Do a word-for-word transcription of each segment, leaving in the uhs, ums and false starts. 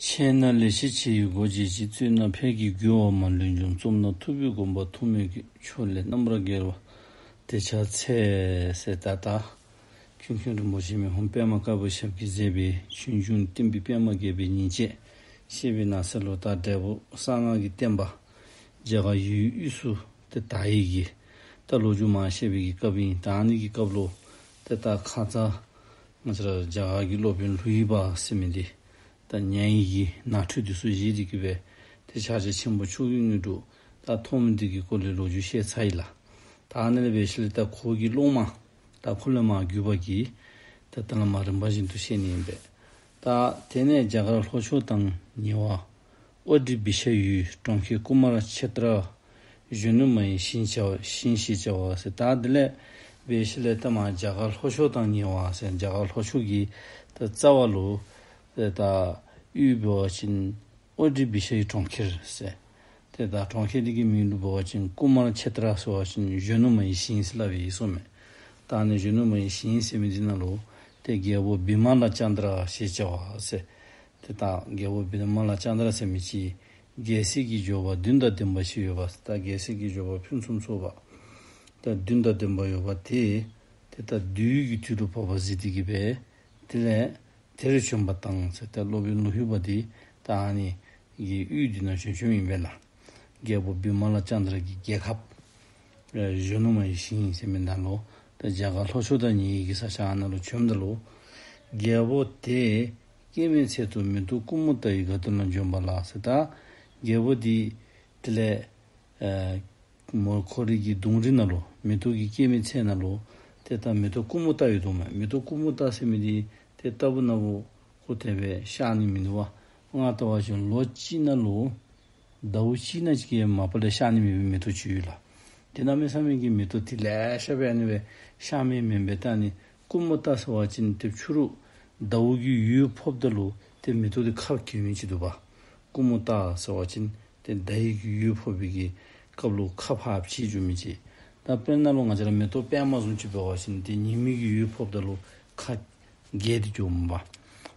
འཆད་ན་ལེགས་བཤད་ཆེ་བའི་སྒོ་འབྱེད་ཅིང་། རྩོད་ན་ཕས་ཀྱི་རྒོལ་བ་མང་ལུས་འཇོམས། རྩོམ་ན་ཐུབ་པའི་དགོངས་པ་ཐོགས་མེད་བཀོད། ཕྱོགས་ལས་རྣམ་པར་རྒྱལ་བ་དེ་ཕྱག་འཚལ་ཟེར། ད་ལྟ་ཀུན་མཁྱེན་རིན་པོ་ཆེ་མི་ཕམ་པདྨ་དཀར་པོའི་ཞབས་ཀྱིས་མཛད་པའི་ཆོས་འབྱུང་བསྟན་པའི་པདྨ་རྒྱས་པའི་ཉིན་བྱེད་ཅེས་པའི་ནང་གསེས་ལུ་ད་འབྲས་བུ་གསང་སྔགས་ཀྱི་བསྟན་པ་རྒྱ་གར་ཡུལ་དབུས་སུ་ཏེ་དར་ཡི་གི་ད་ལོ་རྒྱུས་མར་བཤད་པའི་གི་སྐབས་ཨིན། ད་ཨ་ནི་གི་སྐབས་ལུ་ཏེ་ད་ཁ་ཙ་ང་བཅས་ར་རྒྱ་གར་གྱི་སློབ་དཔོན་ལཱུ་ཧི་པ་ཟེར་མི་འདི་ད་ཉན་ཡི་གི་ནང་ཁྲོལ་འདི་ཚུ་བཞེས་ཏེ་གི་སྦེ་ཏེ་ཕྱག་རྒྱ་ཆེན་པོ་མཆོག་གི་དངོས་གྲུབ་ད་ཐོབ་མི་འདི་གི་སྐོར་ལས་ལོ་རྒྱུས་བཤད་ཚར་ཡི་ལགས། ད་ཨ་ནི་ལས་འབད་ཞིནམ་ལས་ད་ཁོ་གི་སློབ་མ་ད་ཁོ་ལས་མར་བརྒྱུད་པ་གིས་ད་ད་ལས་མར་རིམ་པ་བཞིན་དུ་བཤད་ནི་ཨིན་པས། ད་དེ་ནས་རྒྱ་གར་ལྷོ་ཕྱོགས་དང་ཉེ་བ་ཨོ་ཏི་བི་ཤ་ཡུལ་གྲོང་ཁྱེར་ཀུ་མཱར་ཆེ་ཏྲ། གཞོན་ནུ་མ་ཡི་ཞིང་བྱ་བ་ཞིང་ཞེས་བྱ་བ་ཟེར། ད་དེ་ལས་འབད་ཞིནམ་ལས་ད་མར་རྒྱ་གར་ལྷོ་ཕྱོགས་དང་ཉེ་བ་ཟེར་རྒྱ་གར་ལྷོ་ཕྱོགས་ཀྱི་ད་རྩ་བ་ལུ་ཏེ་ད་ཡུལ་འབད་བ་ཅིན་ཨོ་ཏི་བི་ཤ་ཡི་གྲོང་ཁྱེར་ཟེར། ཏེ་ད་གྲོང་ཁྱེར་འདི་གི་མིང་ལུ་འབད་བ་ཅིན་ཀུ་མཱར་ཆེ་ཏྲ་ཟེར་བ་ཅིན་གཞོན་ནུ་མ་ཡི་ཞིང་ཟེར་སླབ་ཨིན་ཟེར་མས། ད་ཨ་ནི་གཞོན་ནུ་མ་ཡི་ཞིང་ཟེར་མི་འདི་ནང་ལུ་ཏེ་རྒྱལ་པོ་བི་མ་ལ་ཙནྡྲ་ཞེས་བྱ་བ་ཟེར། ཏེ་ད་རྒྱལ་པོ་བི་མ་ལ་ཙནྡྲ་ཟེར་མི་ཅིག་རྒྱལ་སྲིད་ཀྱི་འབྱོར་པ་བདུན་དང་ལྡན་པ་ཅིག་ཡོད་པ། ད་རྒྱལ་སྲིད་ཀྱི་འབྱོར་པ་ཕུན་སུམ་ཚོགས་པ་ད་བདུན་དང་ལྡན་པ་ཡོད་པ་དེ་ཏེ་ད་བདུད་ཀྱི་དུས་ལུ་བབ་པ་གཟིགས་ཏེ་གི་སྦེ་དེ་ལས་དེར་བྱོན་པ་དང་ཟེར། ཏེ་སློབ་དཔོན་ལཱུ་ཧི་པ་འདི་ད་ཨ་ནི་གི་ཡུལ་འདི་ནང་བྱོན་བྱོནམ་ཨིན་པས་ལགས། རྒྱལ་པོ་བི་མ་ལ་ཙནྡྲ་གི་རྒྱལ་ཁབ་ཨེ་གཞོན་ནུ་མ་ཡི་ཞིང་ཟེར་མི་ནང་ལུ་ད་རྒྱ་གར་ལྷོ་ཕྱོགས་དང་ཉེ་བའི་གི་ས་ཆ་ནང་ལུ་བྱོནམ་ད་ལུ་རྒྱལ་པོ་དེ་སྐྱེ་མེད་ཚལ་དུ་མེ་ཏོག་ཀུ་མུ་ཏ་ཡི་དགའ་སྟོན་ལ་བྱོན་པ་ལགས་ཟེར། ད་རྒྱལ་པོ་འདི་དེ་ལས་ཨེ་མོ་ཁོ་རའི་གི་གདུང་རིས་ནང་ལུ་མེ་ཏོག་གི་སྐྱེ་མེད་ཚལ་ནང་ལུ་ཏེ་ད་མེ་ཏོག་ཀུ་མུ་ཏ་ཡོད་དོ་མས། མེ་ཏོག་ཀུ་མུ་ཏ་ཟེར་མི་འདི་ཏེ་ལྟ་བུ་ན་བུ་ཁོ་དེ་སྦེ་ཤར་ནི་མིན་འདུག་པ། ང་བལྟ་བ་ཅིན་ལོ་གཅིག་ནང་ལུ་ཟླཝ་གཅིག་ནང་ཅིག་གི་མ་པ་ལས་ཤར་ནི་མེད་པའི་མེ་ཏོག་ཅིག་ཡོད་ལགས། དེ་གནམ་མེད་ས་མེད་ཀྱི་མེ་ཏོག་དེ་ལེ་ཤ་སྦེ་ཨ་ནི་སྦེ་ཤར་མི་མེན་པས། ད་ཨ་ནི་ཀུ་མུ་ཏ་ཟེར་བ་ཅིན་ཏེ་ཕྱི་རུ་ཟླཝ་གི་འོད་ཕོགཔ་ད་ལུ་ཏེ་མེ་ཏོག་དེ་ཁ་གྱེས་མི་ཅིག་འདུག་པ། ཀུ་མུ་ཏ་ཟེར་བ་ཅིན་ཏེ་ཟླ་བའི་གི་འོད་ཕོག་པའི་གི་སྐབས་ལུ་ཁ་ཕར་གྱེས་འགྱོ་མི་ཅིག། ད་དཔེར་ན་ལུ་ང་བཅས་ར་མེ་ཏོག་པདྨ་བཟུམ་ཅིག་འབད་བ་ཅིན་ཏེ་ཉི་མའི་གི་འོད་ཕོགཔ་ད་ལུ་ཁ་གྱེས་ཏེ་འགྱོཝ་མས་པ།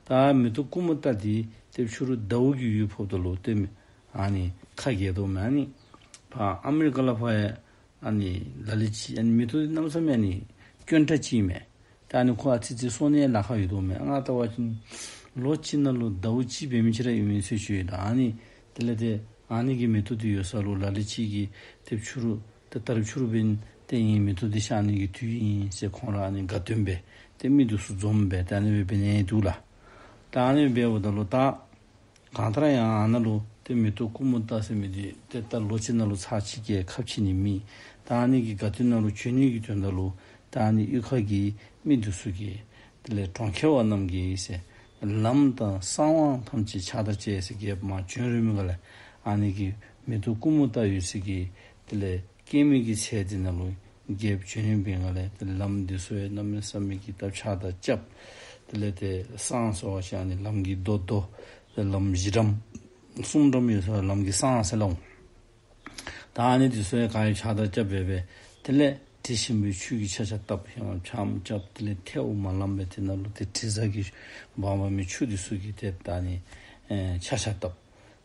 ད་མེ་ཏོག་ཀུ་མུ་ཏ་འདི་ཏེ་ཕྱི་རུ་ཟླཝ་གི་འོད་ཕོགཔ་ད་ལུ་ཏེ་ཨ་ནི་ཁ་གྱེས་དོ་མས། ཨ་ནི་ཕར་ཨ་མི་རི་ཀ་ལས་ཕར་ཡང་ཨ་ནི་ལ་ལུ་ཅིག་ཨ་ནི་མེ་ཏོག་འདི་གནམ་མེད་ས་མེད་ཨ་ནི་དཀོན་དྲགས་ཅིག་མས། ད་ཨ་ནི་ཁོ་ཨ་ཙི་ཙི་གསོ་ནི་ལཱ་ཁག་ཡོད་དོ་མས། ང་བལྟ་བ་ཅིན་ལོ་གཅིག་ནང་ལུ་ཟླཝ་གཅིག་འབད་མི་ཅིག་ར་ཡོད་མི་ཚུ་ཅིག་ཡོད། ད་ཨ་ནི་དེ་ལས་ཏེ་ཨ་ནི་གི་མེ་ཏོག་འདི་ཡོད་ས་ལུ་ལ་ལུ་ཅིག་གིས་ཏེ་ཕྱི་རུ་ཏེ་ད་རིས་ཕྱི་རུ་འབདན་ཏེ་ཨིན་མེ་ཏོག་འདི་ཤར་ནི་གི་དུས་ཨིན་ཟེར་ཁོང་ར་ཨ་ནི་དགའ་སྟོན་འབད་ཏེ་མི་འདི་ཚུ་འཛོམས་འབད་ཏེ་ཨ་ནི་སྦེ་འབད་ནི་འདུག་ལགས། ད་ཨ་ནི་འབདཝ་ད་ལུ་ད་གང་ལྟར་ཡང་ཨ་ནཱ་ལུ་ཏེ་མེ་ཏོག་ཀུ་མུ་ཏ་ཟེར་མི་འདི་ཏེ་ད་ལོ་གཅིག་ནང་ལུ་ཚར་གཅིག་གིས་ཁ་ཕྱེ་ནི་མེད། ད་ཨ་ནི་གི་དགའ་སྟོན་ནང་ལུ་བྱོན་ནི་གི་དོན་དག་ལུ་ད་ཨ་ནི་གཡུས་ཁ་གི་མི་འདི་ཚུ་གིས་དེ་ལས་གྲོང་ཁྱེར་བ་རྣམས་ཀྱིས་ཟེར་ལམ་དང་གསང་བ་ཐམས་ཅད་ཕྱག་དར་བཅས་ཟེར། རྒྱལཔོ་མར་བྱོན་རན་མི་ག་ལས་ཨ་ནི་གི་མེ་ཏོག་ཀུ་མུ་ཏ་ཡོད་ས་གི་དེ་ལས་སྐྱེ་མེད་ཀྱི་ཚལ་འདི་ནང་ལུ་རྒྱལཔོ་བྱོན་རན་པའི་སྒང་ལས་ཏེ་ལམ་འདི་ཚུ་ཡང་གནམ་མེད་ས་མེད་ཀྱི་ད་ཕྱག་དར་རྐྱབ། དེ་ལས་ཏེ་གསང་ཟེར་བ་ཅིན་ཨ་ནི་ལམ་གྱི་རྡོ་རྡོ་ཏེ་ལམ་བཞི་འགྲམ་གསུམ་འགྲམ་ཡོད་ས་ལམ་གྱི་གསང་ཟེར་སླབ་འོང་། ད་ཨ་ནི་འདི་ཚུ་ཡང་ག་ར་ཕྱག་དར་རྐྱབ་སྦེ་སྦེ་དེ་ལས་དྲི་ཞིམ་པའི་ཆུ་གི་ཆ་ཆ་བཏབ། ཧེ་མ་ཕྱགམ་རྐྱབ། དེ་ལས་ཐལཝ་མར་བླངམ་སྦེ་དེ་ནང་ལུ་ཏེ་དྲི་བཟང་གི་སྦོམ་སྦོམ་མི་ཆུ་འདི་ཚུ་གིས་ཏེ་ད་ཨ་ནི་ཨེ་ཆ་ཆ་བཏབ།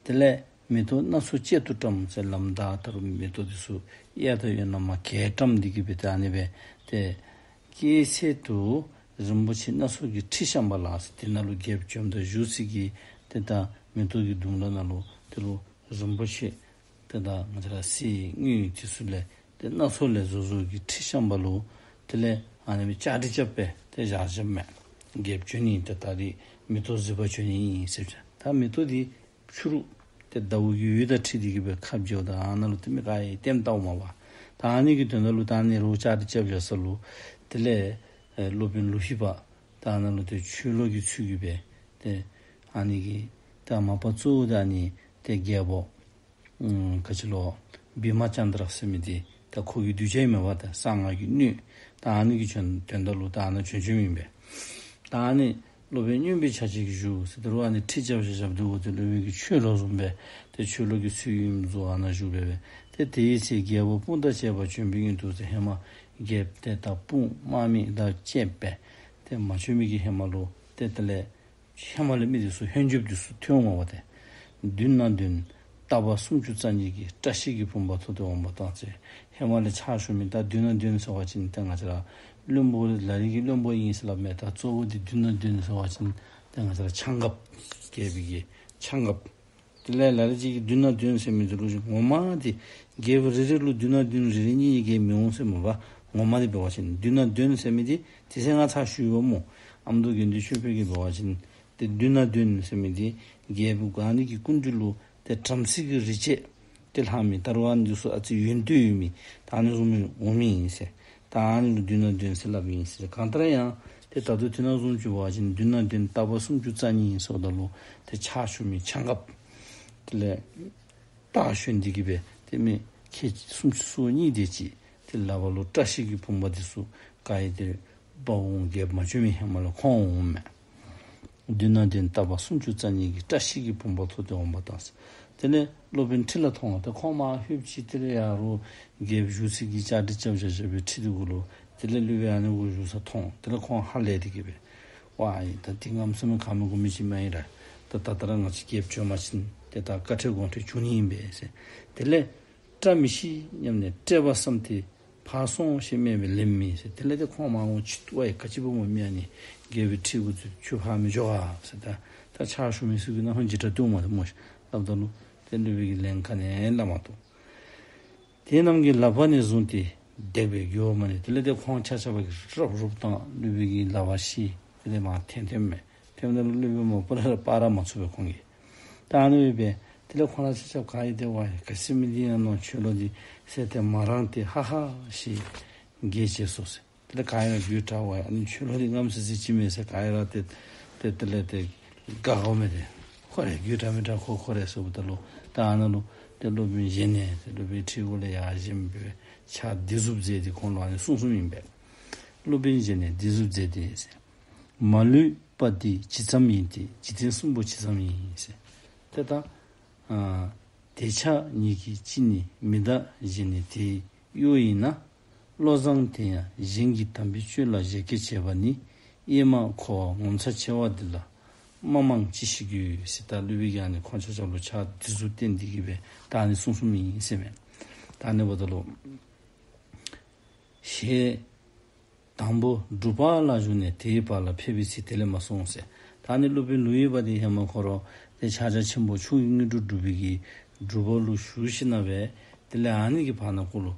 དེ་ལས་མེ་ཏོག་སྣ་ཚོགས་གཅལ་དུ་བཀྲམ་ཟེར། ལམ་བདའ་ད་རུང་མེ་ཏོག་འདི་ཚུ་གཡས་དང་གཡོན་ལས་མར་གྱེས་བཀྲམ་སྟེ་གི་སྦེ་ད་ཨ་ནི་སྦེ་ཏེ་སྐྱེད་ཚལ་དུ་རིན་པོ་ཆེ་སྣ་ཚོགས་ཀྱི་ཁྲི་བཤམས་པ་ལགས་ཟེར། དེ་ནང་ལུ་རྒྱལཔོ་བྱོནམ་ད་བཞུགས་ས་གི་ཏེ་ད་མེ་ཏོག་གི་ལྡུམ་ར་ནང་ལུ་དེ་ལུ་རིན་པོ་ཆེ་ཏེ་ད་ང་བཅས་ར་གསེར་དངུལ་འདི་ཚུ་ལས་ཏེ་སྣ་ཚོགས་ལས་བཟོ་བཟོཝ་གི་ཁྲི་བཤམས་པ་ལུ་དེ་ལས་ཨ་ནི་སྦེ་བཅའ་སྒྲིག་རྐྱབ་སྦེ་ཏེ་བཞག་བཞགཔ་མས། རྒྱལཔོ་བྱོན་ནི་ད་ད་རིས་མེ་ཏོག་གཟིགས་པར་བྱོན་ནི་ཨིན་ཟེར་བྱ། ད་མེ་ཏོག་འདི་ཕྱི་རུ་ཏེ་ཟླཝ་གི་འོད་དང་འཁྲིལ་ཏེ་གི་སྦེ་ཁ་འབྱེཝ་ད་ཨ་ནཱ་ལུ་ཏེ་མི་ག་ཡང་ལྟདམོ་བལྟ་འོང་མས་པ། ད་ཨ་ནི་གི་དོན་དག་ལུ་ད་ཨ་ནི་རུ་བཅའ་སྒྲིག་རྐྱབ་བཞག་ས་ལུ་དེ་ལས་ཨེ་སློབ་དཔོན་ལཱུ་ཧི་པ་ད་ཨ་ནཱ་ལུ་ཏེ་ཆོས་ལོག་གི་ཚུལ་གྱིས་སྦེ་ཏེ་ཨ་ནི་གི་ད་མ་པ་གཙོ་བོ་ད་ཨ་ནི་ཏེ་རྒྱལ་པོ་ཨམ་ག་ཅི་ལོ་བི་མ་ཙནྡྲ་ཟེར་མི་འདི་ད་ཁོ་གི་གདུལ་བྱ་ཨིན་མས་པ། ད་གསང་སྔགས་ཀྱི་སྣོད་ད་ཨ་ནི་གི་དོན་དོན་དག་ལུ་ད་ཨ་ནཱ་བྱོན་བྱོནམ་ཨིན་པས། ད་ཨ་ནི་སློབ་དཔོན་སྨྱོན་པའི་ཆ་བྱད་ཀྱིས་བཞུགས་ཟེར། དེ་རུ་ཨ་ནི་ཁྲི་རྐྱབ་བཞག་བཞགཔ་འདུག་གོ། ཏེ་སློབ་དཔོན་གྱི་ཆོས་ལོག་བཟུམ་སྦེ་ཏེ་ཆོས་ལོག་གི་ཚུལ་ཨིནམ་བཟོ་ཨ་ནཱ་བཞུགས་སྦེ་སྦེ་ཏེ་དེའི་ཚེ་རྒྱལ་པོ་དཔུང་དང་བཅས་པ་བྱོན་པའི་སྔོན་དུ་ཟེར། ཧེ་མ་རྒྱལཔོ་ཏེ་ད་དཔུང་དམག་མི་དང་བཅས་སྦེ་ཏེ་མ་བྱོན་མི་གི་ཧེ་མ་ལུ་ཏེ་དེ་ལས་ ཧེ་མ་ལས་མི་འདི་ཚུ་ཧོན་རྒྱབ་འདི་ཚུ་ཐོན་འོང་བ་ཏེ། མདུན་ན་འདོན་རྟ་པ་སུམ་ཅུ་རྩ་གཉིས་ཀྱིས། བཀྲ་ཤིས་ཀྱི་བུམ་པ་ཐོགས་ཏེ་འོང་བ་དང་ཟེར། ཧེ་མ་ལས་ཕྱག་ཞུ་མི་ད་མདུན་ན་འདོན་ཟེར་བ་ཅིན་ཏེ་ང་བཅས་ར་བློན་པོ་ལ་ལུ་གི་བློན་པོ་ཨིན་ཟེར་སླབ་མས། ད་གཙོ་བོ་འདི་མདུན་ན་འདོན་ཟེར་བ་ཅིན་ཏེ་ང་བཅས་ར་ཕྱག་འགབ་རྒྱལ་པོའི་གི་ཕྱག་འགབ། དེ་ལས་ལ་ལུ་ཅིག་གིས་མདུན་ན་འདོན་ཟེར་མི་འདི་ལུ་ངོ་མ་འདི་རྒྱལ་པོ་རེ་རེ་ལུ་མདུན་ན་འདོན་རེ་རེ་གཉིས་གཉིས་གིས་མི་འོང་ཟེར་མས་པ། ངོ་མ་འདི་འབད་བ་ཅིན་མདུན་ན་འདོན་ཟེར་མི་འདི་དེ་ཚེ་ང་ཚར་ཞུ་ཡོད་སྨོ། ཨ་མདོ་དགེ་འདུན་ཆོས་འཕེལ་གྱིས་འབད་བ་ཅིན་ཏེ་མདུན་ན་འདོན་ཟེར་མི་འདི་རྒྱལ་པོ་ག་ནི་གི་སྐུ་མདུན་ལུ་ཏེ་བྲམ་ཟེ་གི་རིག་བྱེད་ཏེ་ལྷག་མི་ད་རུང་ཨ་ནི་ཚུ་ཨ་ཙི་ཡོན་ཏན་ཡོད་མི་ད་ཨ་ནི་བཟུམ་མི་འོང་མི་ཨིན་ཟེར། ད་ཨ་ནི་ལུ་མདུན་ན་འདོན་ཟེར་སླབ་ཨིན་ཟེར། གང་ལྟར་ཡང་ཏེ་ད་ལྟོ་དེ་ནང་བཟུམ་ཅིག་འབད་བ་ཅིན་མདུན་ན་འདོན་རྟ་པ་སུམ་ཅུ་རྩ་གཉིས་ཟེརཝ་ད་ལུ་ཏེ་ཕྱག་ཞུ་མི་ཕྱག་འགབ། དེ་ལས་རྟ་ཞོན་ཏེ་གི་སྦེ་ཏེ་མི་ཁལ་སུམ་ཅུ་སོ་གཉིས་དེ་ཅིག་ཏེ་ལག་པ་ལུ་བཀྲ་ཤིས་ཀྱི་བུམ་པ་འདི་ཚུ་བཀལ་ཏེ་དཔའ་བོ་རྒྱལཔོ་མ་བྱོན་མི་ཧེ་མ་ལས་ཁོང་འོངམ་མས། མདུན་ན་འདོན་རྟ་པ་སུམ་ཅུ་རྩ་གཉིས་ཀྱིས། བཀྲ་ཤིས་ཀྱི་བུམ་པ་ཐོགས་ཏེ་འོང་བ་དང་ཟེར། དེ་ལས་སློབ་དཔོན་ཁྲི་ལ་ཐོན་འོང་། ཏེ་ཁོང་མར་ལྷོདཔ་ཅིག་དེ་ལས་ཡར་རྒྱལཔོ་བཞུགས་ས་གི་བཅའ་སྒྲིག་རྐྱབ་བཞག་བཞག་པའི་ཁྲི་འདི་གུ་ལུ་དེ་ལས་སློབ་དཔོན་ཨ་ནི་གུ་བཞུགས་ས་མཐོང་། དེ་ལས་ཁོང་ཧ་ལས་ཏེ་གི་སྦེ་ཝའི་ད་འདི་ངོམ་སོ་མི་ཁ་མི་གོ་མི་ཅིག་མ་ཡིན་ར། ད་ད་ལྟོ་ར་ང་བཅས་རྒྱལཔོ་བྱོན་པ་ཅིན་ཏེ་ད་བཀའ་ཁྲིད་དགོངས་ཁྲིད་བྱུང་ནི་ཨིན་པས་ཟེར། དེ་ལས་བཀྲ་མི་ཤིས་སྙམ་ནས་བཀྲེས་པ་བསམས་ཏེ་ཕར་སོང་ཞེས་སྨྲས་པས་ལན་མེད་ཟེར། དེ་ལས་ཏེ་ཁོང་མར་འོང་ཅི་ཝའི་ག་ཅི་འབད་སྨོ་མི་ཨ་ནི་རྒྱལ་པོའི་ཁྲི་གུ་ཚུད་ཁྱོད་ཕར་མི་འགྱོ་ག་ཟེར། ད་ད་ཕྱག་ཞུ་མི་ཚུ་གིས་ནཱ་ཧོན་ཇི་ཏྲ་བཏུབ་མས་ཏེ་སྨོ་ཤིག་སླབ་ད་ལུ་ཏེ་སློབ་དཔོན་གྱིས་ལན་ག་ནི་སླབ་མ་བཏུབ། དེ་རྣམས་ཀྱི་ལག་པ་ནས་བཟུང་སྟེ་བརྡེག་པས་འགྱོ་བ་མ་ནུས། དེ་ལས་ཏེ་ཁོང་ཆ་ཁྱབ་ཀྱིས་རུབ་རུབ་བཏང་། སློབ་དཔོན་གྱི་ལག་པ་བཤེད། དེ་ལས་མར་འཐེན་འཐེནམ་མས། འཐེནམ་ད་ལུ་སློབ་དཔོན་མོ་པ་ར་སྤར་ར་མ་ཚུགས་པས་ཁོང་གིས། ད་ཨ་ནི་སྦེ་དེ་ལས་ཁོང་ར་ཆ་ཁྱབ་ག་ཡི་ཏེ་ཝའི་ག་ཟེར་མི་འདི་ཨ་ནི་ཆོས་ལོག་འདི་ཟེར་ཏེ་མ་རངས་ཏེ་ཧ་ཧ་ཞེས་བགད་བྱས་སོ་ཟེར། དེ་ལས་ག་ཡི་ར་དགོད་བྲ་ཝའི་ཨ་ནི་ཆོས་ལོག་འདི་ངོམ་སོ་ཅིག་མས་ཟེར་ག་ཡི་ར་ཏེ་ཏེ་དེ་ལས་ཏེ་དགའ་དགའཝ་མས་ཏེ། ཁོ་རེ་དགོད་བྲ་མི་བྲ་ཁོ་ཁོ་རེ་ཟེརཝ་ད་ལུ་ད་ཨ་ནཱ་ལུ་ཏེ་སློབ་དཔོན་བཞེངས་ནས་ཏེ་སློབ་དཔོན་ཁྲི་གུ་ལས་ཡར་བཞེངས་སྦེ་ཕྱག་འདི་ཟུག་མཛད་དེ་ཁོང་ལུ་ཨ་ནི་གསུངས་གསུངསམ་ཨིན་པས། སློབ་དཔོན་བཞེངས་ནས་འདི་ཟུག་མཛད་དེ་ཟེར། མ་ལུས་པ་འདི་ཇི་ཙམ་ཡིན་ཏེ། འཇིག་རྟེན་གསུམ་པོ་ཇི་ཙམ་ཡིན་ཟེར། ཏེ་ད་ཨ་དེ་ཆ་གཉིས་ཀྱི་གཅིག་ནི་མི་བདག་གཞན་ནི་དེའི་གཡོ་ཡིན་ན། བློ་བཟང་དེ་ཡང་གཞན་གྱི་དམ་པའི་སྤྱོད་ལ་བཞད་གད་བྱེད་པ་ནི། གཡེར་མ་འཁོར་བ་ངོ་མཚར་ཆེ་བ་འདི་ལ་མ་མང་ཅི་ཞིག་དགོས་ཟེར། ད་སློབ་དཔོན་གྱིས་ཨ་ནི་ཁོང་ཆ་ཁྱབ་ལུ་ཕྱག་འདི་ཟུག་བསྟན་ཏེ་གི་སྦེ་ད་ཨ་ནི་གསུངས་གསུངསམ་ཨིན་ཟེར་མས། ད་ཨ་ནི་འབདཝ་ད་ལུ་ཞེས་དང་པོ་སྒྲུབ་པ་ལ་བཞུགས་ནས་དེའི་བར་ལ་ཕེབས་པའི་ཚེ་དེ་ལས་མ་གསུངས་ཟེར། ད་ཨ་ནི་སློབ་དཔོན་ལོ་ཡི་པ་འདི་ཧེ་མ་ཁོ་ར་ཏེ་ཕྱག་རྒྱ་ཆེན་པོ་མཆོག་གི་དངོས་གྲུབ་སྒྲུབ་པའི་གི་སྒྲུབ་པ་ལུ་ཞུགས་ཞིནམ་ལས་དེ་ལས་ཨ་ནི་གི་བར་ན་ཁོ་ལུ་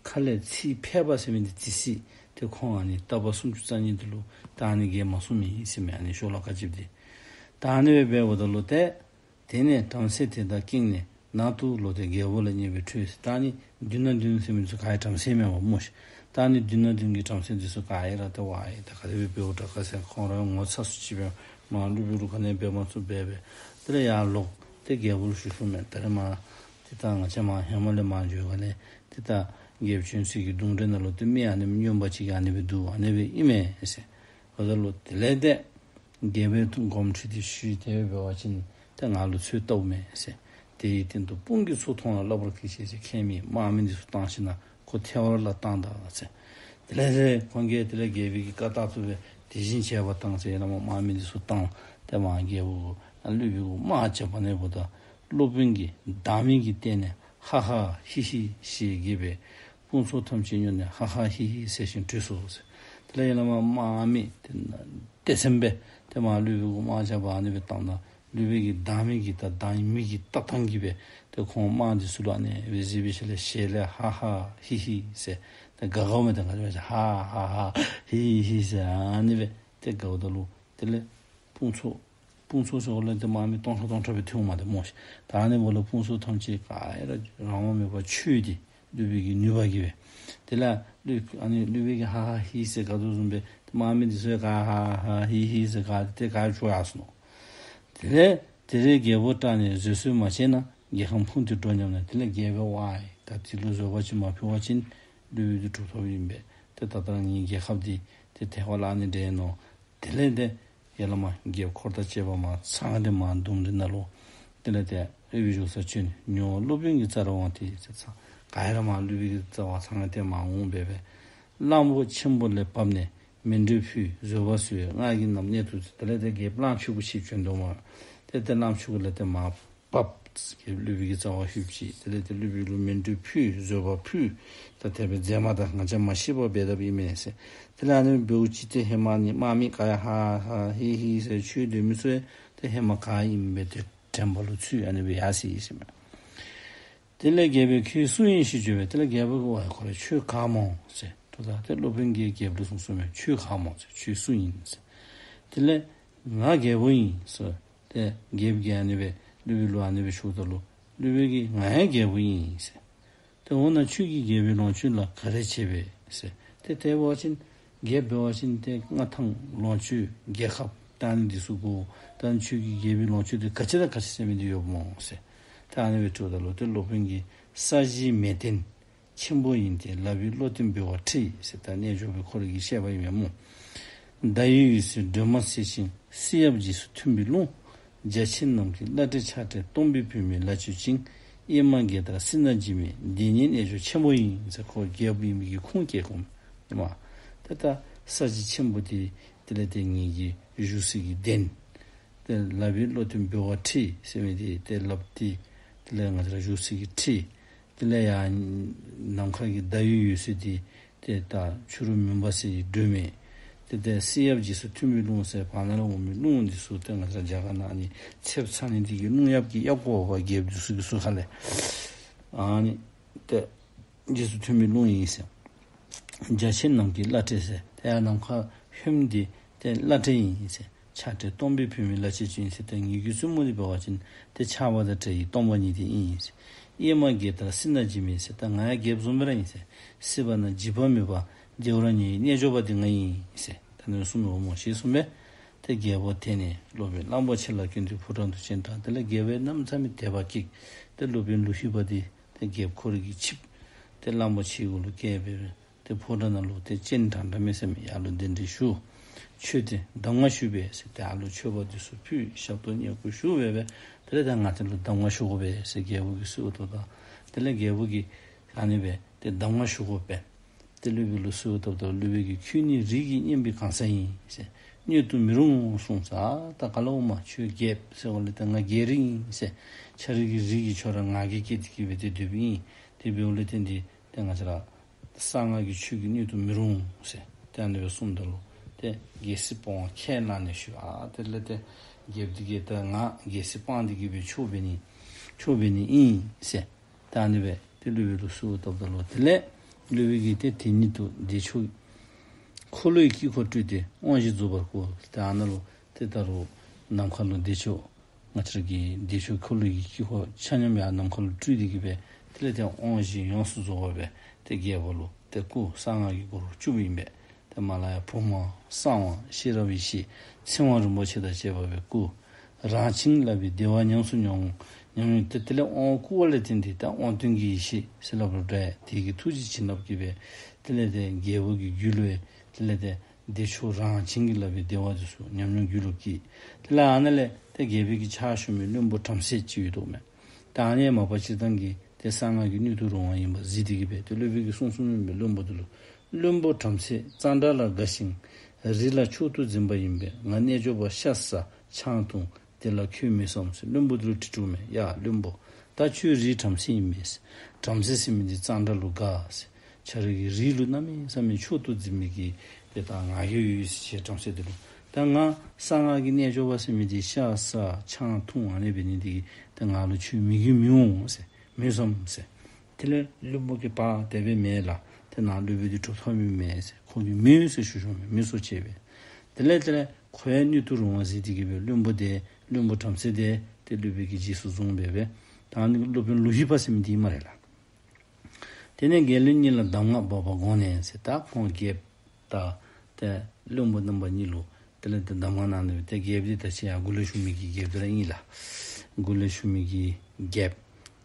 ཁ་ལས་ཚིག་ཕལ་པ་ཟེར་མི་འདི་ཏེ་ཟེར་ཏེ་ཁོང་ཨ་ནི་རྟ་པ་སུམ་ཅུ་རྩ་གཉིས་འདི་ལུ་ད་ཨ་ནི་གིས་མ་གསུངས་མི་ཨིན་ཟེར་མས། ཨ་ནི་ཤོ་ལོ་ཀ་ཅིག་འདི་ད་ཨ་ནི་སྦེ་འབདཝ་ད་ལུ་ཏེ་དེ་ནས་བྲམ་ཟེ་དེ་དག་སྐྱེངས་ནས་ནགས་སུ་ལོག་སྟེ་རྒྱལ་པོ་ལ་བརྙས་པའི་ཁྲོད་ཟེར། ད་ཨ་ནི་མདུན་ན་འདོན་ཟེར་མི་ཚུ་ག་ཡི་བྲམ་ཟེ་མས་པ་སྨོ་ཤིག། ད་ཨ་ནི་མདུན་ན་འདོན་གྱི་བྲམ་ཟེ་འདི་ཚུ་ག་ཡི་ར་ཏེ་ཝའི་ད་ག་དེ་སྦེ་འབདཝ་དྲག་ག་ཟེར་ཁོང་ར་ངོ་ཚ་སུ་ཅིག་སྦེ་མར་སློབ་དཔོན་ལུ་ག་ནི་འབད་མ་ཚུགས་སྦེ་སྦེ་དེ་ལས་ཡར་ལོག་སྟེ་རྒྱལ་པོ་ལུ་ཞུ་ཞུཝ་མས། ད་རེས་མར་ཏེ་ད་ང་བཅས་མར་ཧེ་མ་ལས་མར་འགྱོ་ག་ལས་ཏེ་ད་རྒྱལཔོ་བྱོན་སའི་གི་གདུང་རེ་ནང་ལུ་ཏེ་མི་ཨ་ནེམ་སྨྱོན་པ་ཅིག་གིས་ཨ་ནི་སྦེ་འདུག། ཨ་ནི་སྦེ་ཨིན་མས་ཟེར། འབདཝ་ད་ལུ་དེ་ལས་ཏེ་རྒྱལ་པོའི་དགོངསམ་ཁྲེལ་ཏེ་ཞུ་དེ་སྦེ་འབད་བ་ཅིན་ཏེ་ང་ལུ་ཚོད་བལྟཝ་མས་ཟེར། དེའི་སྟེང་དུ་དཔུང་གི་ཚོགས་མཐོང་ལ་བསླབ་པར་གྱིས་ཤིག་ཟེར། ཁྱེད་མི་དམག་མི་འདི་ཚུ་བཏང་ཞིནམ་ལས་ཁོ་ཐལ་བར་ལ་བཏང་ད་ཟེར། དེ་ལས་ཏེ་ཁོང་གིས་དེ་ལས་རྒྱལ་པོའི་གི་བཀའ་ལྟར་དུ་སྦེ་དེ་བཞིན་བྱས་པ་དང་ཟེར། ཡར་ལས་མར་དམག་མི་འདི་ཚུ་བཏང་། ཏེ་མར་རྒྱལ་པོ་ཨ་སློབ་དཔོན་གུ་དམག་རྐྱབ་པ་ནི་འབདཝ་ད་སློབ་དཔོན་གྱིས་སྡང་མིག་གིས་བལྟས་ནས་ཧ་ཧ་ཧི་ཧི་ཞེས་བགད་པས། དཔུང་ཚོགས་ཐམས་ཅད་སྨྱོ་ནས་ཧ་ཧ་ཧི་ཧི་ཟེར་ཞིང་བྲོས་སོ་ཟེར། དེ་ལས་ཡར་ལས་མར་དམག་མི་ཏེ་ཏེ་སེམས་སྦེ་ཏེ་མར་སློབ་དཔོན་གུ་དམག་རྐྱབ་པར་ཨ་ནི་སྦེ་བཏང་ད་སློབ་དཔོན་གྱི་སྡང་མིག་གིས་ད་སྡང་མིག་གིས་བལྟ་བལྟ་གིས་སྦེ་ཏེ་ཁོང་དམག་འདི་ཚུ་ལུ་ཨ་ནི་སྦེ་གཟིགས་པའི་ཤུལ་ལས་ཞལ་ལས་ཧ་ཧ་ཧི་ཧི་ཟེར་ཏེ་དགའ་དགའཝ་མས། ཏེ་ག་ཅི་སྦེ་ཧ་ཧ་ཧ་ཧི་ཧི་ཧི་ཟེར་ཨ་ནི་སྦེ་ཏེ་དགའཝ་ད་ལུ་དེ་ལས་དཔུང་ཚོགས་དཔུང་ཚོགས་ཟེརཝ་ལས་ཏེ་དམག་མི་སྟོང་ཕྲག་སྟོང་ཕྲག་སྦེ་ཐོནམ་མས་ཏེ་སྨོ་ཤིག། ད་ཨ་ནི་འབདཝ་ལས་དཔུང་ཚོགས་ཐམས་ཅད་ག་ར་རང་དབང་མེད་པར་ཁྱོད་དེ་སློབ་དཔོན་གྱི་ནུས་པ་གིས་སྦེ། དེ་ལས་སློབ་ཨ་ནི་སློབ་དཔོན་གྱིས་ཧ་ཧ་ཧི་ཟེར་དགའ་དོ་བཟུམ་སྦེ་ཏེ་དམག་མི་འདི་ཚུ་ཡང་ག་ཧ་ཧ་ཧི་ཧི་ཟེར་དགའ་སྟེ་ག་ཅོག་ཡར་སོ་ནུག། དེ་ལས་དེ་རེས་རྒྱལ་པོ་སྐྲག་ནས་བཟོད་གསོལ་མ་བྱས་ན་རྒྱལ་ཁམས་ཕུང་སྟེ་འགྲོ་སྙམ་ནས། དེ་ལས་རྒྱལ་པོ་ཝའི་ད་འདི་ལུ་བཟོད་པ་ཅིག་མ་ཕུལ་བ་ཅིན་སློབ་དཔོན་འདི་གྲུབ་ཐོབ་ཨིན་པས། ཏེ་ད་ལྟོ་ངེའི་རྒྱལ་ཁབ་འདི་ཏེ་ཐལ་བ་ལ་ཨ་ནི་འདྲེན་ནུག། དེ་ལས་ཏེ་ཡར་ལས་མར་རྒྱལཔོ་འཁོར་དང་བཅས་པ་མར་ཚང་སྟེ་མར་གདུང་རེ་ནང་ལུ་དེ་ལས་ཏེ་སློབ་དཔོན་བཞུགས་ས་བྱོན། མྱུར་བར་སློབ་དཔོན་གྱི་རྩར་འོངས་ཏེ་ཟེར། ཚང་ག་ཡ་ར་མར་སློབ་དཔོན་གྱི་རྩ་བར་ཚང་སྟེ་མར་འོང་སྦེ་སྦེ་གླང་པོ་ཆེན་པོ་ལས་བབས་ནས་ མཎྜལ་ཕུལ། བཟོད་པ་གསོལ། ང་གིས་ནམ་གནས་ཐུག་ཚེ་དེ་ལས་ཏེ་རྒྱལཔོ་གླང་ཆེན་པོ་ཅིག་བྱོན་དོ་མས། ཏེ་ཏེ་གླང་ཆེན་པོ་ལས་ཏེ་མར་བབས། སློབ་དཔོན་གྱི་རྩ་བར་ལྷོདཔ་ཅིག་དེ་ལས་ཏེ་སློབ་དཔོན་ལུ་མཎྜལ་ཕུལ། བཟོད་པ་ཕུལ། ད་དེ་སྦེ་མཛད་མ་ད་ང་བཅས་མ་ཤེས་པར་འབད་དཔ་ཨིན་མས་ཟེར། དེ་ལས་ཨ་ནི་འབདཝ་ཅིག་ཏེ་ཧེ་མ་ནི་དམག་མི་ག་ཡང་ཧ་ཧ་ཧི་ཧི་ཟེར་ཆོས་སྡོད་མི་ཚུ་ཡང་ཏེ་ཧེ་མ་ག་ཨིནམ་སྦེ་ཏེ་དྲན་པ་ལུ་ཚུད་ཨ་ནི་སྦེ་ཡར་སོ་ཡི་ཟེར་མས། དེ་ལས་རྒྱལ་པོས་ཁྱོད་སུ་ཡིན་ཞེས་བརྗོད་པས། དེ་ལས་རྒྱལ་པོ་གིས་ཝའི་ཁོ་ར་ཁྱོད་ག་སྨོ་ཟེར། ཏེ་ད་ཏེ་སློབ་དཔོན་གྱིས་རྒྱལཔོ་ལུ་གསུངས་གསུངསམ་མས། ཁྱོད་ག་སྨོ་ཟེར། ཁྱོད་སུ་ཡིན་ཟེར། དེ་ལས་ང་རྒྱལ་པོ་ཨིན་ཟེར། ཏེ་རྒྱལཔོ་གིས་ཨ་ནི་སྦེ་སློབ་དཔོན་ལུ་ཨ་ནི་སྦེ་ཞུཝ་ད་ལུ་སློབ་དཔོན་གྱིས་ང་ཡང་རྒྱལ་པོ་ཨིན་ཟེར། ཏེ་འོ་ན་ཁྱོད་ཀྱིས་རྒྱལ་པོའི་ལོངས་སྤྱོད་ལ་ག་རེ་བྱས་པས་ཟེར། ཏེ་དེ་འབད་བ་ཅིན་རྒྱལཔོ་འབད་བ་ཅིན་ཏེ་མངའ་ཐང་ལོངས་སྤྱོད་རྒྱལ་ཁབ་ད་ཨ་ནི་འདི་ཚུ་དགོ། ད་ཨ་ནི་ཁྱོད་ཀྱིས་རྒྱལ་པོའི་ལོངས་སྤྱོད་འདི་ག་ཅི་དང་ག་ཅི་ཟེར་མི་འདི་ཡོདཔ་སྨོ་ཟེར། ཏེ་ཨ་ནི་སྦེ་དྲིཝ་ད་ལུ་ཏེ་སློབ་དཔོན་གྱིས་ས་གཞི་མེ་ཏོག་ཆེན་པོ་ཡིན་ཏེ། ལག་པའི་བློ་ལྡན་འབུལ་བར་ཁྲིད་ཟེར། ད་རྣལ་འབྱོར་པའི་འཁོར་གྱིས་བཤད་པ་ཨིན་མས་སྨོ། ཟླ་འོད་འོད་ཟེར་སྒྲོན་མ་འཚེར་ཞིང་། བསིལ་ཡབ་རྗེས་སུ་མཐུན་པའི་རླུང་། རྒྱ་ཆེན་ནམ་མཁའི་བླ་བྲེ་ཆར་སྤྲིན་སྟོང་པའི་བུད་མེད་ལ་སྤྱོད་ཅིང་། གཡེར་མ་རྒྱལ་དར་སྲིད་ན་འཇིགས་མེད། འདི་ཉིད་རྣལ་འབྱོར་ཆེན་པོ་ཡིན་ཟེར། ཁོ་རྒྱལཔོ་ཨིན་མི་གི་ཁུངས་བཀལ་གོ་མས། ཏེ་ད་ས་གཞི་ཆེན་པོ་འདི་དེ་ལས་ཏེ་ངེ་གི་བཞུགས་ས་གི་གདན། ཏེ་ལག་པའི་བློ་ལྡན་འབུལ་བར་ཁྲིད་ཟེར་མི་འདི་ཏེ་ལགཔ་འདི་དེ་ལས་ང་བཅས་ར་བཞུགས་ས་གི་ཁྲི། དེ་ལས་ཡར་ནམ་མཁའ་གི་ཟླ་འོད་འོད་ཟེར་འདི་ཏེ་ད་ཕྱི་རུ་མུན་པ་ཟེར་གྱི་སྒྲོན་མེ། ཏེ་ཏེ་བསིལ་ཡབ་རྗེས་སུ་མཐུན་པའི་རླུང་ཟེར་བར་ན་ལས་འོང་མི་རླུང་འདི་ཚུ་ཏེ་ང་བཅས་ར་རྒྱ་གར་ནང་ཨ་ནི་ཚདཔ་ཚ་ནི་འདི་གིས་རླུང་ཡབ་ཀྱིས་གཡབ་དགོ་པས་རྒྱལཔོ་འདི་ཚུ་གི་གཟུགས་ཁ་ལས། ཨ་ནི་ཏེ་རྗེས་སུ་མཐུན་པའི་རླུང་ཡིན་ཟེར། རྒྱ་ཆེན་ནམ་མཁའི་བླ་བྲེ་ཟེར། ཏེ་ཡར་ནམ་མཁའ་ཧོནམ་འདི་ཏེ་བླ་བྲེ་ཨིན་ཟེར། ཆར་སྤྲིན་སྟོང་པའི་བུད་མེད་ལ་སྤྱོད་ཅིང་ཟེར། ཏེ་ངེ་གི་བཙུན་མོ་འདི་འབད་བ་ཅིན་ཏེ་ཆར་པ་དང་བྲལ་བའི་སྟོང་པ་ཉིད་འདི་ཨིན་ཟེར། གཡེར་མ་རྒྱལ་དར་སྲིད་ན་འཇིགས་མེད་ཟེར། ད་ང་ཡང་རྒྱལཔོ་བཟུམ་སྦེ་ར་ཨིན་ཟེར། སྲིད་པ་ན་འཇིགས་པ་མེད་པ་བདེ་བར་ཉལ་བའི་རྣལ་འབྱོར་པ་འདི་ང་ཨིན་ཟེར། ད་ཨ་ནི་གསུངས་མས་སྨོ་ཞེས་གསུངས་པས། ཏེ་རྒྱལ་པོ་དེ་ནས་སློབ་དཔོན་གླང་པོ་ཆེ་ལ་བཀོན་ཏེ་ཕོ་བྲང་དུ་སྤྱན་དྲངས། དེ་ལས་རྒྱལ་པོ་གནམ་མེད་ས་མེད་དད་པ་སྐྱེས། ཏེ་སློབ་དཔོན་ལུ་ཧིག་པ་འདི་ཏེ་རྒྱལཔོ་ཁོ་རའི་གི་ཆིབས་ཏེ་གླང་པོ་ཆེའི་གུ་ལུ་བཀལ་སྦེ་ཏེ་ཕོ་བྲང་ནང་ལུ་ཏེ་སྤྱན་དྲངས་དྲངས་མས་ཟེར་མས། ཡར་ལུ་གདན་འདྲེན་ཞུ། མཆོད་དེ་གདམས་ངག་ཞུས་པས་ཟེར། ཏེ་ཨ་ལུ་མཆོད་པ་འདི་ཚུ་ཕུལ། ཞབས་ཏོག་བསྙེན་བཀུར་ཞུ་སྦེ་སྦེ་དེ་ལས་ད་ང་བཅས་ལུ་གདམས་ངག་ཞུ་དགོ་པས་ཟེར་རྒྱལ་པོ་གིས་གསོལཝ་བཏབ་ད། དེ་ལས་རྒྱལ་པོ་གིས་ཨ་ནི་སྦེ་ཏེ་གདམས་ངག་ཞུ་དགོ་པས། ཏེ་སློབ་དཔོན་ལུ་གསོལཝ་བཏབ་ད་སློབ་དཔོན་གྱིས་ཁྱོད་ནི་རིགས་ཀྱི་གཉན་པའི་གང་ཟག་ཡིན་ཟེར། གནོད་དུ་མི་རུང་གསུངས་ས། ད་ག་ལ་འོང་མ་ཁྱོད་རྒྱལཔོ་ཟེར་འོང་ལས་ད་ང་རྒྱལ་རིགས་ཨིན་ཟེར། ཁྱོད་རའི་གི་རིགས་ཀྱི་ཁྱོད་ར་ང་རྒྱལ་སྐྱེས་ཏེ་གི་སྦེ་ཏེ་སྡོདཔ་ཨིན། དེ་འབདཝ་ལས་བརྟེན་ཏེ་ཏེ་ང་བཅས་ར་གསང་སྔགས་ཀྱི་ཆོས་ཀྱིས་གནོད་དུ་མི་རུང་ཟེར། ཏེ་ཨ་ནི་སྦེ་གསུངམ་ད་ལུ་ཏེ་རྒྱལ་སྲིད་སྤོང་བ་ཁས་བླངས་ནས་ཞུ། ཨ་དེ་ལས་ཏེ་རྒྱལཔོ་འདི་གིས་ད་ང་རྒྱལ་སྲིད་སྤངས་ཏེ་གི་སྦེ་ཆོས་འབད་ནི་ཆོས་འབད་ནི་ཨིན་ཟེར། ད་ཨ་ནི་སྦེ་ཏེ་སློབ་དཔོན་ལུ་གསོལཝ་བཏབ་ད་ལུ་དེ་ལས་སློབ་དཔོན་གྱིས་ཏེ་དེ་ཉིད་དུ་བདེ་མཆོག་འཁོར་ལོའི་དཀྱིལ་འཁོར་སྤྲུལ་ཏེ་དབང་བཞི་རྫོགས་པར་བསྐུལ། ཏེ་ཨ་ནཱ་ལུ་ཏེ་ད་རུང་ནམ་མཁའ་ལུ་བདེ་མཆོག་ང་བཅས་ར་གི་བདེ་མཆོག་འཁོར་ལོའི་གི་དཀྱིལ་འཁོར་ཆ་མཉམ་ཡར་ནམ་མཁའ་ལུ་སྤྲུལ་ཏེ་གི་སྦེ་དེ་ལས་ཏེ་དབང་བཞི་ཡོངས་སུ་རྫོགས་པ་སྦེ་ཏེ་རྒྱལ་པོ་ལུ་ཏེ་བསྐུལ། གསང་སྔགས་ཀྱི་སྒོ་རུ་བཅུགཔ་ཨིན་པས། ཏེ་མར་ལས་ཡར་བུམ་དབང་གསང་དབང་ཤེས་རབ་ཡེ་ཤེས་ཚེ་དབང་རིན་པོ་ཆེ་དང་བཅས་པ་སྦེ་བསྐུལ། རང་བྱིན་རླབས་པའི་བདེ་བ་ཉམས་སུ་མྱོང་། ཉམས་མྱོང་ཏེ་དེ་ལས་དབང་བསྐུར་བ་ལས་བརྟེན་ཏེ་ད་དབང་དོན་གྱི་ཡེ་ཤེས་ཟེར་སླབ་རུང་འདྲ། དེ་གི་ཐུགས་རྗེ་བྱིན་རླབས་ཀྱིས་སྦེ་དེ་ལས་ཏེ་རྒྱལ་པོ་གི་རྒྱུད་ལུ་དེ་ལས་ཏེ་བདེ་མཆོག་རང་བྱིན་གྱིས་བརླབས་པའི་བདེ་བ་འདི་ཚུ་ཉམས་མྱོང་རྒྱུད་ལུ་སྐྱེས། དེ་ལས་ཨ་ནཱ་ལས་ཏེ་རྒྱལ་པོའི་གི་ཕྱག་ཞུ་མི་བློན་པོ་བྲམ་ཟེ་ཅིག་ཡོད་དོ་མས། ད་ཨ་ནི་མ་པ་སྤྱིར་བཏང་གི་ཏེ་གསང་སྔགས་ཀྱིས་གནོད་དུ་རུང་བ་ཡིན་པ་གཟིགས་ཏེ་གི་སྦེ་ཏེ་སློབ་དཔོན་གྱིས་གསུངས་གསུངསམ་ཨིན་པས། བློན་པོ་བྲམ་ཟེ་གཙང་སྦྲ་ལ་དགའ་ཞིང་རི་ལ་མཆོག་ཏུ་འཛིན་པ་ཡིན་པས། ང་རྣལ་འབྱོར་པ་ཤ་ཟ་ཆང་འཐུང་དེ་ལ་ཁྱོད་མོས་སམ་ཟེར་བློན་པོ་འདི་ལུ་དྲི་དྲིཝ་མས། ཡ་བློན་པོ་ད་ཁྱོད་རིའི་བྲམ་ཟེ་ཨིན་མས་ཟེར། བྲམ་ཟེ་ཟེར་མི་འདི་གཙང་སྦྲ་ལུ་དགའ་ཟེར། ཁྱོད་རའི་གི་རི་ལུ་གནམ་མེད་ས་མེད་མཆོག་ཏུ་འཛིན་མི་གི་ཏེ་ད་ང་རྒྱལ་ཡོད་ཟེར་བྲམ་ཟེ་འདི་ལུ། ད་ང་གསང་སྔགས་ཀྱི་རྣལ་འབྱོར་པ་ཟེར་མི་འདི་ཤ་ཟ་ཆང་འཐུང་ཨ་ནི་འབད་ནི་འདི་གིས་ད་ང་ལུ་ཁྱོད་མོས་གི་མི་འོང་ཟེར། མོས་སམ་ཟེར། དེ་ལས་བློན་པོ་གིས་པ་དེ་སྦེ་མེན་ལགས། ཏེ་ནཱ་སློབ་དཔོན་འདི་གྲུབ་ཐོབ་ཨིན་མས་ཟེར། ཁོ་གིས་མོས་ཟེར་ཞུ་ཞུཝ་མས། མོས་སོ་ཅེས་སྦེ། དེ་ལས་དེ་ལས་ཁོ་ཡང་གནོད་དུ་རུང་བ་གཟིགས་ཏེ་གི་སྦེ་བློན་པོ་དེ་བློན་པོ་བྲམ་ཟེ་དེ་ཏེ་སློབ་དཔོན་གྱིས་རྗེས་སུ་བཟུང་སྦེ་སྦེ། ད་ཨ་ནི་སློབ་དཔོན་ལུ་ཧིག་པ་ཟེར་མི་འདི་ཨིན་སྨ་རེ་ལགས། དེ་ནས་རྒྱལ་བློན་གཉིས་ལ་གདམས་ངག་འབག་པར་དགོངས་ནས་ཟེར། ད་ཁོང་རྒྱལཔོ་དང་ཏེ་བློན་པོ་རྣམ་པ་གཉིས་ལུ་དེ་ལས་ཏེ་གདམས་ངག་གནང་ནུག། ཏེ་རྒྱལཔོ་འདི་ད་ཅི་ཡར་མགུ་ལས་ཞུ་མི་གི་རྒྱལཔོ་འདི་ར་ཨིན་ལགས། མགུ་ལས་ཞུ་མི་གི་རྒྱལཔོ་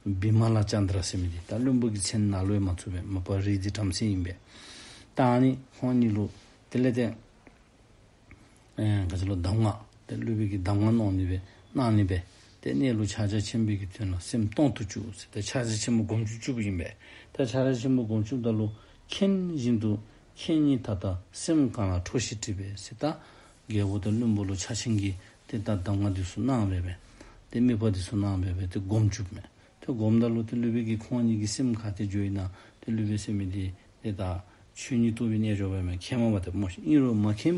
བི་མ་ལ་ཙནྡྲ་ཟེར་མི་འདི། ད་བློན་པོ་གི་མཚན་ནང་ལུ་ཡང་མ་ཚུད་པས། མ་པ་རིགས་འདི་བྲམ་ཟེ་ཨིན་པས། ད་ཨ་ནི་ཁོང་གཉིས་ལུ་དེ་ལས་ཏེ་ཨེ་ག་ཅི་ལོ་གདམས་ངག་ཏེ་སློབ་དཔོན་གྱིས་གདམས་ངག་གནང་ནི་སྦེ་གནང་ནི་སྦེ་ཏེ་གནས་ལུགས་ཕྱག་རྒྱ་ཆེན་པོའི་གི་དོན་ལ་སེམས་གཏོང་དུ་བཅུག་ཟེར། ཏེ་ཕྱག་རྒྱ་ཆེན་པོ་སྒོམ་བཅུག་བཅུགཔ་ཨིན་པས། ཏེ་ཕྱག་རྒྱ་ཆེན་པོ་སྒོམ་བཅུགཔ་ད་ལུ་མཁྱེན་བཞིན་དུ་ ཁྱེད་ཉིད་ད་ལྟ་སེམས་གང་ལ་ཁྲོ་ཞེས་དྲིས་པས་ཟེར། ད་རྒྱལ་པོ་དང་བློན་པོ་ལུ་ཕྱག་ཆེན་གྱིས་ཏེ་ད་གདམས་ངག་འདི་ཚུ་གནང་སྦེ་སྦེ་ཏེ་དམིགས་པ་འདི་ཚུ་གནང་སྦེ་སྦེ་ཏེ་སྒོམ་བཅུགཔ་མས། ཏེ་སྒོམ་ད་ལུ་ཏེ་སློབ་དཔོན་གྱིས་ཁོང་གཉིས་ཀྱི་སེམས་ག་ཏེ་འགྱོ་ཡི་ན་ཏེ་སློབ་དཔོན་ཟེར་མི་འདི་ཏེ་ད་ཆོས་ཉིད་རྟོགས་པའི་རྣལ་འབྱོར་པ་མས། མཁྱེནམ་མ་པ་ཏེ་སྨོ་ཤིག། ཨིན་རུང་མ་མཁྱེན་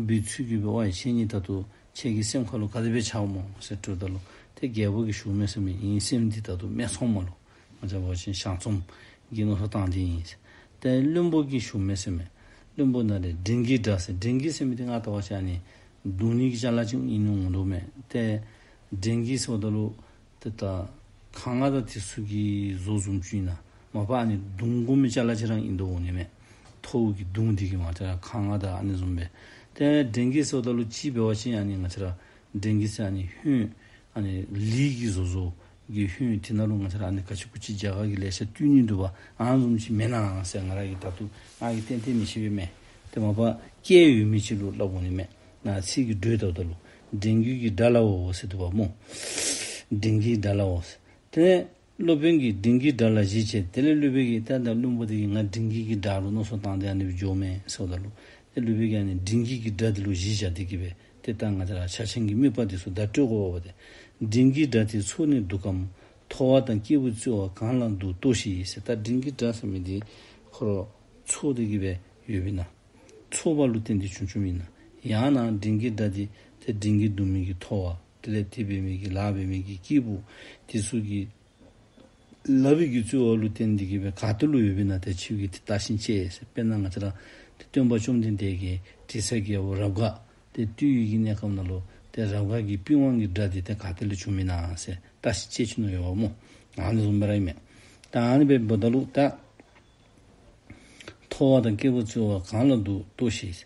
པའི་ཚུལ་གྱིས་སྦེ་ཝའི་ཁྱེད་ཉིད་ད་ལྟོ་ཁྱེད་ཀྱི་སེམས་ཁ་ལུ་ག་དེ་སྦེ་འཆརཝ་སྨོ་ཟེར་དྲིཝ་ད་ལུ་ཏེ་རྒྱལ་པོ་གིས་ཞུཝ་མས་ཟེར་མི་ཨིན། སེམས་འདི་ད་ལྟོ་སྨད་འཚོང་མ་ལུ་ང་བཅས་འབད་བ་ཅིན་ཞང་ཚོམ་གྱི་མནོ་བསམ་བཏང་སྟེ་ཨིན། ཏེ་བློན་པོ་གིས་ཞུཝ་མས་ཟེར་མས། བློན་པོ་ན་རེ་འབྲིང་གི་སྒྲ་ཟེར། འབྲིང་གི་ཟེར་མི་འདི་ང་བལྟ་བ་ཅིན་ཨ་ནི་བརྡུང་ནི་གི་ཅ་ལ་ཅིག་ཨིན་འོང་དོ་མས། ཏེ་འབྲིང་གི་ཟེརཝ་ད་ལུ་ཏེ་ད་གངས་དང་དེ་ཚུ་གི་བཟོ་བཟུམ་ཅིག་ཨིན་ན་མ་པ་ཨ་ནི་བརྡུང་དགོ་མི་ཅ་ལ་ཅིག་ར་ཨིན་དོ་འོང་ནི་མས། ཐོཝ་གིས་བརྡུང་སྟེ་གི་མ་ཏེ་གངས་དང་ཨ་ནི་བཟུམ་སྦེ། ཏེ་འབྲིང་གི་ཟེརཝ་ད་ལུ་ཅིག་འབད་བ་ཅིན་ཨ་ནི་ང་བཅས་ར་འབྲིང་གི་ཟེར་ཨ་ནི་ཧོད་ཨ་ནི་ལི་གི་བཟོ་བཟོ་གི་ཧོད་དེ་ནང་ལུ་ང་བཅས་ར་ཨ་ནི་ག་ཅི་གུ་ཅི་རྒྱ་གར་གྱི་ལེ་ཤ་བཏུལ་ནི་འདུག་པ། ཨ་ནི་བཟུམ་ཅིག་མེན་ན་ཟེར་ང་ར་གིས་ད་ལྟོ་ང་གིས་གཏན་གཏན་མི་ཤེས་པས་མས། ཏེ་མ་པ་སྐད་ཡོད་མི་ཅིག་ལུ་སླབ་འོང་ནི་མས། ན་ཚིག་གི་འགྲོས་བཏབ་ད་ལུ་འབྲིང་གི་གི་སྒྲ་ལ་འོ་ཟེར་འདུག་པ་སྨོ། འབྲིང་གི་སྒྲ་ལ་འོ་ཟེར། ཏེ་སློབ་དཔོན་གྱིས་འབྲིང་གི་སྒྲ་ལ་གཞི་བྱས། དེ་ལས་སློབ་དཔོན་གྱིས་ད་ད་བློན་པོ་དེ་གིས་ང་འབྲིང་གི་གི་སྒྲ་ལུ་མནོ་བསམ་བཏང་སྟེ་ཨ་ནི་སྦེ་འགྱོཝ་མས་ཟེརཝ་ད་ལུ་ཏེ་སློབ་དཔོན་གྱིས་ཨ་ནི་འབྲིང་གི་གི་སྒྲ་དེ་ལུ་གཞི་བཞག་སྟེ་གི་སྦེ་ཏེ་ད་ང་བཅས་ར་ཕྱག་ཆེན་གྱི་དམིགས་པ་དེ་ཚུ་བརྡ་སྤྲོད་དགོ་པ་ཏེ། འབྲིང་གི་སྒྲ་དེ་ཚོགས་ནི་འདུག་གམ། མཐོ་བ་དང་སྐྱེས་བུ་རྩོལ་བ་གང་ལ་འདུག་ལྟོས་ཤིག་ཟེར། ད་འབྲིང་གི་སྒྲ་ཟེར་མི་འདི་ཁོ་ར་ཚོགས་ཏེ་གི་སྦེ་ཡོདཔ་ཨིན་ན། ཚོགས་པ་ལུ་བརྟེན་ཏེ་བྱུང་བྱུངམ་ཨིན་ན། ཡང་ན་འབྲིང་གི་སྒྲ་འདི་ཏེ་འབྲིང་གི་འདུག་མི་གི་མཐོ་བ་དེ་ལས་དེ་འབད་མི་གི་ལཱ་འབད་མི་གི་སྐྱེས་བུ་དེ་ཚུ་གི་ལག་པའི་གི་རྩོལ་བ་ལུ་བརྟེན་ཏེ་གི་སྦེ་ག་ཏེ་ལུ་ཡོདཔ་ཨིན་ན་ཏེ་ཁྱོད་ཀྱིས་ཏེ་བརྟག་ཞིབ་དཔྱད་ཟེར། དཔེར་ན་ང་བཅས་ར་ཏེ་སྟོན་པ་བཅོམ་ལྡན་འདས་ཀྱིས་དྲི་ཟ་རྒྱལ་པོ་རབ་དགའ་དེ་བཏུལ་བའི་གི་གནས་སྐབས་ནང་ལུ་ཏེ་རབ་དགའ་གི་པི་ཝང་གི་སྒྲ་འདི་ཏེ་ག་ཏེ་ལས་བྱུངམ་ཨིན་ན་ཟེར་བརྟག་ཞིབ་དཔྱད་བྱིན་ནུག་ཡོདཔ་སྨོ། ཨ་ནི་བཟུམ་སྦེ་ར་ཨིན་མས། ད་ཨ་ནི་སྦེ་འབདཝ་ད་ལུ་ད་མཐོ་བ་དང་སྐྱེས་བུ་རྩོལ་བ་གང་ལ་འདུག་ལྟོས་ཤིག།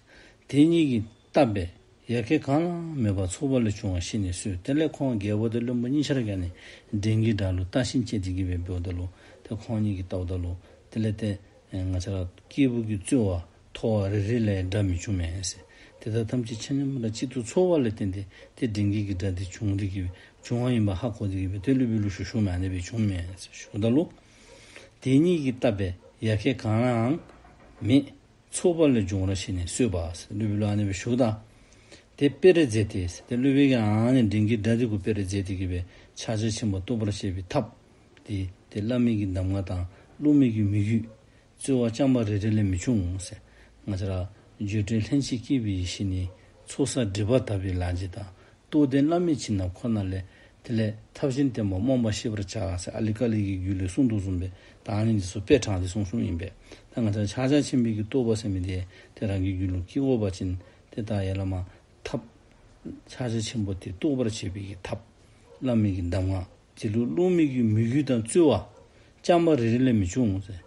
དེ་གཉིས་ཀྱིས་བཏབ་པས་ཡར་སྐྱེ་གང་ལའང་མེད་པར་ཚོགས་པ་ལས་བྱུང་བ་ཤེས་ནས་གསོལ། དེ་ལས་ཁོང་རྒྱལ་པོ་དང་བློན་པོ་གཉིས་ཆ་ར་གིས་ཨ་ནི་འབྲིང་གི་སྒྲ་ལུ་བརྟག་ཞིབ་དཔྱད་དེ་གི་སྦེ་འབདཝ་ད་ལུ་ཏེ་ཁོང་གཉིས་ཀྱིས་བལྟཝ་ད་ལུ་དེ་ལས་ཏེ་ཨེ་ང་བཅས་ར་སྐྱེས་བུ་གི་རྩོལ་བ་མཐོ་བ་རེ་རེ་ལས་སྒྲ་མི་བྱུང་མས་ཟེར། དེ་དག་ཐམས་ཅད་ཆ་མཉམ་ར་གཅིག་ཏུ་ཚོགས་པ་ལས་བརྟེན་ཏེ་ཏེ་འབྲིང་གི་གི་སྒྲ་དེ་བྱུང་སྟེ་གི་སྦེ་བྱུང་བ་ཨིན་པ་ཧ་གོ་སྟེ་གི་སྦེ་ཏེ་སློབ་དཔོན་ལུ་ཞུ་ཞུཝ་མས། ཨ་ནི་སྦེ་བྱུངམ་མས་ཟེར་ཞུཝ་ད་ལུ་དེ་གཉིས་ཀྱིས་བཏབ་པས་ཡར་སྐྱེ་གང་ལའང་མེད། ཚོགས་པ་ལས་བྱུང་བར་ཤེས་ནས་གསོལ་པ་ཟེར་སློབ་དཔོན་ལུ་ཨ་ནི་སྦེ་ཞུཝ་ད། དེ་དཔེ་རེ་མཛད་དེ་ཟེར་ཏེ་སློབ་དཔོན་གྱིས་ཨ་ནི་འབྲིང་གི་སྒྲ་དེ་གུ་དཔེ་རེ་མཛད་དེ་གི་སྦེ་ཕྱག་རྒྱ་ཆེན་པོ་རྟོགས་པར་བྱེད་པའི་ཐབས་དེ་ཏེ་བླ་མའི་གི་གདམས་ངག་དང་སློབ་མའི་གི་མོས་གུས། རྩོལ་བ་རྐྱང་པ་རེ་རེ་ལས་མི་འབྱུང་ཟེར། ང་བཅས་ར་བརྗོད་བྲལ་ལྷན་ཅིག་སྐྱེས་པའི་ཡེ་ཤེས་ནི། ཚོགས་བསགས་སྒྲིབ་པ་དག་པའི་ལག་རྗེས་དང་། རྟོགས་ལྡན་བླ་མའི་བྱིན་རླབས་ཁོ་ན་ལས། དེ་ལས་ཐབས་གཞན་བསྟན་པ་རྨོངས་པ་ཤེས་པར་བྱ་ཟེར་ཨ་ལི་ཀ་ལི་གི་རྒྱུད་ལས་གསུངས་དོ་བཟུམ་སྦེ་ད་ཨ་ནི་འདི་ཚུ་དཔེ་དྲངས་ཏེ་གསུངས་གསུངསམ་ཨིན་པས། ད་ང་བཅས་ཕྱག་རྒྱ་ཆེན་པོའི་གི་རྟོགས་པ་ཟེར་མི་དེ་ཏེ་རང་གི་རྒྱུད་ལུ་སྐྱེ་དགོ་པ་ཅིན་ཏེ་ད་ཡ་བླ་མ་ཐབས་ཕྱག་རྒྱ་ཆེན་པོ་དེ་རྟོགས་པར་བྱེད་པའི་གི་ཐབས་བླ་མའི་གི་གདམས་ངག་དེ་ལུ་སློབ་མའི་གི་མོས་གུས་དང་རྩོལ་བ་རྐྱང་པ་རེ་རེ་ལས་མི་འབྱུང་ཟེར།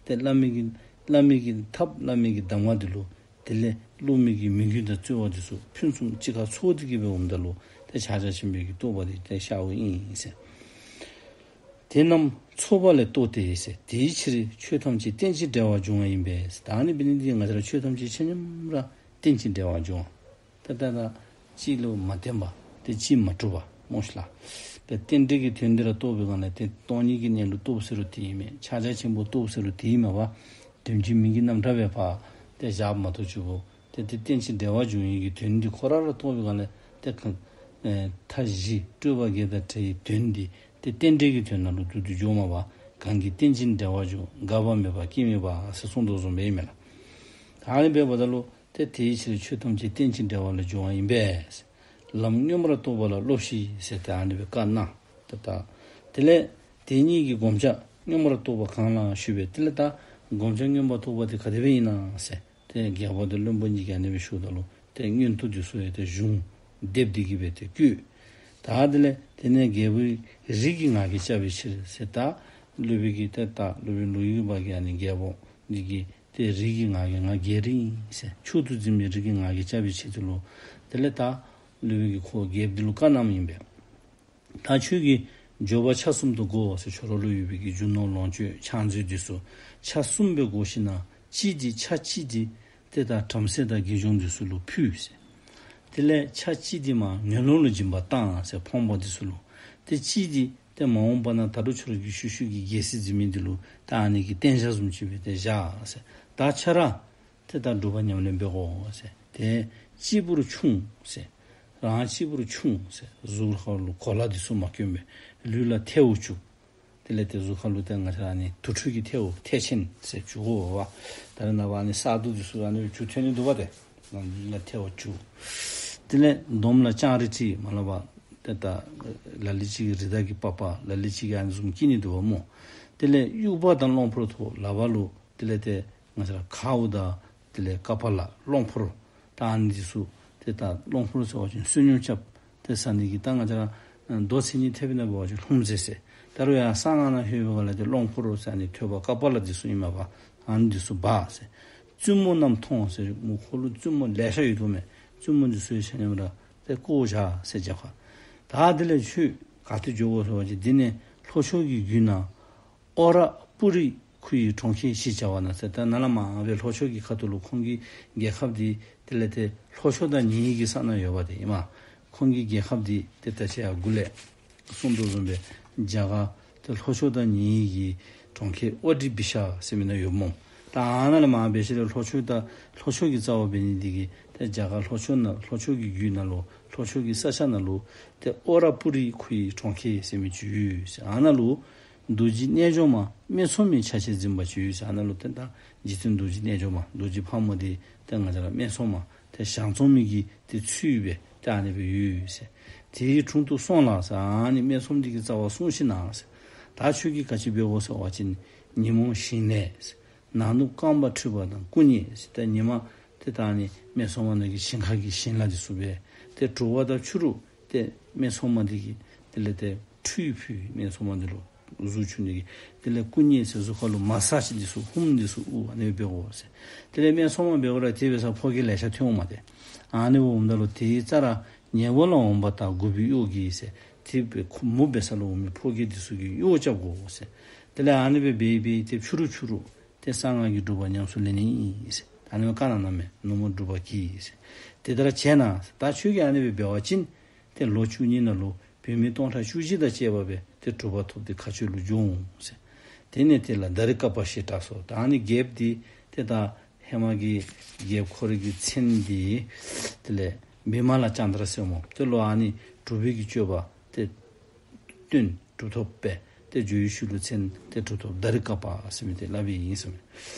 ཏེ་བླ་མའི་གི་བླ་མའི་གི་ཐབས་བླ་མའི་གི་གདམས་ངག་དེ་ལུ་དེ་ལས་སློབ་མའི་གི་མོས་གུས་དང་རྩོལ་བ་དེ་ཚུ་ཕུན་སུམ་གཅིག་ཁར་ཚོགས་ཏེ་གི་སྦེ་འོངམ་ད་ལུ་ཏེ་ཕྱག་རྒྱ་ཆེན་པོའི་གི་རྟོགས་པ་དེ་ཏེ་ཤརཝ་ཨིན་ཟེར། དེ་རྣམས་ཚོགས་པ་ལས་རྟོགས་ཏེ་ཟེར། དེའི་ཕྱིར་ཆོས་ཐམས་ཅད་རྟེན་ཅིང་འབྲེལ་བར་འབྱུང་བ་ཡིན་པས་ཟེར། ད་ཨ་ནི་འབད་ནི་འདི་གིས་ང་བཅས་ར་ཆོས་ཐམས་ཅད་ཆ་མཉམ་ར་རྟེན་ཅིང་འབྲེལ་བར་འབྱུང་བ། ཏེ་ད་ད་གཅིག་ལུ་མ་བརྟེན་པ་ཏེ་གཅིག་མ་གྲུབ་པ་སྨོ་ཤིག་ལགས། ཏེ་རྟེན་འབྲེལ་གྱི་དོན་འདི་ར་རྟོགས་པའི་སྒང་ལས་ཏེ་སྟོང་ཉིད་ཀྱི་གནས་ལུགས་རྟོགས་ཟེར་རུང་དེ་ཨིན་མས། ཕྱག་རྒྱ་ཆེན་པོ་རྟོགས་ཟེར་རུང་དེ་ཨིན་མས་པ། དོན་གྱི་མིང་གི་རྣམ་གྲངས་སྦེ་ཕར་ཏེ་བཞགཔ་མ་གཏོགས་གཙོ་བོ་ཏེ་ཏེ་རྟེན་ཅིང་འབྲེལ་བར་འབྱུང་བའི་གི་དོན་འདི་ཁོ་ར་ར་རྟོགས་པའི་སྒང་ལས་ཏེ་ག་ཨེ་མཐའ་བཞི་སྤྲོས་པ་བརྒྱད་དང་བྲལ་བའི་དོན་འདི་ཏེ་རྟེན་འབྲེལ་གྱི་དོན་ནང་ལུ་བསྡུ་སྟེ་འཇོགཔ་མས་པ། གང་གིས་རྟེན་ཅིང་འབྲེལ་བར་འབྱུང་། འགག་པ་མེད་པ་སྐྱེ་མེད་པ་ཟེར་གསུངས་དོ་བཟུམ་སྦེ་ཨིན་མས་ལགས། ད་ཨ་ནི་འབདཝ་ད་ལུ་ཏེ་དེའི་ཕྱིར་ཆོས་ཐམས་ཅད་རྟེན་ཅིང་འབྲེལ་བ་ལས་བྱུང་བ་ཡིན་པས། ལམ་མངོན་པར་རྟོགས་པ་ལ་སློབས་ཤིག་ཟེར་ཏེ་ཨ་ནི་སྦེ་བཀའ་གནང་། ད་ད་དེ་ལས་དེ་ཉིད་ཀྱི་བསྒོམ་བྱ་མངོན་པར་རྟོགས་པ་གང་ལའང་ཞུས་པས། དེ་ལས་ད་བསྒོམ་བྱ་མངོན་པར་རྟོགས་པ་དེ་ག་དེ་སྦེ་ཨིན་ན་ཟེར་ཏེ་རྒྱལ་པོ་དང་བློན་པོ་གཉིས་ཀྱིས་ཨ་ནི་སྦེ་ཞུཝ་ད་ལུ་ཏེ་མངོན་མཐོ་འདི་ཚུ་ཡང་ཏེ་གཞུང་སྡེབ་སྟེ་གི་སྦེ་ཏེ་བཀོད། ད་དེ་ལས་དེ་ནས་རྒྱལ་པོའི་རིགས་ཀྱི་ངག་གིས་བཅག་པའི་ཕྱིར་ཟེར། ད་སློབ་དཔོན་གྱིས་ཏེ་ད་སློབ་དཔོན་ལོ་ཡུ་པ་གིས་ཨ་ནི་རྒྱལ་པོ་འདི་གི་ཏེ་རིགས་ཀྱི་ངག་གིས་ང་རྒྱལ་རིགས་ཨིན་ཟེར་མཆོག་ཏུ་འཛིན་པའི་རིགས་ཀྱི་ངག་གིས་བཅག་པའི་ཆེད་དུ་ལུ་དེ་ལས་ད་སློབ་དཔོན་གྱིས་ཁོ་རྒྱལཔོ་འདི་ལུ་བཀའ་གནངམ་ཨིན་པས། ད་ཁྱོད་ཀྱིས་འབྱོར་པ་ཆ་གསུམ་དུ་བགོ་ཟེར། ཁྱོད་ར་ལུ་ཡོད་པའི་གི་རྒྱུ་ནོར་ལོངས་སྤྱོད་ཕྱག་མཛོད་འདི་ཚུ་ཆ་གསུམ་སྦེ་བགོ་ཞིནམ་ལས་གཅིག་འདི་ཆ་གཅིག་འདི་ཏེ་ད་བྲམ་ཟེ་དང་དགེ་སྦྱོང་འདི་ཚུ་ལུ་ཕུལ་ཟེར། དེ་ལས་ཆ་གཅིག་འདི་མར་ངན་སློང་ལུ་སྦྱིན་པ་བཏང་ཟེར་ཕོངས་པ་འདི་ཚུ་ལུ། ཏེ་གཅིག་འདི་ཏེ་མ་འོངས་པ་ན་ད་རུང་ཁྱོད་ར་གི་ཤུལ་ཤུལ་གྱི་རྒྱལ་སྲིད་འཛིན་མི་འདི་ལུ་ད་ཨ་ནི་གི་རྟེན་བཞག་བཟུམ་ཅིག་སྦེ་ཏེ་བཞག་ཟེར། ད་ཁྱོད་ར་ ཏེ་ད་སྒྲུབ་པ་ཉམས་ལེན་འབད་དགོ་ཟེར། ཏེ་གཅིག་པུར་ཆུང་ཟེར། རང་གཅིག་པུར་ཆུང་ཟེར། གཟུགས་ཁར་ལུ་གོ་ལ་འདི་ཚུ་མ་གྱོན་པར་ལུས་ལ་ཐལཝ་བཅུག། དེ་ལས་ཏེ་གཟུགས་ཁར་ལུ་ཏེ་ང་བཅས་ཨ་ནི་དུར་ཁྲོད་ཀྱི་ཐལཝ་ཐལ་ཆེན་ཟེར་བཅུག་དགོ་པ། ད་རེས་ནངས་པ་ཨ་ནི་གསར་དུ་འདི་ཚུ་ཨ་ནི་བཅུག་ཐོན་ནི་འདུག་པ། ཏེ་ལུས་ལ་ཐལཝ་བཅུག། དེ་ལས་འདོམ་ལ་ལྕང་རི་དཀྲིས། མ་ལ་བ་ཏེ་ད་ལ་ལུ་ཅིག་གིས་རི་དྭགས་ཀྱི་པགས་པ། ལ་ལུ་ཅིག་གིས་ཨ་ནི་བཟུམ་དཀྲི་ནི་འདུག་པ་སྨོ། དེ་ལས་དབྱུག་པ་དང་རློང་ཕུར་ཐོགས། ལག་པ་ལུ་དེ་ལས་ཏེ་ང་བཅས་ར་གའུ་དང་དེ་ལས་ཀ་པཱ་ལ་རློང་ཕུར། ད་ཨ་ནི་འདི་ཚུ་ཏེ་ད་རློང་ཕུར་ཟེར་བ་ཅིན་བསོད་སྙོམས་རྐྱབ་སྟེ་ཟ་ནི་གི། ད་ང་བཅས་ར་མདོ་མཚན་ཉིད་ཐེག་པའི་ནང་འབད་བ་ཅིན་ལྷུང་བཟེད་ཟེར། ད་རུང་ཡང་གསང་སྔགས་ནང་ལྷོད་པའི་སྒང་ལས་ཏེ་རློང་ཕུར་ཟེར་ཨ་ནི་ཐོད་པ་ཀ་པཱ་ལ་འདི་ཚུ་ཨིན་མས་པ། ཨ་ནི་འདི་ཚུ་འབག་ཟེར། བཙུན་མོ་རྣམས་མཐོང་ཟེར། མོ་ཁོ་ལུ་བཙུན་མོ་ལེ་ཤ་ཡོད་དོ་མས། བཙུན་མོ་འདི་ཚུ་ཡང་ཆ་མཉམ་ར་ཏེ་བཀོ་བཞག་ཟེར་རྒྱབ་ཁར། ད་དེ་ལས་ཁྱོད་ག་ཏེ་འགྱོ་དགོ་ཟེར་བ་ཅིན་འདི་ནས་ལྷོ་ཕྱོགས་ཀྱི་རྒྱུད་ན་ཨོ་ར་པུ་རི་ཁུ་ཡི་གྲོང་ཁྱེར་ཞེས་བྱ་བ་ན་ཟེར། ད་ནཱ་ལས་མར་སྦེ་ལྷོ་ཕྱོགས་ཀྱི་ཁ་ཐུག་ལུ་ཁོང་གི་རྒྱལ་ཁབ་འདི་དེ་ལས་ཏེ་ལྷོ་ཕྱོགས་དང་ཉེ་བའི་གི་ས་ནང་ཡོདཔ་འདི་ཨིན་མས། ཁོང་གི་རྒྱལ་ཁབ་འདི་ཏེ་ད་ཅི་ཡར་གུ་ལས་གསུངས་དོ་བཟུམ་སྦེ་རྒྱ་གར་ཏེ་ལྷོ་ཕྱོགས་དང་ཉེ་བའི་གི་གྲོང་ཁྱེར་ཨོ་ཏྲི་བི་ཤ་ཟེར་མི་ནང་ཡོདཔ་སྨོ། ད་ཨ་ནཱ་ལས་མར་འབད་ཞིནམ་ལས་ལྷོ་ཕྱོགས་དང་ལྷོ་ཕྱོགས་ཀྱི་རྩ་བ་འབད་ནི་འདི་གིས་ཏེ་རྒྱ་གར་ལྷོ་ཕྱོགས་ནང་ལྷོ་ཕྱོགས་ཀྱི་རྒྱུད་ནང་ལུ་ལྷོ་ཕྱོགས་ཀྱི་ས་ཆ་ནང་ལུ་ཏེ་ཨོ་ར་པུ་རི་ཁུ་ཡི་གྲོང་ཁྱེར་ཟེར་མི་ཅིག་ཡོད་ཟེར། ཨ་ནཱ་ལུ་རྡོ་རྗེ་རྣལ་འབྱོར་མ་སྨད་འཚོང་མའི་ཆ་བྱད་འཛིན་པ་ཅིག་ཡོད་ཟེར། ཨ་ནཱ་ལུ་ཏེ་ད་རྗེ་བཙུན་རྡོ་རྗེ་རྣལ་འབྱོར་མ་རྡོ་རྗེ་ཕག་མོ་འདི་ཏེ་ང་བཅས་ར་སྨད་འཚོང་མ་ཏེ་ཞང་བཙོང་མི་གི་ཏེ་ཚུལ་སྦེ་ཏེ་ཨ་ནི་སྦེ་ཡོད་ཟེར། དེའི་དྲུང་དུ་སོང་ལ་ཟེར། ཨ་ནི་སྨད་འཚོང་འདི་གི་རྩ་བར་སོང་ཞིནམ་ལས་ཟེར། ད་ཁྱོད་ཀྱིས་ག་ཅི་འབད་དགོ་ཟེར་བ་ཅིན་ཉོན་མོངས་ཞིང་ལས་ཟེར། ནག་ནུབ་རྐང་པ་འཁྲུད་པ་དང་སྐུ་མཉེལ་ཟེར། ད་ཉི་མ་ཏེ་ད་ཨ་ནི་སྨད་འཚོང་མ་ནང་གི་ཞིང་ཁ་གི་ཞིང་ལཱ་འདི་ཚུ་འབད་ཏེ་དྲོ་པ་དང་ཕྱི་རུ་ཏེ་སྨད་འཚོང་མ་འདི་གི་དེ་ལས་ཏེ་ཁྲུས་ཕུལ། སྨད་འཚོང་མ་འདི་ལུ་གཟུགས་འཁྱུ་ནི་གི། དེ་ལས་སྐུ་མཉེལ་ཟེར་གཟུགས་ཁར་ལུ་མ་སཱཇ་འདི་ཚུ་ཧུམ་འདི་ཚུ་དབུར་ཨ་ནི་སྦེ་འབད་དགོ་ཟེར། དེ་ལས་སྨད་འཚོང་མ་འབདཝ་ད་དེ་འབད་ས་ཕོ་སྐྱེས་ལེ་ཤ་ཐོན་འོང་མས་ཏེ། ཨ་ནི་འབདཝ་ད་ལུ་དེའི་རྩ་ལས་ཉེ་བ་ལ་འོངས་པ་དག་མགུ་པའི་གཡོག་གིས་ཟེར། དེ་སྦེ་ཁོ་མོ་འབད་ས་ལུ་འོང་མི་ཕོ་སྐྱེས་འདི་ཚུ་གིས་གཡོག་རྐྱབ་དགོ་ཟེར། དེ་ལས་ཨ་ནི་སྦེ་འབད་འབད་ཏེ་ཕྱི་རུ་ཕྱི་རུ་ཏེ་གསང་སྔགས་ཀྱི་སྒྲུབ་པ་ཉམས་སུ་ལེན་ནི་ཨིན་ཟེར། ཨ་ནི་སྦེ་བཀའ་གནང་གནངམ་མས། ནུབ་མོ་སྒྲུབ་པ་གྱིས་ཟེར། དེ་ལྟར་བྱས་ན་ད་ཁྱོད་ཀྱིས་ཨ་ནི་སྦེ་འབད་བ་ཅིན་ཏེ་ལོ་བཅུ་གཉིས་ནང་ལུ་བུད་མེད་སྟོང་ཕྲག་བཅུ་གཅིག་དང་བཅས་པ་སྦེ་ཏེ་གྲུབ་པ་ཐོབ་སྟེ་མཁའ་སྤྱོད་ལུ་འགྱོ་འོང་ཟེར། དེ་ནས་དེ་ལ་དཱ་རི་ཀ་པ་ཞེས་གྲགས་སོ། ད་ཨ་ནི་རྒྱལཔོ་འདི་ཏེ་ད་ཧེ་མ་གི་རྒྱལཔོ་ཁོ་རའི་གི་མཚན་འདི་དེ་ལས་བི་མ་ལ་ཙནྡྲ་ཟེར་སྨོ། དེ་ལུ་ཨ་ནི་གྲུབ་པའི་གི་སྤྱོད་པ་ཏེ་སྟོན། གྲུབ་ཐོབ་སྦེ་ཏེ་འགྱོ་བའི་ཤུལ་ལུ་མཚན་ཏེ་གྲུབ་ཐོབ་དཱ་རི་ཀ་པ་ཟེར་མི་འདི་སླབ་ཨིན་ཟེར་མས།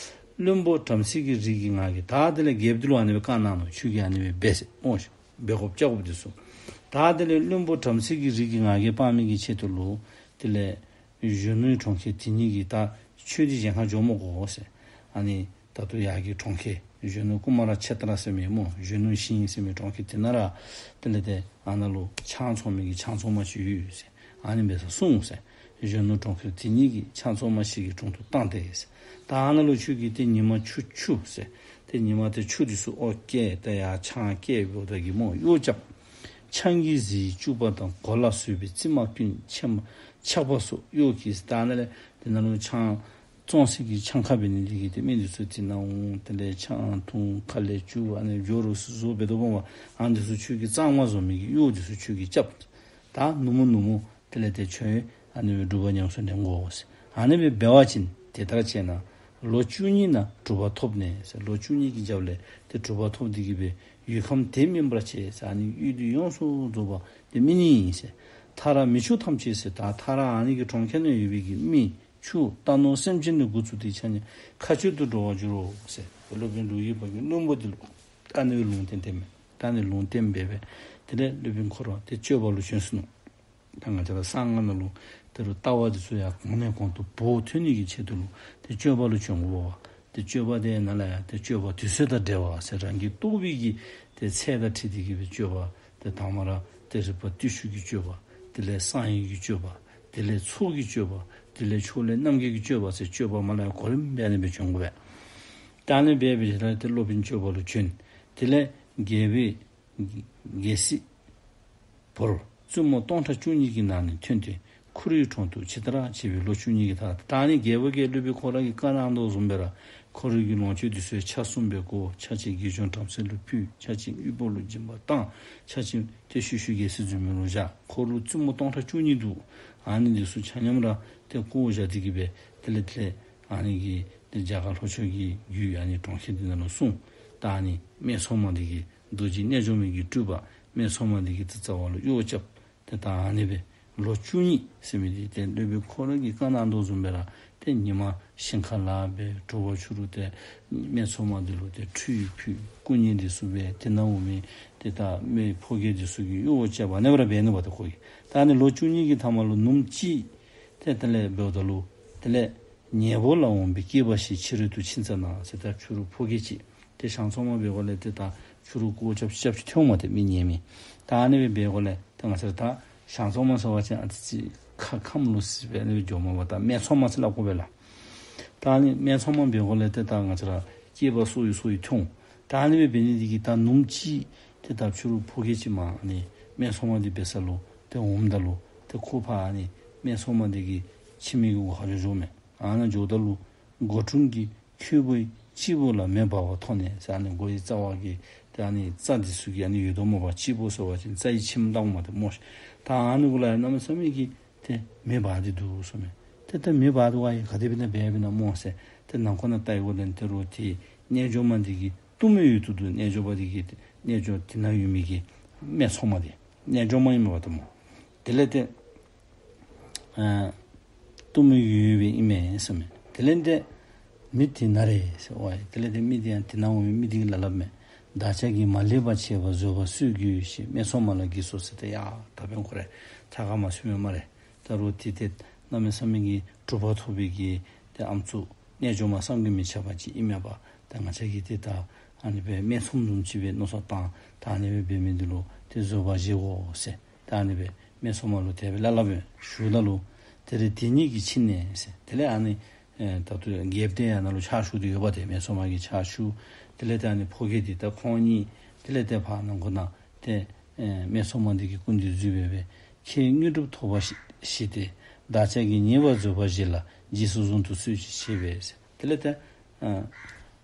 བློན་པོ་བྲམ་ཟེ་གི་རིགས་ཀྱི་ངག་གིས། ད་དེ་ལས་རྒྱལཔོ་འདི་ལུ་ཨ་ནི་སྦེ་བཀའ་གནང་ནུག། ཁྱོད་ཀྱིས་ཨ་ནི་སྦེ་འབད་ཟེར་སྨོ་ཤིག། འབད་དགོཔ་རྐྱབ་དགོཔ་འདི་ཚུ། ད་དེ་ལས་བློན་པོ་བྲམ་ཟེ་གི་རིགས་ཀྱི་ངག་གིས་སྤང་མི་གི་ཆེད་དུ་ལུ་དེ་ལས་གཞོན་ནུའི་གྲོང་ཁྱེར་དེ་ཉིད་ཀྱི། ད་ཁྱོད་འདི་གཞན་ཁར་འགྱོ་མི་དགོ་ཟེར། ཨ་ནི་ད་ལྟོ་ཡར་གྱི་གྲོང་ཁྱེར་གཞོན་ནུ་ཀུ་མ་ར་ཁྱེ་ཏྲ་ཟེར་མི་སྨོ། གཞོན་ནུ་ཞིང་ཟེར་མི་གྲོང་ཁྱེར་དེ་ནང་ར་དེ་ལས་ཏེ་ཨ་ནཱ་ལུ་ཆང་འཚོང་མི་གི་ཆང་འཚོང་མ་ཅིག་ཡོད་ཟེར། ཨ་ནི་འབད་སར་སོང་ཟེར། གཞོན་ནུ་གྲོང་ཁྱེར་དེ་ཉིད་ཀྱི་ཆང་འཚོང་མ་ཞིག་གི་དྲུང་དུ་བཏང་སྟེ་ཟེར། ད་ཨ་ནཱ་ལུ་ཁྱོད་ཀྱིས་ཏེ་ཉི་མ་ཆུ་འཁྱུ་ཟེར། ཏེ་ཉི་མ་ཏེ་ཆུ་འདི་ཚུ་ཨོ་བཀལ་ཏེ་ཡར་ཆང་བཀལ་འབདཝ་ད་གི་སྨོ་གཡོག་རྐྱབ། ཆང་གིས་གཟི་བྱུག་པ་དང་གོ་ལ་བཟོས་པའི་རྩིབ་མ་ཀུན་ཕྱེ་མ་ཆག་པ་སོགས་གཡོག་གིས། ད་ཨ་ནཱ་ལས་ཏེ་ནཱ་ལུ་ཆང་བཙོང་སའི་གི་ཆང་ཁང་འབད་ནི་འདི་གིས་ཏེ་མི་འདི་ཚུ་འདི་ནང་འོང་། དེ་ལས་ཆང་འཐུང་ཁ་ལས་བཅུག། ཨ་ནི་ཇོ་རུ་སུ་བཟོ་འབད་དོ་སྨོ་བ། ཨ་ནི་འདི་ཚུ་ཁྱོད་ཀྱིས་གཙང་མ་བཟོ་མི་གི་གཡོག་འདི་ཚུ་ཁྱོད་ཀྱིས་རྐྱབ། ད་ནུབ་མོ་ནུབ་མོ་དེ་ལས་ཏེ་ཁྱོད་ཨ་ནི་སྦེ་སྒྲུབ་པ་ཉམས་སུ་ལེན་དགོ་ཟེར། ཨ་ནི་སྦེ་འབད་བ་ཅིན་དེ་ལྟར་བྱས་ན་ལོ་བཅུ་གཉིས་ན་གྲུབ་པ་ཐོབ་ནས་ཟེར། ལོ་བཅུ་གཉིས་ཀྱི་རྒྱབ་ལས་ཏེ་གྲུབ་པ་ཐོབ་སྟེ་གི་སྦེ་ཡུལ་ཁམས་དེ་སྨིན་པར་བྱེད་ཟེར། ཨ་ནི་ཡུལ་འདི་ཡོངས་སུ་རྫོགས་པ་དེ་སྨིན་ནི་ཨིན་ཟེར། མཐར་མི་ཕྱུགས་ཐམས་ཅད་ཟེར། ད་མཐར་ཨ་ནི་གི་གྲོང་ཁྱེར་ནང་ཡོད་པའི་གི་མི་ཕྱུགས་རྟ་ནོར་སེམས་ཅན་ནས་འགོ་བཙུགས་ཏེ་ཆ་མཉམ་མཁའ་སྤྱོད་དུ་འགྲོ་བར་འགྱུར་རོ་ཟེར། སློབ་དཔོན་ལུགས་ཀྱི་བ་གི་བློན་པོ་འདི་ལུ་ད་ཨ་ནི་སྦེ་ལུང་བསྟན་བསྟན་མས། ད་ཨ་ནི་ལུང་བསྟན་འབད་སྦེ་དེ་ལས་སློབ་དཔོན་ཁོ་ར་ཏེ་སྤྱོད་པ་ལུ་བྱོན་སོ་ནུག། ད་ང་བཅས་ར་གསང་སྔགས་ནང་ལུ་དེ་རུ་ལྟ་བ་འདི་ཚུ་ཡང་གོང་ནས་གོང་དུ་འཕེལ་ཐོན་ནི་གི་ཆེད་དུ་ལུ་ཏེ་སྤྱོད་པ་ལུ་བྱོན་དགོ་པ། ཏེ་སྤྱོད་པ་དེ་ནང་ལས་ཡང་ཏེ་སྤྱོད་པ་དུས་ཚོད་དང་འབྲེལ་བ་ཟེར། རང་གི་རྟོགས་པའི་གི་ཏེ་ཚད་དང་འཁྲིལ་ཏེ་གི་སྦེ་སྤྱོད་པ་ཏེ་དང་པ་ར་ཏེ་རིག་པ་བརྟུལ་ཞུགས་ཀྱི་སྤྱོད་པ། དེ་ལས་གསང་བའི་གི་སྤྱོད་པ། དེ་ལས་ཚོགས་ཀྱི་སྤྱོད་པ། དེ་ལས་ཕྱོགས་ལས་རྣམ་རྒྱལ་གྱི་སྤྱོད་པ་ཟེར། སྤྱོད་པ་མ་ལ་ཡང་གོ་རིམ་སྦེ་ཨ་ནི་སྦེ་བྱོན་དགོ་པས། ད་ཨ་ནི་སྦེ་འབད་ཞིནམ་ལས་ཏེ་སློབ་དཔོན་སྤྱོད་པ་ལུ་བྱོན། དེ་ལས་རྒྱལ་པོའི་རྒྱལ་སྲིད་བོར། བཙུན་མོ་སྟོང་ཕྲག་བཅུ་གཉིས་ཀྱི་ནང་ནས་ཐོན་ཏེ་ཁོ་རའི་དྲུང་དུ་ཇི་ལྟར་བྱེད་པའི་ལོ་བཅུ་གཉིས་ཀྱི་མཐར། ད་ཨ་ནི་རྒྱལ་པོ་གིས་སློབ་དཔོན་ཁོ་ར་གིས་བཀའ་གནང་དོ་བཟུམ་སྦེ་ར་ཁོ་རའི་གི་ལོངས་སྤྱོད་འདི་ཚུ་ཆ་གསུམ་སྦེ་བགོ། ཆ་གཅིག་དགེ་སྦྱོང་བྲམ་ཟེ་ལུ་ཕུལ། ཆ་གཅིག་དབུལ་པོ་ལུ་སྦྱིན་པ་བཏང་། ཆ་གཅིག་ཏེ་ཤུལ་ཤུལ་རྒྱལ་སྲིད་འཛིན་མི་ལུ་བཞག། ཁོ་ལུ་བཙུན་མོ་སྟོང་ཕྲག་བཅུ་གཉིས་འདུག། ཨ་ནི་འདི་ཚུ་ཆ་མཉམ་ར་ཏེ་བཀོ་བཞག་སྟེ་གི་སྦེ་དེ་ལས་དེ་ལས་ ཨ་ནི་གི་ཏེ་རྒྱ་གར་ལྷོ་ཕྱོགས་ཀྱི་རྒྱུད་ཨ་ནི་གྲོང་ཁྱེར་འདི་ནང་ལུ་སོང་། ད་ཨ་ནི་སྨད་འཚོང་མ་འདི་གིས་རྡོ་རྗེ་རྣལ་འབྱོར་མའི་གི་སྤྲུལ་པ་སྨད་འཚོང་མ་འདི་གིས་ཏེ་རྩ་བ་ལུ་གཡོ་བ་རྐྱབ། ཏེ་ད་ཨ་ནི་སྦེ་ལོ་བཅུ་གཉིས་ཟེར་མི་འདི་ཏེ་སློབ་དཔོན་ཁོ་ར་གིས་བཀའ་གནང་དོ་བཟུམ་སྦེ་ར་ཏེ་ཉི་མ་ཞིང་ཁ་ལཱ་འབད། དྲོ་པ་ཕྱི་རུ་ཏེ་སྨད་འཚོང་མ་འདི་ལུ་ཏེ་ཁྲུས་ཕུལ། སྐུ་བརྙན་འདི་ཚུ་འབད། དེ་ནང་འོང་མི་ཏེ་ད་སྨད་ཕོ་རྒྱས་འདི་ཚུ་གིས་གཡོ་བ་རྐྱབ། ཨ་ནི་སྦེ་ར་འབད་ནུག་པ་ཏེ་ཁོ་གིས། ད་ཨ་ནི་ལོ་བཅུ་གཉིས་ཀྱི་མཐའ་མ་ལུ་ནུབ་མོ་ཅིག་ཏེ་དེ་ལས་འབདཝ་ད་ལུ་དེ་ལས་ཉལ་པོ་ལ་འོངས་པའི་སྐྱེས་པ་ཞིག་ཕྱི་རོལ་དུ་ཕྱིན་ཙ་ན་ཟེར། ད་ཕྱི་རུ་ཕོ་རྒྱས་ཅིག་ཏེ་ཞང་ཚོང་མ་འབད་དགོ་ལས་ཏེ་ད་ཕྱི་རུ་སྒོ་རྐྱབ་རྐྱབ་ཅིག་ཐོན་འོང་མས་ཏེ་མི་ཉལ་མི། ད་ཨ་ནི་སྦེ་འབད་དགོ་ལས་ཏེ་ང་བཅས་ར་ད་ཞང་ཚོང་མ་ཟེར་བ་ཅིན་ཨ་ཙི་ཅིག་ཁ་ཁམས་ལོག་སི་སྦེ་ཨ་ནི་སྦེ་འགྱོཝ་མས་པ། ད་སྨད་འཚོང་མ་ཟེར་སླབ་དགོ་པས་ལགས། ད་ཨ་ནི་སྨད་འཚོང་མ་འབད་དགོ་ལས་ཏེ་ད་ང་བཅས་ར་སྐྱེས་པ་སོ་ཡི་སོ་ཡི་ཐོན་འོང་། ད་ཨ་ནི་སྦེ་འབད་ནི་འདི་གིས་ད་ནུབ་མོ་ཅིག་ཏེ་ད་ཕྱི་རུ་ཕོ་རྒྱས་ཅིག་མར་ཨ་ནི་སྨད་འཚོང་མ་འདི་འབད་ས་ལུ་ཏེ་འོངམ་ད་ལུ་ཏེ་ཁོ་ཕར་ཨ་ནི་སྨད་འཚོང་མ་འདི་གི་ཁྱིམ་གྱི་སྒོ་ཁར་འགྱོ་འགྱོཝ་མས། ཨ་ནཱ་འགྱོཝ་ད་ལུ་སྒོ་དྲུང་གི་ཁྱོད་པོའི་སྤྱིལ་པོ་ལ་མེ་འབར་བ་མཐོང་ནས་ཟེར། ཨ་ནི་སྒོ་གི་རྩ་བ་གི་ཏེ་ཨ་ནི་རྩྭ་འདི་ཚུ་གི་ཨ་ནི་ཡོད་དོ་སྨོ་པ། སྤྱིལ་པོ་ཟེར་བ་ཅིན་རྩྭ་གི་ཁྱིམ་ལྟ་བུ་མས་ཏེ་སྨོ་ཤིག། ད་ཨ་ནི་གུ་ལུ་གནམ་མེད་ས་མེད་ཀྱི་ཏེ་མེ་འབར་ཏེ་འདུག་ཟེརཝ་མས། ཏེ་ད་མེ་འབར་ཏེ་ཝའི་ག་དེ་སྦེ་ན་འབད་འབད་ན་སྨོ་ཟེར། ཏེ་ནང་ཁོག་ནང་བལྟ་བའི་སྒོ་ལས་ཏེ་རོགས་ཏེ་རྣལ་འབྱོར་མ་འདི་གི་གཏུམ་མོའི་ཡུལ་དུ་འདུག། རྣལ་འབྱོར་པ་འདི་གི་རྣལ་འབྱོར་དེ་ནང་ཡོད་མི་གི་སྨད་འཚོང་མ་འདི་རྣལ་འབྱོར་མ་ཨིན་མས་པ་ཏེ་སྨོ། དེ་ལས་ཏེ་ཨ་གཏུམ་མོའི་ཡུལ་ཡོད་པའི་ཨིན་མས་ཟེརཝ་མས། དེ་ལས་ཏེ་མི་དེ་ན་རེ་ཟེར་ཝའི། དེ་ལས་ཏེ་མི་དེ་ཡང་དེ་ནང་འོང་མི་མི་དེ་གིས་སླབ་སླབ་མས། བདག་ཅག་གིས་མ་ལེགས་པར་བྱས་པ་བཟོད་པ་སུས་བགྱི་ཞེས་སྨད་འཚོང་མ་ལ་བགྱིས་སོ་ཟེར། ཏེ་ཡ་ད་འབདན་ཁོ་ར་ཆ་ཁ་མ་སོང་མས་སྨ་རེ། ད་རོགས་ཏེ་ཏེ་གནམ་མེད་ས་མེད་ཀྱི་གྲུབ་པ་ཐོབ་པའི་གི་ཏེ་ཨམ་སྲུ་རྣལ་འབྱོར་མ་བསམ་གྱིས་མི་ཁྱབ་པ་ཅིག་ཨིན་མས་པ། ད་ང་བཅས་ཀྱིས་ཏེ་ད་ཨ་ནི་སྦེ་སྨད་འཚོང་བཟུམ་ཅིག་སྦེ་མནོ་བསམ་བཏང་། ད་ཨ་ནི་སྦེ་འབད་མི་འདི་ལུ་ཏེ་བཟོད་པ་བཞེས་དགོ་ཟེར། ད་ཨ་ནི་སྦེ་སྨད་འཚོང་མ་ལུ་དེ་སྦེ་སླབ་སླབ་སྦེ་ཞུཝ་ད་ལུ་དེར་དེ་ཉིད་ཀྱིས་ཕྱིན་ནས་ཟེར། དེ་ལས་ཨ་ནི་ཨེ་ད་ལྟོ་རྒྱལཔོ་དེ་ཡང་ནཱ་ལུ་ཕྱག་ཞུ་སྟེ་ཡོདཔ་ཏེ་སྨད་འཚོང་མ་གི་ཕྱག་ཞུ། དེ་ལས་ཏེ་ཨ་ནི་ཕོ་རྒྱས་འདི་ད་ཁོང་གཉིས་དེ་ལས་ཏེ་ཕར་ནང་ཁོག་ནང་ཏེ་ཨེ་སྨད་འཚོང་མ་འདི་གི་སྐུ་མདུན་འཛུལ་སྦེ་སྦེ་ཁྱེད་དངོས་གྲུབ་ཐོབ་པ་ཞི་ཞི་སྟེ་བདག་ཅག་གིས་ཉེས་པ་བཟོད་པར་བཞེས་ལ་རྗེས་སུ་བཟུང་དུ་གསོལ་ཞེས་བྱས་པས་ཟེར། དེ་ལས་ཏེ་ཨ་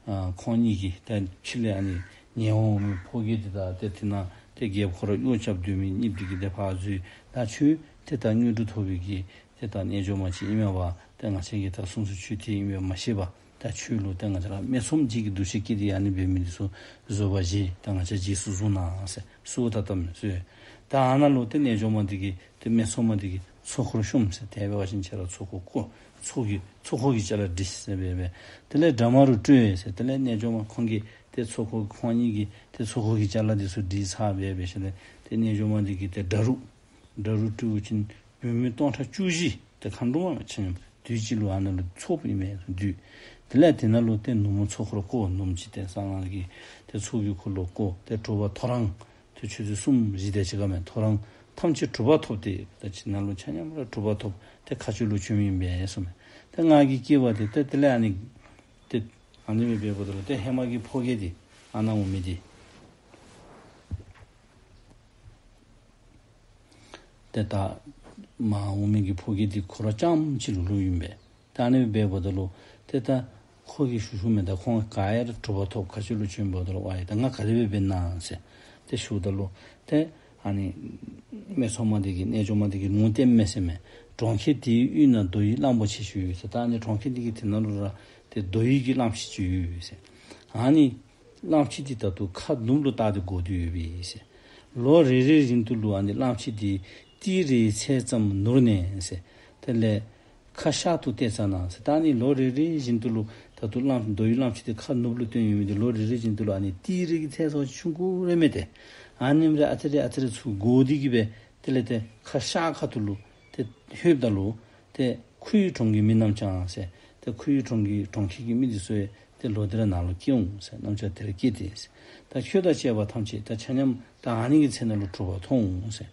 ཨ་ཁོང་གཉིས་ཀྱིས་ཏེ་ཕྱི་ལས་ཨ་ནི་ཉལ་འོང་མི་ཕོ་རྒྱས་འདི་དང་ཏེ་དེ་ནང་ཏེ་རྒྱལཔོ་ཁོ་ར་གཡོ་རྐྱབ་སྡོད་མི་གཉིས་འདི་གིས་ཏེ་ཕར་འཛུལ། ད་ཁྱོད་ཏེ་ད་དངོས་གྲུབ་ཐོབ་པའི་གི་ཏེ་ད་རྣལ་འབྱོར་མ་ཅིག་ཨིན་མས་པ། ཏེ་ང་བཅས་ཀྱིས་ད་གསུང་ཚུལ་ཁྱོད་ཏེ་ཨིན་མས་མ་ཤེས་པ། ད་ཁྱོད་ལུ་ཏེ་ང་བཅས་ར་སྨད་འཚོང་མ་ཅིག་གི་འདུ་ཤེས་བསྐྱེད་དེ་ཨ་ནི་འབད་མི་འདི་ཚུ་བཟོད་པ་བཞེས། ད་ང་བཅས་རྗེས་སུ་བཟུང་གནང་ཟེར་གསོལཝ་བཏབ་བཏབ་མས་ཟེར། ད་ཨ་ནཱ་ལུ་ཏེ་རྣལ་འབྱོར་མ་འདི་གིས་ཏེ་སྨད་འཚོང་མ་འདི་གི་ཚོགས་འཁོར་བཤུམས་ཟེར། དེ་འབད་བ་ཅིན་ཁྱེད་ར་ཚོགས་འཁོར་བསྐོར། ཚོགས་ཀྱི་ཚོགས་འཁོར་གྱི་ཅ་ལ་སྒྲིལ་ཟེར་སྦེ་སྦེ། དེ་ལས་དགྲ་མ་རུ་སྤྲོད་ཟེར། དེ་ལས་རྣལ་འབྱོར་མ་ཁོང་གིས་ཏེ་ཚོགས་འཁོར་ཁོང་གཉིས་ཀྱིས་ཏེ་ཚོགས་འཁོར་གྱི་ཅ་ལ་འདི་ཚུ་སྒྲིལ་ཚར་སྦེ་སྦེ་ཞིནམ་ལས་ཏེ་རྣལ་འབྱོར་མ་འདི་གིས་ཏེ་དགྲ་རུ་དགྲ་རུ་སྤྲོད་པ་ཅིན་བུད་མེད་སྟོང་ཕྲག་བཅུ་བཞི་ཏེ་མཁའ་འགྲོ་མ་ཆ་མཉམ་དུས་གཅིག་ལུ་ཨ་ནཱ་ལུ་ཚོགས་ཨིན་མས་འདུས། དེ་ལས་དེ་ནང་ལུ་ཏེ་ནུབ་མོ་ཚོགས་འཁོར་བསྐོར། ནུབ་མོ་ཅིག་ཏེ་གསང་སྔགས་ཀྱི་ཏེ་ཚོགས་ཀྱི་འཁོར་ལོ་བསྐོར། ཏེ་དྲོ་པ་ཐོ་རངས་ཏེ་ཆུ་ཚོད་གསུམ་བཞི་དེ་ཅིག་ཁར་མས། ཐོ་རངས་ཐམས་ཅད་གྲུབ་པ་ཐོབ་སྟེ་ཏེ་ཕྱི་ནང་ལུ་ཆ་མཉམ་ར་གྲུབ་པ་ཐོབ། ཏེ་མཁའ་སྤྱོད་ལུ་བྱོན་ཡི་ཟེརཝ་མས། ཏེ་ང་གིས་སྐྱེས་པ་དེ་ཏེ་དེ་ལས་ཨ་ནི་ཏེ་ཨ་ནི་སྦེ་འབདཝ་ད་ལུ་ཏེ་ཧེ་མ་གི་ཕོ་རྒྱས་འདི་ཨ་ནཱ་འོང་མི་འདི་ཏེ་ད་མར་འོང་མི་གི་ཕོ་རྒྱས་འདི་ཁོ་ར་རྐྱངམ་གཅིག་ལུ་ལུས་ཡི་པས། ད་ཨ་ནི་སྦེ་འབདཝ་ད་ལུ་ཏེ་ད་ཁོ་གིས་ཞུ་ཞུཝ་མས། ད་ཁོང་ག་ར་གྲུབ་པ་ཐོབ་མཁའ་སྤྱོད་ལུ་བྱོན་འབདཝ་ད་ལུ་ཝའི་ད་ང་ག་དེ་སྦེ་འབད་ན་ཟེར་ཏེ་ཞུཝ་ད་ལུ་ཏེ་ཨ་ནི་སྨད་འཚོང་མ་འདི་གིས་རྣལ་འབྱོར་མ་འདི་གིས་ལུང་བསྟན་མས་ཟེརཝ་མས། གྲོང་ཁྱེར་དེའི་དབུས་ན་རྡོ་ཡི་གླང་པོ་ཆེ་ཞིག་ཡོད་ཟེར། ད་ཨ་ནི་གྲོང་ཁྱེར་འདི་གི་དེ་ནང་ལུ་ར་ཏེ་རྡོ་ཡི་གི་གླང་ཆེན་ཅིག་ཡོད་ཟེར། ཨ་ནི་གླང་ཆེན་འདི་ད་ལྟོ་ཁ་ནུབ་ལུ་བལྟ་སྟེ་སྒུག་སྟེ་ཡོད་པས་ཟེར། ལོ་རེ་རེ་བཞིན་དུ་ལུ་ཨ་ནི་གླང་ཆེན་འདི་ཏི་རེའི་ཚད་ཙམ་ནུར་ནས་ཟེར། དེ་ལས་ཁ་ཤར་དུ་བལྟས་ཙ་ན་ཟེར། ད་ཨ་ནི་ལོ་རེ་རེ་བཞིན་དུ་ལུ་ད་ལྟོ་གླང་རྡོ་ཡི་གླང་ཆེན་འདི་ཁ་ནུབ་ལུ་བཏོན་ཡོད་མི་འདི་ལོ་རེ་རེ་བཞིན་དུ་ལུ་ཨ་ནི་ཏི་རེ་གི་ཚད་སོ་ཆུང་ཀུ་རེ་མས་ཏེ། ཨ་ནེམ་རེ་ཨ་ཙི་རེ་ཨ་ཙི་རེ་ཚུར་སྒུག་སྟེ་གི་སྦེ་དེ་ལས་ཏེ་ཁ་ཤར་ཁ་ཐུག་ལུ་ཏེ་ལྷོདཔ་ད་ལུ་ཏེ་ཁོ་ཡི་གྲོང་གི་མི་རྣམས་ཀྱང་ཟེར། ཏེ་ཁོ་ཡི་གྲོང་གི་གྲོང་ཁྱེར་གྱི་མི་འདི་ཚུ་ཡང་ཏེ་ལོག་སྟེ་ར་ནཱ་ལུ་སྐྱེ་འོང་ཟེར། རྣམས་ཀྱང་དེར་སྐྱེས་ཏེ་ཟེར། ད་ཁྱོད་དང་བཅས་པ་ཐམས་ཅད་ད་ཆ་མཉམ་ད་ཨ་ནི་གི་ཚེ་ནང་ལུ་གྲུབ་པ་ཐོབ་འོང་ཟེར།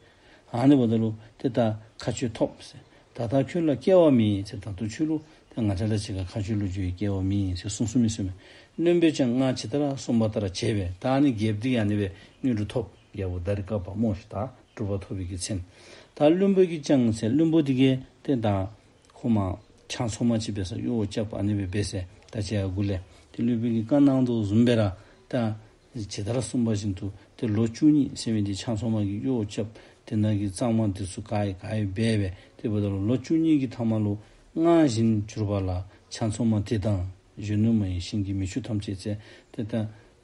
ཨ་ནི་འབདཝ་ད་ལུ་ཏེ་ད་མཁའ་སྤྱོད་ཐོབ་ཟེར། ད་ལྟ་ཁྱོད་ལ་སྐྱེ་བ་མེད་ཟེར། ད་ལྟོ་ཁྱོད་ལུ་ཏེ་ང་བཅས་དང་གཅིག་ཁར་མཁའ་སྤྱོད་ལུ་འགྱོ་བའི་སྐྱེ་བ་མེད་ཟེར་གསུངས་གསུངས་མི་གསུངས་མས། བློན་པོས་ཀྱང་སྔར་ཇི་ལྟར་གསུངས་པ་ལྟར་བྱས་པས། ད་ཨ་ནི་རྒྱལཔོ་འདི་ཨ་ནི་སྦེ་དངོས་གྲུབ་ཐོབ། རྒྱལ་པོ་དཱ་རི་ཀ་པ་སྨོ་ཤིག། ད་གྲུབ་པ་ཐོབ་པའི་གི་མཚན། ད་བློན་པོ་གིས་ཀྱང་ཟེར་བློན་པོ་འདི་གིས་ཏེ་ད་ཁོ་མར་ཆང་འཚོང་མ་ཅིག་འབད་སར་གཡོ་བ་རྐྱབ་ཨ་ནི་སྦེ་འབད་ཟེར། ད་ཅི་ཡར་འགོ་ལས་ཏེ་བློན་པོ་གིས་བཀའ་གནང་དོ་བཟུམ་སྦེ་ར་ད་ཇི་ལྟར་གསུངས་པ་བཞིན་དུ་ཏེ་ལོ་བཅུ་གཉིས་ཟེར་མི་འདི་ཆང་འཚོང་མ་གིས་གཡོ་བ་རྐྱབ། དེ་ནང་གི་གཙང་མ་འདི་ཚུ་ག་ཡི་ག་ཡི་འབད་འབད་དེ་འབདཝ་ད་ལུ་ལོ་བཅུ་གཉིས་ཀྱི་མཐའ་མ་ལུ་སྔར་བཞིན་གྱུར་པ་ལ་ ཆང་ཚོད་མ་དེ་དང་གཞོན་ནུ་མ་ཡི་ཞིང་གི་མེ་ཆུ་ཐམས་ཅད་ཟེར་ཏེ་ད་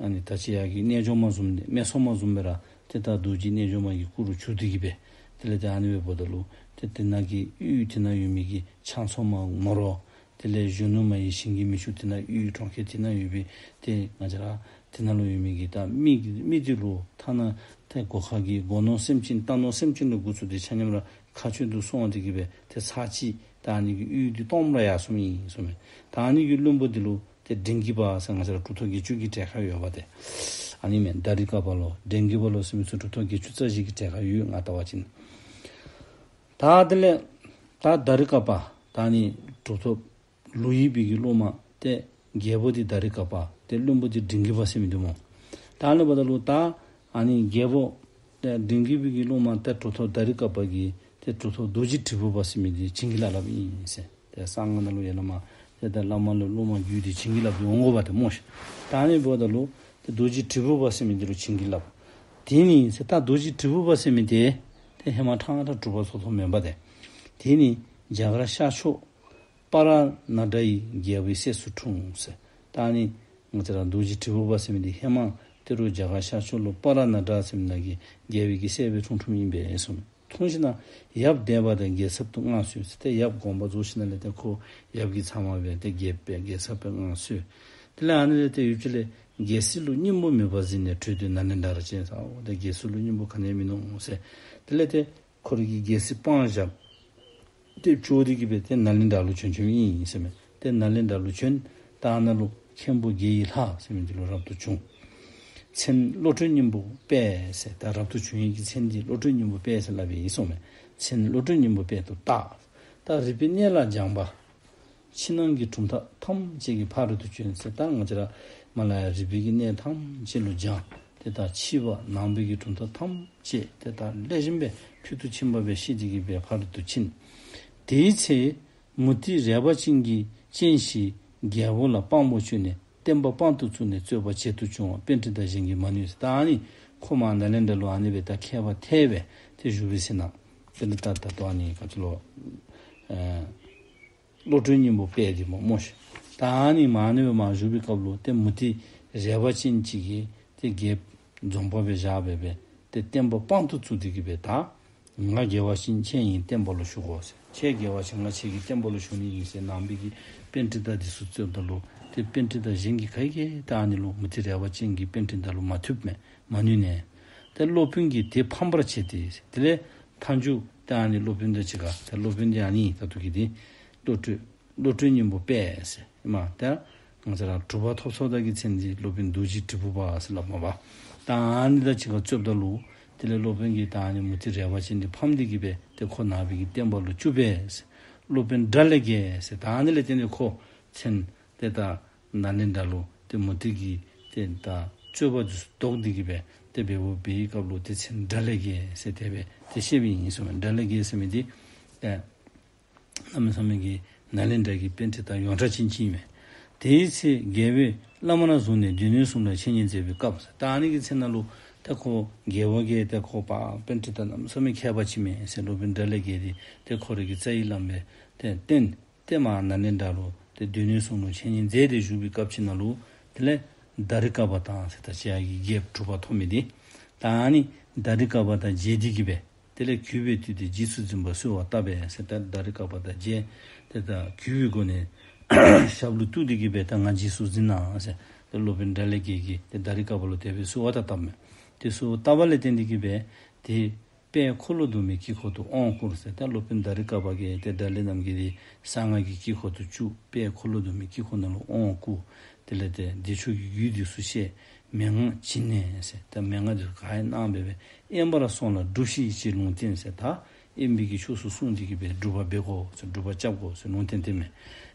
ཨ་ནི་ད་ཅི་ཡར་གྱི་རྣལ་འབྱོར་མ་བཟུམ་སྦེ་སྨད་འཚོང་མ་བཟུམ་སྦེ་ར་ཏེ་ད་རྡོ་རྗེ་རྣལ་འབྱོར་མ་གི་སྐུ་རུ་གྱུར་ཏེ་གི་སྦེ་དེ་ལས་ཏེ་ཨ་ནི་སྦེ་འབདཝ་ད་ལུ་ཏེ་དེ་ནང་གི་ཡུལ་དེ་ནང་ཡོད་མི་གི་ཆང་ཚོད་མ་མོ་རོ་དེ་ལས་གཞོན་ནུ་མ་ཡི་ཞིང་གི་མེ་ཆུ་དེ་ནང་ཡུལ་གྲོང་ཁྱེར་དེ་ནང་ཡོད་པའི་ཏེ་ང་བཅས་ར་དེ་ནང་ལུ་ཡོད་མི་གི་ད་མི་གི་མི་དེ་ལུ་ཐ་ན་ཏེ་སྒོ་ཁ་གི་སྒོ་ནོར་སེམས་ཅན་རྟ་ནོར་སེམས་ཅན་ལུ་འགོ་བཙུགས་ཏེ་ཆ་མཉམ་ར་མཁའ་སྤྱོད་དུ་སོང་སྟེ་གི་སྦེ་ཏེ་ཚར་གཅིག་ད་ཨ་ནི་གི་ཡུལ་དེ་སྟོངམ་ར་ཡར་སོང་ཡི་ཟེར་མས། ད་ཨ་ནི་གི་བློན་པོ་དེ་ལུ་ཏེ་འབྲིང་གི་པ་ཟེར་ང་བཅས་ར་གྲུབ་ཐོབ་བརྒྱད་ཅུ་གི་གྲལ་ཁར་ཡོདཔ་ཏེ། ཨ་ནི་མས་དཱ་རི་ཀ་པ་ལོ་འབྲིང་གི་པ་ལོ་ཟེར་མི་ཚུ་གྲུབ་ཐོབ་བརྒྱད་ཅུ་རྩ་བཞི་གི་གྲལ་ཁར་ཡོད་ང་བལྟ་བ་ཅིན། ད་དེ་ལས་ད་དཱ་རི་ཀ་པ་ད་ཨ་ནི་གྲུབ་ཐོབ་ལོ་ཡི་པའི་གི་སློབ་མ་ཏེ་རྒྱལ་པོ་འདི་དཱ་རི་ཀ་པ་ཏེ་བློན་པོ་འདི་འབྲིང་གི་པ་ཟེར་མི་འདི་སྨོ། ད་ཨ་ནི་འབདཝ་ད་ལུ་ད་ཨ་ནི་རྒྱལ་པོ་ཏེ་འབྲིང་གི་པའི་གི་སློབ་མ་ཏེ་གྲུབ་ཐོབ་དཱ་རི་ཀ་པ་གིས་ཏེ་གྲུབ་ཐོབ་རྡོ་རྗེ་དྲིལ་བུ་པ་ཟེར་མི་འདི་བྱིན་གྱིས་བརླབས་བརླབསཔ་ཨིན་ཟེར། ཏེ་གསང་སྔགས་ནང་ལུ་ཡང་ན་མ་ཏེ་ད་བླ་མ་ལུ་སློབ་མ་བརྒྱུད་དེ་བྱིན་གྱིས་བརླབས་ཏེ་འོང་དགོཔ་ཏེ་སྨོ་ཤིག། ད་ཨ་ནི་འབདཝ་ད་ལུ་ཏེ་རྡོ་རྗེ་དྲིལ་བུ་པ་ཟེར་མི་འདི་ལུ་བྱིན་གྱིས་བརླབས། དེ་ནི་ཟེར་ད་རྡོ་རྗེ་དྲིལ་བུ་པ་ཟེར་མི་འདི་ཏེ་ཧེ་མ་ཕྲང་ཕྲང་གྲུབ་པ་ཚུགས་ཚུགསཔ་མེན་པ་ཏེ། དེ་ནི་རྒྱ་གར་ཤར་ཕྱོགས་པ་ར་ན་དྲ་ཡི་རྒྱལ་པོའི་སྲས་སུ་འཁྲུངས་ཟེར། ད་ཨ་ནི་ང་བཅས་ར་རྡོ་རྗེ་དྲིལ་བུ་པ་ཟེར་མི་འདི་ཧེ་མ་ཏེ་རུ་རྒྱ་གར་ཤར་ཕྱོགས་ལུ་པ་ར་ན་དྲ་ཟེར་མི་ནང་གི་རྒྱལ་པོའི་གི་སྲས་སྦེ་འཁྲུངས་འཁྲུངསམ་ཨིན་པས་གསུངས། འཁྲུངས་ཞིནམ་ལས་ཡབ་འདས་པ་དང་རྒྱལ་ཚབ་ཏུ་མངའ་གསོལ་ཟེར། ཏེ་ཡབ་དགོངས་པ་རྫོགས་ཞིནམ་ལས་ཏེ་ཁོ་ཡབ་ཀྱི་ཚབ་མ་སྦེ་ཏེ་རྒྱལཔོ་སྦེ་རྒྱལ་ཚབ་སྦེ་མངའ་གསོལ། དེ་ལས་ཨ་ནི་ལས་ཏེ་ཡུདཔ་ཅིག་ལས་རྒྱལ་སྲིད་ལུ་སྙིང་པོ་མེད་པར་གཟིགས་ནས་བྲོས་ཏེ་ནཱ་ལེནྡྲར་བྱོན་ཟེར། ཨོ་ཏེ་རྒྱལ་སྲིད་ལུ་སྙིང་པོ་ག་ནི་ཡང་མིན་ནུག་ཟེར། དེ་ལས་ཏེ་ཁོ་རའི་གི་རྒྱལ་སྲིད་སྤངས་བཞག་སྟེ་བྱོག་སྟེ་གི་སྦེ་ཏེ་ནཱ་ལེནྡྲ་ལུ་བྱོན་བྱོནམ་ཨིན་ཟེར་མས། ཏེ་ནཱ་ལེནྡྲ་ལུ་བྱོན། ད་ནཱ་ལུ་མཁན་པོ་དགེ་ཡི་ལྷ་ཟེར་མི་འདི་ལུ་རབ་ཏུ་བྱུང་། མཚན་བློ་གྲོས་སྙིང་པོ་དཔལ་ཟེར། ད་རབ་ཏུ་བྱུང་ཡི་གི་མཚན་འདི་བློ་གྲོས་སྙིང་པོ་དཔལ་ཟེར་སླབ་ཨིན་གསུངས་མས། མཚན་བློ་གྲོས་སྙིང་པོ་དཔལ་དུ་བཏགས། ད་རིག་པའི་གནས་ལ་སྦྱངས་པ། ཕྱི་ནང་གི་གྲུབ་མཐའ་ཐམས་ཅད་ཀྱི་ཕ་རོལ་ཏུ་བྱོན་ཟེར། ད་ང་བཅས་ར་མ་ལ་ཡ་རིག་པའི་གི་གནས་ཐམས་ཅད་ལུ་སྦྱངས། ཏེ་ད་ཕྱི་བ་ནང་པའི་གི་གྲུབ་མཐའ་ཐམས་ཅད་ཏེ་ད་ལེགས་ཤོམ་སྦེ་ཕུལ་དུ་ཕྱིན་པ་སྦེ་ཤེས་ཏེ་གི་སྦེ་ཕ་རོལ་ཏུ་ཕྱིན། དེའི་ཚེ་མུ་སྟེགས་རལ་པ་ཅན་གྱི་སྤྱན་ཞིག་རྒྱལ་པོ་ལ་དཔང་པོ་བཅོལ་ནས་བསྟན་པ་དཔང་དུ་བཙུགས་ནས་རྩོད་པ་བྱེད་དུ་བྱུང་བ་པཎྜི་ཏ་གཞན་གྱིས་མ་ནུས་ཟེར། ད་ཨ་ནི་ཁོ་མར་ནཱ་ལེནྡྲ་ལུ་ཨ་ནི་སྦེ་ད་མཁས་པ་ཐལ་སྦེ་ཏེ་བཞུགས་པའི་ཚེ་ན་དེ་ལས་ད་ད་ལྟོ་ཨ་ནི་ག་ཅི་ལོ་ཨེ་བློ་གྲོས་སྙིང་པོ་དཔལ་འདི་སྨོ་སྨོ་ཤིག། ད་ཨ་ནི་མར་ཨ་ནི་སྦེ་མར་བཞུགས་པའི་སྐབས་ལུ་ཏེ་མུ་སྟེགས་རལ་པ་ཅན་ཅིག་གིས་ཏེ་རྒྱལཔོ་འཛོམས་པ་སྦེ་བཞག་སྦེ་སྦེ་ཏེ་བསྟན་པ་དཔང་དུ་བཙུགས་ཏེ་གི་སྦེ་ད་ང་དགེ་བ་ཅན་ཁྱེད་ཡང་བསྟན་པ་ལུ་ཞུགས་དགོ་ཟེར། ཁྱེད་དགེ་བ་ཅན་ང་ཁྱེད་ཀྱི་བསྟན་པ་ལུ་ཞུགས་ནི་ཨིན་ཟེར་ནང་པའི་གི་པཎྜི་ཏ་འདི་ཚུ་རྩོདཔ་ད་ལུ་ཏེ་པཎྜི་ཏ་གཞན་གྱིས་ག་གིས་ད་ཨ་ནི་ལུ་མུ་སྟེགས་རལ་པ་ཅན་གྱིས་པཎྜི་ཏ་ལུ་མ་ཐུབ་མས། མ་ནུས་ནས། ཏེ་སློབ་དཔོན་གྱིས་དེ་ཕམ་པར་བྱས་ཏེ། དེ་ལས་མཐའ་མཇུག་ཏེ་ཨ་ནི་སློབ་དཔོན་དང་གཅིག་ཁར་ཏེ་སློབ་དཔོན་འདི་ཨ་ནི་ད་ལྟོ་གི་འདི་བློ་གྲོས་བློ་གྲོས་སྙིང་པོ་དཔལ་ཟེར་ཨིན་མས། ཏེ་ང་བཅས་ར་གྲུབ་པ་ཐོབ་ཚརཝ་ད་གི་མཚན་འདི་སློབ་དཔོན་རྡོ་རྗེ་དྲིལ་བུ་པ་ཟེར་སླབ་མས་པ། ད་ཨ་ནི་དང་གཅིག་ཁར་རྩོདཔ་ད་ལུ་དེ་ལས་སློབ་དཔོན་གྱིས་ད་ཨ་ནི་མུ་སྟེགས་རལ་པ་ཅན་འདི་ཕམ་སྟེ་གི་སྦེ་ཏེ་ཁོ་ནང་པའི་གི་བསྟན་པ་ལུ་བཅུག་པས་ཟེར། སློབ་དཔོན་དགྲ་ལས་རྒྱལ་ཟེར། ད་ཨ་ནི་ལས་བརྟེན་ཏེ་ཁོ་མཚན་ཏེ་ད་ནཱ་ལེནྡྲ་ལུ་ཏེ་མུ་སྟེགས་ཀྱི་ཏེ་ད་རྩོད་པ་འདི་ཚུ་བཟློག་སྟེ་གི་སྦེ་ཏེ་འབདཝ་འབད་བའི་སྐབས་ལུ་ཏེ་མཚན་དགྲ་ལས་རྒྱལ་ཟེར་དེ་སྦེ་ཏེ་ཞུཝ་ཨིན་གསུངས་མས། དགྲ་ལས་རྒྱལ་ཟེར་མི་འདི་ཨེ་གནམ་མེད་ས་མེད་ཀྱི་ནཱ་ལེནྡྲ་གི་པཎྜི་ཏ་ཡོངས་གྲགས་ཅན་ཅིག་ཨིན་མས། དེའི་ཚེ་རྒྱལ་པོས་བླ་མ་ལ་བཟུང་ནས་སྡེ་སྣོད་གསུམ་ལ་འཆད་ཉན་མཛད་པའི་སྐབས། ད་ཨ་ནི་གི་ཚེ་ནང་ལུ་ཏེ་ཁོ་རྒྱལ་པོ་གིས་ཏེ་ཁོ་པ་པཎྜི་ཏ་གནམ་མེད་ས་མེད་མཁས་པ་ཅིག་མས་ཟེར་སློབ་དཔོན་དགྲ་ལས་རྒྱལ་འདི་ཏེ་ཁོ་རའི་གི་རྩ་བའི་བླམ་སྦེ་ཏེ་བསྟེན། ཏེ་མར་ནཱ་ལེནྡྲ་ལུ་ཏེ་སྡེ་སྣོད་གསུམ་ལུ་འཆད་ཉན་མཛད་དེ་བཞུགས་པའི་སྐབས་ཅིག་ནང་ལུ་དེ་ལས་དཱ་རི་ཀ་པ་དང་ཟེར་ད་ཅི་ཡར་གྱི་རྒྱལཔོ་གྲུབ་པ་ཐོབ་མི་འདི་ད་ཨ་ནི་དཱ་རི་ཀ་པ་དང་མཇལ་ཏེ་གི་སྦེ་དེ་ལས་གུས་པས་བཏུད་དེ་རྗེས་སུ་འཛིན་པར་གསོལ་བ་བཏབ་པས་ཟེར། ད་དཱ་རི་ཀ་པ་དང་མཇལ་ཏེ་ད་གུས་པའི་སྒོ་ནས་ཞབས་ལུ་གཏུགས་ཏེ་གི་སྦེ་ད་ང་རྗེས་སུ་འཛིན་གནང་ཟེར་ཏེ་སློབ་དཔོན་དགྲ་ལས་རྒྱལ་གྱིས་ཏེ་དཱ་རི་ཀ་པ་ལུ་དེ་སྦེ་གསོལ་བ་ད་བཏབ་མས། ཏེ་གསོལ་བ་བཏབ་པ་ལས་བརྟེན་ཏེ་གི་སྦེ་ཏེ་དཔལ་འཁོར་ལོ་སྡོམ་མའི་དཀྱིལ་འཁོར་དུ་དབང་བསྐུར་ཟེར། ད་སློབ་དཔོན་དཱ་རི་ཀ་པ་གིས་ཏེ་དགྲ་ལས་རྣམ་རྒྱལ་འདི་གསང་སྔགས་ཀྱི་དཀྱིལ་འཁོར་དུ་བཅུག། དཔལ་འཁོར་ལོ་སྡོམ་མའི་དཀྱིལ་འཁོར་ནང་ལུ་དབང་བསྐུར། དེ་ལས་ཏེ་བདེ་མཆོག་གི་རྒྱུད་འདི་ཚུ་བཤད། མན་ངག་བྱིན་ནས་ཟེར། ད་མན་ངག་འདི་ཚུ་ག་ཡང་གནང་སྦེ་སྦེ་དབེན་པར་སོང་ལ་སྒྲུབས་ཤིག་ཅེས་ལུང་བསྟན་ཟེར། ད་དབེན་པའི་གི་ཕྱོགས་སུ་སོང་སྟེ་གི་སྦེ་སྒྲུབ་པ་འབད་དགོ་ཟེར་སྒྲུབ་པ་རྐྱབ་དགོ་ཟེར་ལུང་བསྟན་ཏེ་མས།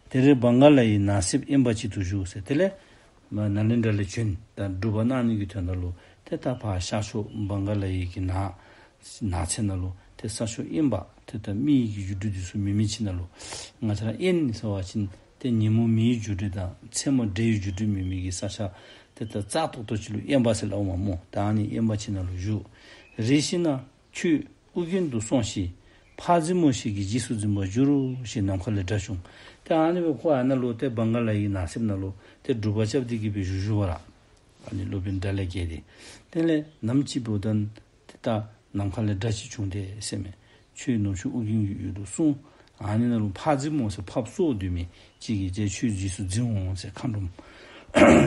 དེར་བང་ག་ལ་ཡི་ནགས་གསེབ་དབེན་པ་ཅིག་ཏུ་བཞུགས་ཟེར། དེ་ལས་མར་ནཱ་ལེནྡྲ་ལས་བྱོན། ད་སྒྲུབ་པ་གནང་ནི་གི་དོན་དག་ལུ་ཏེ་ད་ཕར་ཤར་ཕྱོགས་བང་ག་ལ་ཡི་གི་ནགས་ནགས་ཚལ་ནང་ལུ་ཏེ་ས་ཕྱོགས་དབེན་པ་ཏེ་ད་མི་ཡི་གི་རྒྱུ་འབྲས་འདི་ཚུ་མེད་མི་ཅིག་ནང་ལུ་ང་བཅས་ར་དབེན་ཟེར་བ་ཅིན་ཏེ་ཉིན་མོ་མེའི་རྒྱུ་འབྲས་དང་མཚན་མོ་འདྲེའི་རྒྱུ་འབྲས་མེད་མི་གི་ས་ཆ་ཏེ་ད་བཙག་ཏོག་ཏོ་ཅིག་ལུ་དབེན་པ་ཟེར་སླབ་མས་སྨོ། ད་ཨ་ནི་དབེན་པ་ཅིག་ནང་ལུ་བཞུགས། རེ་ཞིག་ན་ཁྱོད་ཨོ་རྒྱན་དུ་སོང་ཞིག། ཕག་འཛིན་མོ་ཞིག་གིས་རྗེས་སུ་འཛིན་པར་འགྱུར་རོ་ཞེས་ནམ་མཁའ་ལས་སྒྲ་བྱུང་། ཏེ་ཨ་ནི་སྦེ་ཁོ་ཨ་ནཱ་ལུ་ཏེ་བང་ག་ལ་ཡི་ནགས་གསེབ་ནང་ལུ་ཏེ་སྒྲུབ་པ་རྐྱབ་སྟེ་གི་སྦེ་བཞུགས་བཞུགས་པ་ར། ཨ་ནི་སློབ་དཔོན་དགྲ་ལྷ་བརྒྱད་དེ། དེ་ལས་ནམ་ཅིག་འབདཝ་ད་ཏེ་ད་ནམ་མཁའ་ལས་སྒྲ་ཅིག་བྱུང་སྟེ་ཟེར་མས། ཁྱོད་ནུབ་ཕྱོགས་ཨོ་རྒྱན་གྱི་ཡུལ་དུ་སོང་། ཨ་ནི་ནང་ལུ་ཕག་འཛིན་མོ་ཟེར་ཕགཔ་སྲོག་འདུལ་མི་ཅིག་གིས་ཏེ་ཁྱོད་རྗེས་སུ་འཛིན་འོང་ཟེར་མཁའ་འགྲོ་མ་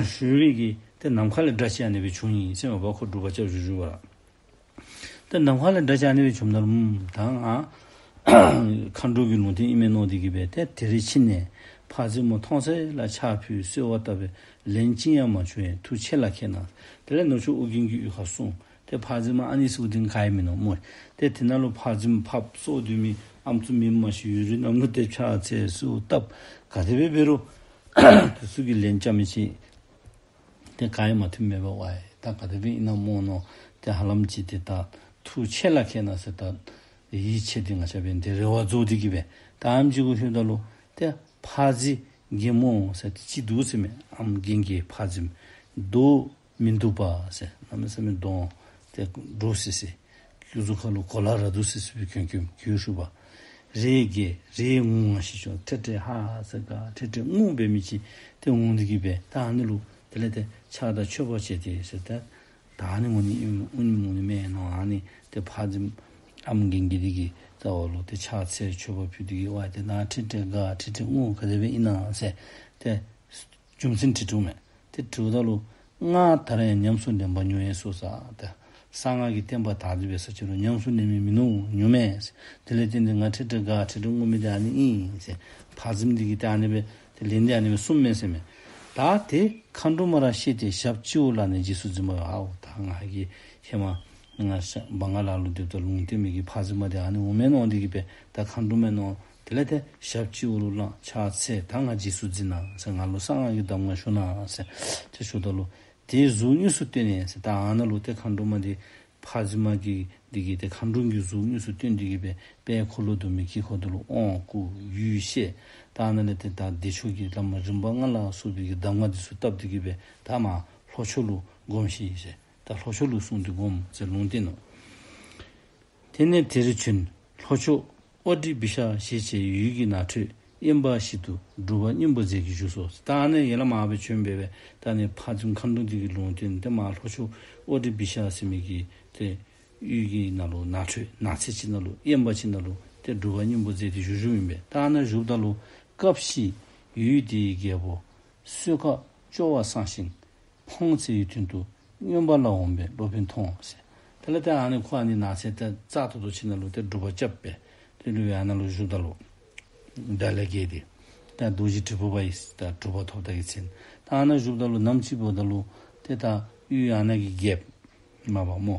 ཞུ་བའི་གི་ཏེ་ནམ་མཁའ་ལས་སྒྲ་ཅིག་ཨ་ནི་སྦེ་བྱུང་ཡི་ཟེར་མས་པ། ཁོ་སྒྲུབ་པ་རྐྱབ་བཞུགས་བཞུགས་པ་ར། ཏེ་ནམ་མཁའ་ལས་སྒྲ་ཅིག་ཨ་ནི་སྦེ་བྱུངམ་ད་ལུ་ད་ང་མཁའ་འགྲོ་གི་ལུང་བསྟན་ཨིན་མས་མནོ་སྟེ་གི་སྦེ་ཏེ་དེ་རེ་ཕྱིན་ནས་ཕག་འཛིན་མོ་མཐོང་ཚད་ལ་ཕྱག་ཕུལ་གསོལ་བ་བཏབ་པས་ལན་ཅི་ཡང་མ་བྱུང་བས་ཐུགས་ཆེ་ལ་ཁད་ན། དེ་ལས་ནུབ་ཕྱོགས་ཨོ་རྒྱན་གྱི་ཡུལ་ཁར་སོང་། ཏེ་ཕག་འཛིན་མོ་ཨ་ནི་ཚུ་དེ་ག་ཡང་མིན་ནུག་སྨོ། ཏེ་དེ་ནང་ལུ་ཕག་འཛིན་ཕགཔ་སྲོག་འདུལ་མི་ཨམ་སྲུ་མི་མ་ཤི་ཡུ་རི་ནང་ལུ་ཏེ་ཕྱག་འཚལ་གསོལཝ་བཏབ། ག་དེ་སྦེ་འབད་རུང་དེ་ཚུ་གིས་ལན་རྐྱབ་མི་ཅིག་ཏེ་ག་ཡང་མ་ཐོནམ་མས་པ། ཝའི་ད་ག་དེ་སྦེ་ཨིན་ན་སྨོ་མནོ། ཏེ་ཧ་ལམ་ཅིག་ཏེ་ད་ཐུགས་ཆེ་ལ་ཁད་ན་ཟེར་ད་ཡིད་ཆེས་ཏེ་ང་བཅས་འབད་ནི་དེ་རེ་བ་རྫོགས་ཏེ་གི་སྦེ་ད་ཨ་ནེམ་ཅིག་གུ་ལྷོདཔ་ད་ལུ་ཏེ་ཕག་འཛིན་རྒན་མོ་ཟེར་ཏེ་ཅིག་འདུག་ཟེར་མས། ཨམ་རྒན་རྒས་ཕག་འཛིན་མདོག་མི་སྡུག་པ་ཟེར་གནམ་མེད་ས་མེད་གདོང་ཏེ་འདྲོག་སི་སི། སྐྱུག་ཟུག་ཁ་ལུ་གོ་ལ་ར་འདུག་སི་སི་སྦེ་གྱོན་གྱོནམ་གྱོན་ཞུ་བ། རེ་རྒས་རེ་ངུ་བ་ཞིག་བྱུང་། ཁྲེ་ཁྲེ་ཧ་ཧ་ཟེར་ག་ཁྲེ་ཁྲེ་ངུ་འབད་མི་ཅིག་ཏེ་འོང་སྟེ་གི་སྦེ་ད་ཨ་ནི་ལུ་དེ་ལས་ཏེ་ཕྱག་དང་མཆོད་པ་བྱས་ཏེ་ཟེར་ཏེ་ད་ཨ་ནི་འོང་ནི་ཨིན་འོང་ནི་མེན་ནོ། ཨ་ནི་ཏེ་ཕག་འཛིན་ཨམ་རྒན་རྒས་འདི་གི་རྩ་བ་ལུ་ཏེ་ཕྱག་འཚལ་མཆོད་པ་ཕུལ་ཏེ་གི་ཝའི་ཏེ་ནཱ་ཁྲེ་ཁྲེ་དགའ་ཁྲེ་ཁྲེ་ངུ་ག་དེ་སྦེ་ཨིན་ན་ཟེར་ཏེ་རྒྱུ་མཚན་དྲི་དྲིཝ་མས། ཏེ་དྲིཝ་ད་ལུ་ང་ད་རེས་ཡང་ཉམས་སུ་ལེན་པ་མྱོང་ཡང་སོ་ཟེར། ཏེ་གསང་སྔགས་ཀྱི་བསྟན་པ་དར་ཏེ་འབད་ས་ཅིག་རུང་ཉམས་སུ་ལེན་མི་མིན་ནུག་ཉོ་མས། དེ་ལས་བརྟེན་ཏེ་ང་ཁྲེ་ཁྲེ་དགའ་ཁྲེ་ཁྲེ་ངུ་མི་འདི་ཨ་ནི་ཨིན་ཟེར། ཕག་འཛིན་འདི་གིས་ཏེ་ཨ་ནི་སྦེ་ཏེ་ལན་འདི་ཨ་ནི་སྦེ་གསུངམ་མས་ཟེར་མས། ད་དེ་མཁའ་འགྲོ་མ་ར་ཤེས་ཏེ་ཞབས་སྤྱི་བོར་བླངས་ནས་རྗེས་སུ་འཛིན་པ། ཨའོ་ད་ང་གིས་ཧེ་མ་ང་ཤ་བང་ག་ལ་ལུ་སྡོདཔ་ད་ལུང་བསྟན་མི་གི་ཕག་འཛིན་མ་འདི་ཨ་ནི་འོང་མས་མནོ་སྟེ་གི་སྦེ་ད་མཁའ་འགྲོ་མ་མནོ། དེ་ལས་ཏེ་ཞབས་སྤྱི་བོ་ལུ་བླངས་ཕྱག་འཚལ། ད་ང་རྗེས་སུ་འཛིན་གནང་ཟེར། ང་ལུ་གསང་སྔགས་ཀྱི་གདམས་ངག་ཞུ་གནང་ཟེར་ཏེ་ཞུཝ་ད་ལུ་དེའི་གཟུགས་དངོས་སུ་སྟོན་ནས་ཟེར། ད་ཨ་ནཱ་ལུ་ཏེ་མཁའ་འགྲོ་མ་འདི་ཕག་འཛིན་མ་གི་འདི་གིས་ཏེ་མཁའ་འགྲོ་གི་གཟུགས་དངོས་སུ་སྟོན་ཏེ་གི་སྦེ་དཔལ་འཁོར་ལོ་སྡོམ་མའི་དཀྱིལ་འཁོར་དུ་ལུ་དབང་བསྐུར་རྒྱུད་བཤད། ད་ཨ་ནཱ་ལས་ཏེ་ད་བདེ་མཆོག་གི་བླ་མ་རིམ་པ་ལྔ་ལ་སོགས་པའི་གི་གདམས་ངག་འདི་ཚུ་བཏབ་སྟེ་གི་སྦེ་ད་མར་ལྷོ་ཕྱོགས་ལུ་བསྒོམས་ཤིག་ཟེར། ད་ལྷོ་ཕྱོགས་ལུ་སོང་སྟེ་བསྒོམ་ཟེར་ལུང་བསྟན་ནུག། དེ་ནས་དེར་བྱོན། ལྷོ་ཕྱོགས་ཨོ་ཏི་བི་ཤ་ཞེས་བྱའི་ཡུལ་གྱི་ནགས་ཁྲོད་དབེན་པ་ཞིག་ཏུ་སྒྲུབ་པ་སྙིང་པོ་མཛད་ཀྱིས་བཞུགས་སོ། ད་ཨ་ནི་ཡར་ལས་མར་སྦེ་བྱོན་སྦེ་སྦེ་ད་ཨ་ནི་ཕག་འཛིན་མཁའ་འགྲོ་འདི་གིས་ལུང་བསྟན་ཏེ་མར་ལྷོ་ཕྱོགས་ཨོ་ཏི་བི་ཤ་ཟེར་མི་གི་ཏེ་ཡུལ་གྱི་ནང་ལུ་ནགས་ཁྲོད་ནགས་ཚལ་ཅིག་ནང་ལུ་དབེན་པ་ཅིག་ནང་ལུ་ཏེ་སྒྲུབ་པ་སྙིང་པོ་མཛད་དེ་བཞུགས་བཞུགསཔ་ཨིན་པས། ད་ཨ་ནཱ་བཞུགསཔ་ད་ལུ་སྐབས་ཤིག་ཡུལ་དེའི་རྒྱལ་པོ་གསོད་ཁ་སྐྱོ་བ་སངས་ཤིང་། ཕོངས་ཚེ་ཡི་དོན་དུ་རྔོན་པ་ལ་འོངས་པས་སློབ་དཔོན་མཐོང་ཟེར། དེ་ལས་ཏེ་ཨ་ནི་ཁོ་ཨ་ནི་ནགས་ཚལ་ཏེ་རྩ་ཏོག་ཏོ་ཅིག་ནང་ལུ་ཏེ་སྒྲུབ་པ་རྐྱབ་སྦེ་ཏེ་སློབ་དཔོན་ཨ་ནཱ་ལུ་བཞུགསཔ་ད་ལུ་དགྲ་ལྷ་བརྒྱད་དེ་ད་རྡོ་རྗེ་དྲིལ་བུ་པ་ཡིས་ད་གྲུབ་པ་ཐོབ་ད་གི་མཚན། ད་ཨ་ནཱ་བཞུགསཔ་ད་ལུ་ནམ་ཅིག་འབདཝ་ད་ལུ་ཏེ་ད་ཡུལ་ཨ་ནཱ་གི་རྒྱལཔོ་མ་པ་སྨོ།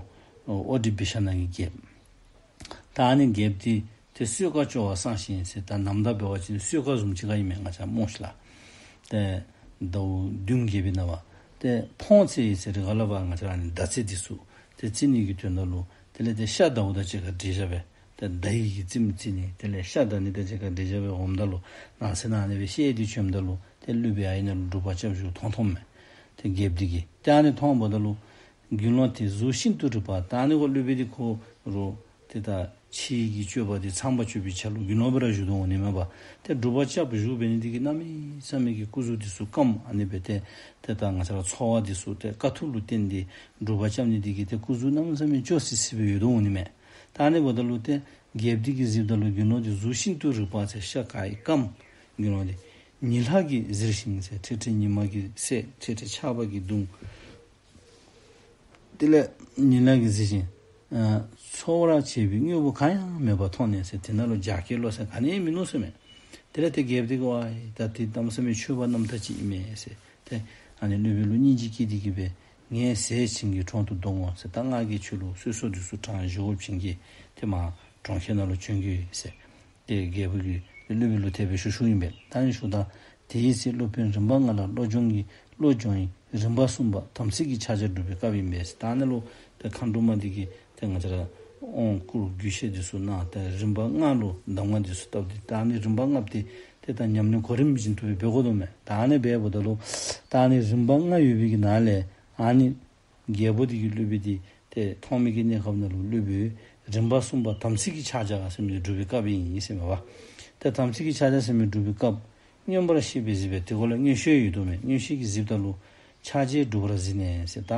ཨོ་ཏི་བི་ཤ་ནང་གི་རྒྱལཔོ། ད་ཨ་ནི་རྒྱལཔོ་འདི་ཏེ་གསོད་ཁ་སྐྱོ་བ་སངས་ཤིང་ཟེར། ད་ནམ་ཟླ་འབད་བ་ཅིན་གསོད་ཁ་བཟུམ་ཅིག་ཁར་ཨིན་མས། ང་བཅས་སྨོ་ཤིག་ལགས། ཏེ་ཟླཝ་བདུན་བརྒྱད་པའི་ནང་པ། ཏེ་ཕོངས་ཚེ་ཡི་ཟེར་རི་ག་ལ་བ་ང་བཅས་ར་ཨ་ནི་ཟླ་ཚེས་འདི་ཚུ་ཏེ་རྩི་ནི་གི་དོན་དག་ལུ་དེ་ལས་ཏེ་ཤ་ཟླཝ་དང་གཅིག་ཁར་འདྲེས་བཞག་སྦེ་ཏེ་ཟླ་ཡི་གི་རྩིསམ་རྩི་ནི་དེ་ལས་ཤ་ཟླ་ནི་དང་གཅིག་ཁར་འདྲེས་བཞག་སྦེ་འོངམ་ད་ལུ་ནགས་ཚལ་ནང་ཨ་ནི་སྦེ་བཤལ་ཏེ་བྱོནམ་ད་ལུ་ཏེ་སློབ་དཔོན་ཨ་ནཱ་ལུ་སྒྲུབ་པ་རྐྱབ་བཞུགས་མཐོང་མཐོངམ་མས། ཏེ་རྒྱལཔོ་འདི་གིས་ཏེ་ཨ་ནི་མཐོངམ་ད་ལུ་དགེ་སློང་དེ་གཟུགས་ཤིན་ཏུ་རིག་པ། ད་ཨ་ནི་ཁོ་སློབ་དཔོན་འདི་ཁོ་ར་ཏེ་ད་ཕྱི་གི་སྤྱོད་པ་འདི་ཚངས་པ་སྤྱོད་པའི་ཆ་ལུ་དགེ་སློང་སྦེ་ར་བཞུགས་དོ་འོང་ནི་མས་པ། ཏེ་སྒྲུབ་པ་རྐྱབ་བཞུགས་འབད་ནི་འདི་གིས་གནམ་མེད་ས་མེད་ཀྱི་སྐུ་གཟུགས་འདི་ཚུ་སྐམ། ཨ་ནི་སྦེ་ཏེ་ཏེ་ད་ང་བཅས་ར་ཚོར་བ་འདི་ཚུ་ཏེ་དཀའ་ཐུབ་ལུ་བརྟེན་ཏེ་སྒྲུབ་པ་རྐྱབ་ནི་འདི་གིས་ཏེ་སྐུ་གཟུགས་གནམ་མེད་ས་མེད་སྐྱོ་སི་སི་སྦེ་ཡོད་དོ་འོང་ནི་མས། ད་ཨ་ནི་འབདཝ་ད་ལུ་ཏེ་རྒྱལཔོ་འདི་གིས་གཟིགསཔ་ད་ལུ་དགེ་སློང་འདི་གཟུགས་ཤིན་ཏུ་རིག་པ་ཟེར་ཤ་ཁ་ཡི་སྐམ། དགེ་སློང་འདི་ཉི་ལྷགས་ཀྱིས་གཟིར་ཞིང་ཟེར་ཁྲེ་ཁྲེ་ཉི་མ་གིས་བསྲེགས། ཁྲེ་ཁྲེ་ཆར་པ་གིས་བརྡུངས། དེ་ལས་ཉི་ལྷགས་ཀྱིས་གཟིར་ཞིང་ཨ་འཚོ་བར་བྱེད་པའི་དངོས་པོ་གང་ཡང་མེད་པར་མཐོང་ནས་ཟེར། དེ་ནང་ལུ་རྒྱགས་སྐལ་ལོ་ཟེར་ག་ནི་ཡང་མིན་ནུག་ཟེར་མས། དེ་ལས་ཏེ་རྒྱལཔོ་འདི་གིས་ཝའི་ད་ཏེ་གནམ་མེད་ས་མེད་ཆོས་པ་རྣམ་དག་ཅིག་ཨིན་མས་ཟེར། ཏེ་ཨ་ནི་སློབ་དཔོན་ལུ་སྙིང་རྗེ་སྐྱེས་ཏེ་གིས་སྦེ་ངས་ཟས་བྱིན་གྱིས་གྲོང་དུ་བརྡུང་ངོ་ཟེར། ད་ང་གིས་ཁྱོད་ལུ་གསོལ་ཚོགས་འདི་ཚུ་དྲངས་བཞེས་བྱིན་གྱིས་ཏེ་མར་གྲོང་ཁྱེར་ནང་ལུ་བྱོན་གྱི་ཟེར། ཏེ་རྒྱལ་པོ་གིས་སློབ་དཔོན་ལུ་དེ་སྦེ་ཞུ་ཞུཝ་ཨིན་པས། ད་ཨ་ནི་ཞུཝ་ད་དེའི་ཚེ་སློབ་དཔོན་རིམ་པ་ལྔ་ལ་བློ་སྦྱོང་གི་བློ་སྦྱོང་ཡི་རིམ་པ་གསུམ་པ་དམ་ཚིག་གི་ཕྱག་རྒྱ་སྒྲུབ་པའི་སྐབས་ཨིན་པས། ད་ཨ་ནི་ལུ་ཏེ་མཁའ་འགྲོ་མ་འདི་གིས་ཏེ་ང་བཅས་ར་དབང་བསྐུར་རྒྱུད་བཤད་འདི་ཚུ་གནང་། ཏེ་རིམ་པ་ལྔ་ལུ་གདམས་ངག་འདི་ཚུ་བཏབ་སྟེ་ད་ཨ་ནི་རིམ་པ་ལྔ་པོ་འདི་ཏེ་ད་ཉམས་ལེན་གོ་རིམ་བཞིན་དུ་སྦེ་འབད་དགོ་དོ་མས། ད་ཨ་ནི་འབདཝ་ད་ལུ་ད་ཨ་ནི་རིམ་པ་ལྔ་ཡོད་པའི་གི་ནང་ལས་ཨ་ནི་རྒྱལ་པོ་འདི་གིས་སློབ་དཔོན་འདི་ཏེ་མཐོང་མི་གི་གནས་སྐབས་ནང་ལུ་སློབ་དཔོན་ རིམ་པ་གསུམ་པ་དམ་ཚིག་གི་ཕྱག་རྒྱ་ཟེར་མི་སྒྲུབ་པའི་སྐབས་ཨིན་ཟེར་མས་པ། ཏེ་དམ་ཚིག་གི་ཕྱག་རྒྱ་ཟེར་མི་སྒྲུབ་པའི་སྐབས་མངོན་པར་ཤེས་པས་གཟིགས་པས། དེ་གོ་ལ་མངོན་ཤེས་ཡོད་དོ་མས། མངོན་ཤེས་ཀྱིས་གཟིགསཔ་ད་ལུ་ཕྱག་རྒྱས་འགྲུབ་པར་གཟིགས་ནས་ཟེར། ད་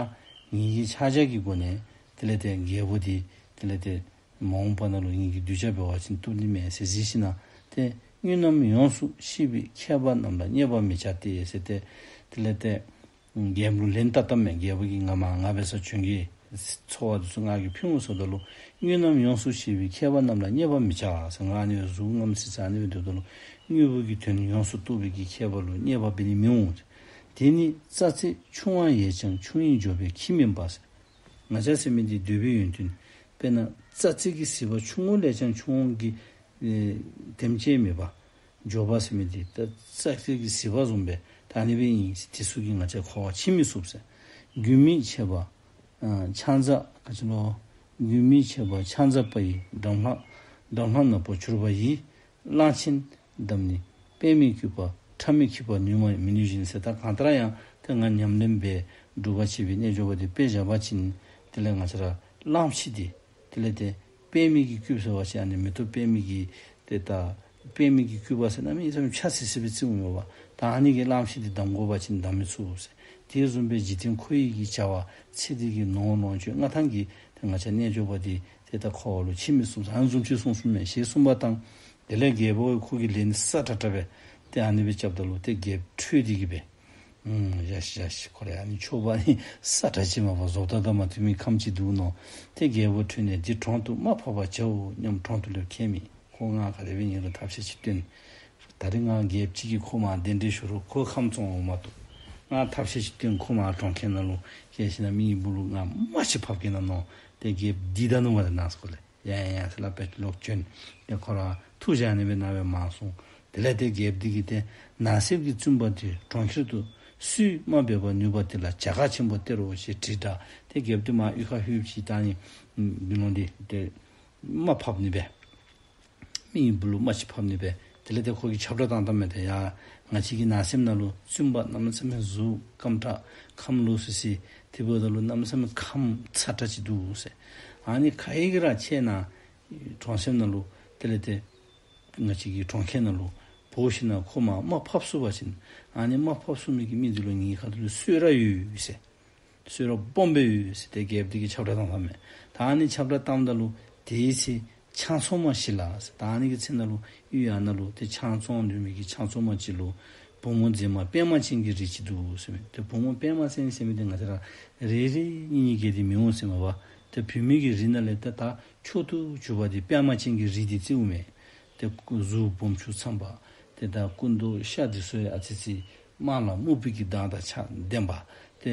ངེ་གི་ཕྱག་རྒྱ་གི་སྒོ་ནས་དེ་ལས་ཏེ་རྒྱལ་པོ་འདི་དེ་ལས་ཏེ་མ་འོངས་པ་ནང་ལུ་ངེ་གི་གདུལ་བྱ་འབད་བ་ཅིན་བཏུབ་ནི་མས་ཟེར་གཟིགས་ཞིནམ་ཏེ་དངོས་རྣམས་ཡོངས་སུ་ཤེས་པའི་མཁས་པ་རྣམས་ལ་བརྙས་པར་མི་བྱ་སྟེ་ཟེར། ཏེ་དེ་ལས་ཏེ་རྒྱལཔོ་ལུ་ལན་བཏབ་བཏབ་མས། རྒྱལ་པོ་གིས་ང་མ་ང་འབད་སར་བྱོན་གྱི་འཚོ་བ་འདི་ཚུ་ང་གིས་ཕུལ་འོང་ཟེརཝ་ད་ལུ་དངོས་རྣམས་ཡོངས་སུ་ཤེས་པའི་མཁས་པ་རྣམས་ལ་བརྙས་པར་མི་བྱ་ཟེར། ང་ཨ་ནི་སྦེ་གཟུགས་རྔམ་སི་སི་ཨ་ནི་སྦེ་སྡོདཔ་ད་ལུ་དངོས་པོ་གི་དོན་ཡོངས་སུ་རྟོགས་པའི་གི་མཁས་པ་ལུ་བརྙས་པ་འབད་ནི་མི་འོང་། དེ་ནི་རྩྭ་རྩེ་ཆུང་བ་ཡས་ཀྱང་ཆུང་ཡིས་འཇོག་པའི་ཁྱིམ་མིན་པ་ཟེར། ང་བཅས་ཟེར་མི་འདི་སྡོད་པའི་ཡོན་ཏན་དཔེར་ན་རྩྭ་རྩེ་གི་ཟིལ་པ་ཆུང་ངུ་ལས་ཀྱང་ཆུང་ངུ་གི་ཨེ་དེམ་ཅིག་མེད་པ། འཇོག་པ་ཟེར་མི་འདི་ད་རྩྭ་རྩེ་གི་ཟིལ་པ་བཟུམ་སྦེ་ད་ཨ་ནི་སྦེ་ཨིན་ཟེར། དེ་ཚུ་གིས་ང་བཅས་འཁོར་བར་འཆིང་མི་ཚུགས་ཟེར། རྒྱུན་མི་འཆད་པ་ཨ་ཕྱག་འཚལ་ག་ཅི་ལོ། རྒྱུན་མི་འཆད་པ་ཕྱག་འཚལ་པ་ཡིས། འགྲམ་ལྷ་འགྲམ་ལྷ་ནག་པོ་གྱུར་པ་ཡིས། གླང་ཆེན་བསྡམས་ནི་པདྨའི་སྐུད་པ། ཁྲ་མོ་འཁྱུད་པ་ནུ་མ་མི་ནུས་བཞིན་ཟེར། ད་གང་ལྟར་ཡང་ཏེ་ང་ཉམས་ལེན་འབད་སྒྲུབ་པ་བྱེད་པའི་རྣལ་འབྱོར་པ་འདི་དཔེ་བཞག་པ་ཅིན་དེ་ལས་ང་བཅས་ར་གླངམོ་ཆེ་འདི་དེ་ལས་ཏེ་པདྨའི་གི་སྐུད་ཟེར་བ་ཅིན་ཨ་ནི་མེ་ཏོག་པདྨའི་གི་ཏེ་ད་པདྨའི་གི་སྐུད་པ་ཟེར་གནམ་མེད་ས་མེད་ཕྱ་སི་སི་སྦེ་བརྩིཝ་མས་པ། ད་ཨ་ནི་གི་གླངམོ་ཆེ་འདི་བསྡམ་དགོ་པ་ཅིན་བསྡམ་མི་ཚུགས་ཟེར། དེ་བཟུམ་སྦེ་འཇིག་རྟེན་འཁོར་བའི་གི་བྱ་བ་ཚེ་འདི་གི་ནོར་ལོངས་སྤྱོད་མངའ་ཐང་གི་ཏེ་ང་བཅས་རྣལ་འབྱོར་པ་འདི་ཏེ་ད་འཁོར་བ་ལུ་འཆིང་མི་ཚུགས་ཟེར་ཨ་ནི་བཟུམ་ཅིག་གསུངས་གསུངསམ་མས། ཞེས་གསུངས་པ་དང་། དེ་ལས་རྒྱལ་པོ་ཁོ་གིས་ལན་སྲ་ཀྲག་ཀྲ་སྦེ་ཏེ་ཨ་ནི་སྦེ་རྐྱབ་ད་ལུ་ཏེ་རྒྱལཔོ་ཁྲོས་ཏེ་གིས་སྦེ་ཨུམ་ཡ་ཤ་ཡ་ཤ་ཁོ་ར་ཨ་ནི་ཆོསཔ་ཨ་ནི་སྲ་ཀྲག་ཅིག་མས་པ། བཟོ་ལྟ་དང་མ་མཐུན་མི་ཁམས་ཅིག་འདུག་མནོ། ཏེ་རྒྱལ་པོ་ཁྲོས་ནས་འདི་དྲུང་དུ་དམའ་ཕབ་པར་བྱའོ་སྙམ་དྲུང་དུ་སླེབས་ཁས་མི། ཁོ་ང་ག་དེ་སྦེ་ཨིན་རུང་ཐབས་ཤེས་ཅིག་སྟོན། ད་རིས་ང་རྒྱལཔོ་ཅིག་གིས་ཁོ་མར་གདན་འདྲེན་ཞུ་རུང་ཁོ་ཁམས་བཙོང་འོང་མ་བཏུབ། ང་ཐབས་ཤེས་ཅིག་སྟོན། ཁོ་མར་གྲོང་ཁྱེར་ནང་ལུ་བསྐྱལ་ཞིནམ་མི་གི་སྦུག་ལུ་ང་དམའ་ཅིག་ཕབ་གེ་ན་མནོ། ཏེ་རྒྱལཔོ་འདི་ད་ནུ་མ་དེ་ནང་སྐོར་ལས། ཡ་ཡ་ཡ་ཟེར་སླབ་སྦེ་ལོག་བྱོན། ཏེ་ཁོ་ར་ཐུགས་བཞེད་ཨ་ནི་སྦེ་གནང་སྦེ་མར་སོང་། དེ་ལས་ཏེ་རྒྱལཔོ་འདི་གིས་ཏེ་ནགས་གསེབ་ཀྱི་བཙུན་པ་འདི་གྲོང་ཁྱེར་དུ་སུས་དམའ་འབེབས་པར་ནུས་པ་དེ་ལ་བྱ་དཀར་ཆེན་པོ་སྟེར་རོ་ཞེས་དྲིས་དྲགས། ཏེ་རྒྱལཔོ་འདི་མར་གཡུས་ཁར་ལྷོདཔ་ཅིག་ད་ཨ་ནི་དགེ་སློང་འདི་ཏེ་དམའ་ཕབ་ནི་སྦེ་མི་གི་སྦུག་ལུ་དམའ་ཅིག་ཕབ་ནི་སྦེ་དེ་ལས་ཏེ་ཁོ་གིས་ཁྱབ་བསྒྲགས་བཏང་བཏངམ་མས། ཏེ་ཡ་ང་བཅས་ཀྱི་ནགས་གསེབ་ནང་ལུ་བཙུན་པ་གནམ་མེད་ས་མེད་གཟུགས་སྐམ་དྲགས་ཁམས་ལོག་སི་སི་དེ་འབདཝ་ད་ལུ་གནམ་མེད་ས་མེད་ཁམས་ཚ་དྲགས་ཅིག་འདུག་ཟེར། ཨ་ནི་ག་ཡི་གིས་ར་ཁྱེད་ནཱ་གྲོང་གསེབ་ནང་ལུ་དེ་ལས་ཏེ་ང་བཅས་ཀྱི་གྲོང་ཁྱེར་ནང་ལུ་འབོ་ཞིནམ་ཁོ་མར་དམའ་ཕབ་ཚུགས་པ་ཅིན་ཨ་ནི་དམའ་ཕབ་ཚུགས་མི་གི་མི་འདི་ལུ་ངེའི་ཁ་ཐུག་ལུ་གསོལ་རས་ཡོད་ཟེར། གསོལ་རས་སྦོམ་སྦེ་ཡོད་ཟེར་ཏེ་རྒྱལཔོ་འདི་གིས་ཁྱབ་བསྒྲགས་བཏང་བཏངམ་མས། ད་ཨ་ནི་ཁྱབ་བསྒྲགས་བཏངམ་ད་ལུ་དེའི་ཚེ་ཆང་ཚོང་མ་ཞིག་ལ་ཟེར། ད་ཨ་ནི་གི་ཚེ་ནང་ལུ་གཡུས་ཨ་ནཱ་ལུ་ཏེ་ཆང་བཙོང་སྡོད་མི་གི་ཆང་ཚོང་མ་ཅིག་ལུ་བུ་མོ་མཛེས་མ་པདྨ་ཅན་གྱི་རིགས་ཅིག་འདུག་ཟེར་མས། ཏེ་བུ་མོ་པདྨ་ཅན་ཟེར་མི་འདི་ང་བཅས་ར་རེ་རེ་གཉིས་གཉིས་བརྒྱད་དེ་མི་འོང་ཟེར་མས་པ། ཏེ་བུད་མེད་ཀྱི་རིགས་ནང་ལས་ཏེ་ད་མཆོག་ཏུ་གྱུར་པ་འདི་པདྨ་ཅན་གྱི་རིགས་འདི་བརྩིཝ་མས། ཏེ་སྐུ་གཟུགས་སྦོམ་ཆུང་ཙམ་པ། ཏེ་ད་སྐུ་མདོག་ཤ་འདི་ཚུ་ཡང་ཨ་ཙི་ཙི་དམར་ལ་སྨུག་པོའི་གི་མདངས་དང་ཆ་ལྡན་པ། ཏེ་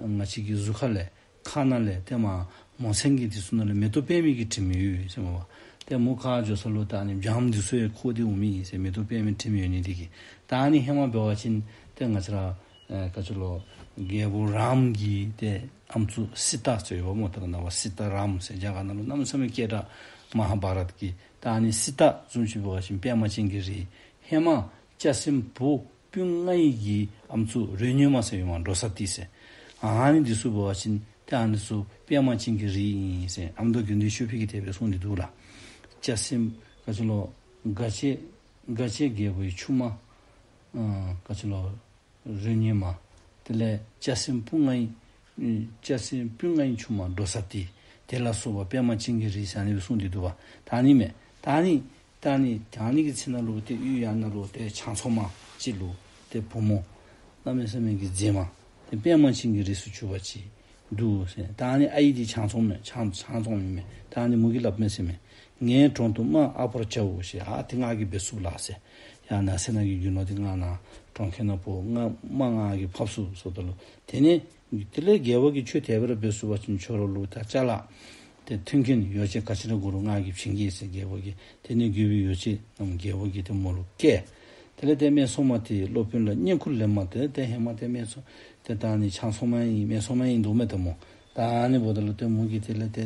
ང་བཅས་ཀྱི་གཟུགས་ཁ་ལས་ཁ་ནང་ལས་ཏེ་མར་མོ་མཚན་གྱི་འདི་ཚུ་ནང་ལས་མེ་ཏོག་པདྨའི་གི་དྲིམ་ཡོད་ཟེར་མས་པ། ཏེ་མོ་ཁ་འགྱོ་ས་ལུ་ད་ཨ་ནི་སྦྱངམ་འདི་ཚུ་ཡང་ཁོག་སྟེ་འོང་མི་ཨིན་ཟེར། མེ་ཏོག་པདྨའི་དྲིམ་ཡོད་ནི་འདི་གིས། ད་ཨ་ནི་ཧེ་མ་འབད་བ་ཅིན་ཏེ་ང་བཅས་ར་ཨེ་ག་ཅི་ལོ་རྒྱལ་པོ་རཱམ་གྱི་ཏེ་ཨམ་སྲུ་སི་ཏཱ་ཟེར་ཡོདཔ་སྨོ། ད་རེས་ནངས་པ་སི་ཏཱ་རཱམ་ཟེར་རྒྱ་གར་ནང་ལུ་གནམ་མེད་ས་མེད་སྐད་གྲགས་མ་ཧཱ་བྷ་རཏ་གི། ད་ཨ་ནི་སི་ཏཱ་བཟུམ་ཅིག་འབད་བ་ཅིན་པདྨ་ཅན་གྱི་རིགས། ཧེ་མ་སྐྱ་སེང་བུ་སྤུན་ལྔའི་གི་ཨམ་སྲུ་རོ་སྙོད་མ་ཟེར་ཡོདཔ་སྨོ། འབྲོ་ས་ཏི་ཟེར། ཨ་ནི་འདི་ཚུ་འབད་བ་ཅིན་ཏེ་ཨ་ནི་ཚུ་པདྨ་ཅན་གྱི་རིགས་ཨིན་ཟེར་ཨ་མདོ་དགེ་འདུན་ཆོས་འཕེལ་གྱིས་དེ་སྦེ་གསུངས་ཏེ་འདུག་ལགས། སྐྱ་སེང་ག་ཅི་ལོ་སྒ་ཆས་སྒ་ཆས་རྒྱལ་པོའི་ཆུང་མ་ཨ་ག་ཅི་ལོ་རོ་སྙོད་མ། དེ་ལས་སྐྱ་སེང་བུ་ལྔའི་ཨེ་སྐྱ་སེང་སྤུན་ལྔའི་ཆུང་མ་འབྲོ་ས་ཏི། དེ་ལ་སོགས་པ་པདྨ་ཅན་གྱི་རིགས་ཟེར་ཨ་ནི་སྦེ་གསུངས་ཏེ་འདུག་པ། ད་ཨ་ནི་མས། ད་ཨ་ནི་ད་ཨ་ནི་ད་ཨ་ནི་གི་ཚེ་ནང་ལུ་ཏེ་གཡུས་ཨ་ནཱ་ལུ་ཏེ་ཆང་ཚོང་མ་ཅིག་ལུ་ཏེ་བུ་མོ་གནམ་མེད་ས་མེད་ཀྱི་མཛེས་མ་ཏེ་པདྨ་ཅན་གྱི་རིགས་སུ་གྱུར་པ་ཅིག་འདུག་ཟེར། ད་ཨ་ནི་ཨའི་འདི་ཆང་ཚོང་མས། ཆང་ཆང་ཚོང་མི་མས། ད་ཨ་ནི་མོ་གིས་སླབ་མས་ཟེར་མས། ངའི་དྲུང་དུ་དམའ་ཕབ་པར་བྱའོ་ཞེས། ཨ་ཏེ་ང་གིས་འབད་ཚུགས་ལགས་ཟེར། ཡ་ནགས་གསེབ་ནང་གི་རྒྱུ་ནོར་འདི་ང་ནཱ་གྲོང་ཁྱེར་ནང་འབོ། ང་དམའ་ང་གིས་ཕབ་ཚུགས་ཟེརཝ་ད་ལུ་དེ་ནས་དེ་ལས་རྒྱལ་པོ་གིས་ཁྱོད་དེ་སྦེ་ར་འབད་ཚུགས་པ་ཅིན་ཁྱོད་ར་ལུ་ད་ཅ་ལ་ཏེ་མཐུན་རྐྱེན་ཡོ་བྱད་ག་ཅི་ར་དགོ་རུང་ང་གིས་བྱིན་གེ་ཟེར་རྒྱལ་པོ་གིས། དེ་ནས་དགོ་པའི་ཡོ་བྱད་རྣམས་རྒྱལ་པོ་གིས་ཏེ་མོ་ལུ་བསྐྱལ། དེ་ལས་ཏེ་སྨད་འཚོང་མ་དེས་སློབ་དཔོན་ལ་བསྙེན་བཀུར་ལེགས་མ་ཏེ། ཏེ་ཧེ་མ་ཏེ་སྨད་འཚོང་ཏེ་ད་ཨ་ནི་ཆང་ཚོང་མ་ཨིན་སྨད་འཚོང་མ་ཨིན་འདུག་མས་ཏེ་མོ། ད་ཨ་ནི་འབདཝ་ད་ལུ་ཏེ་མོ་གིས་དེ་ལས་ཏེ་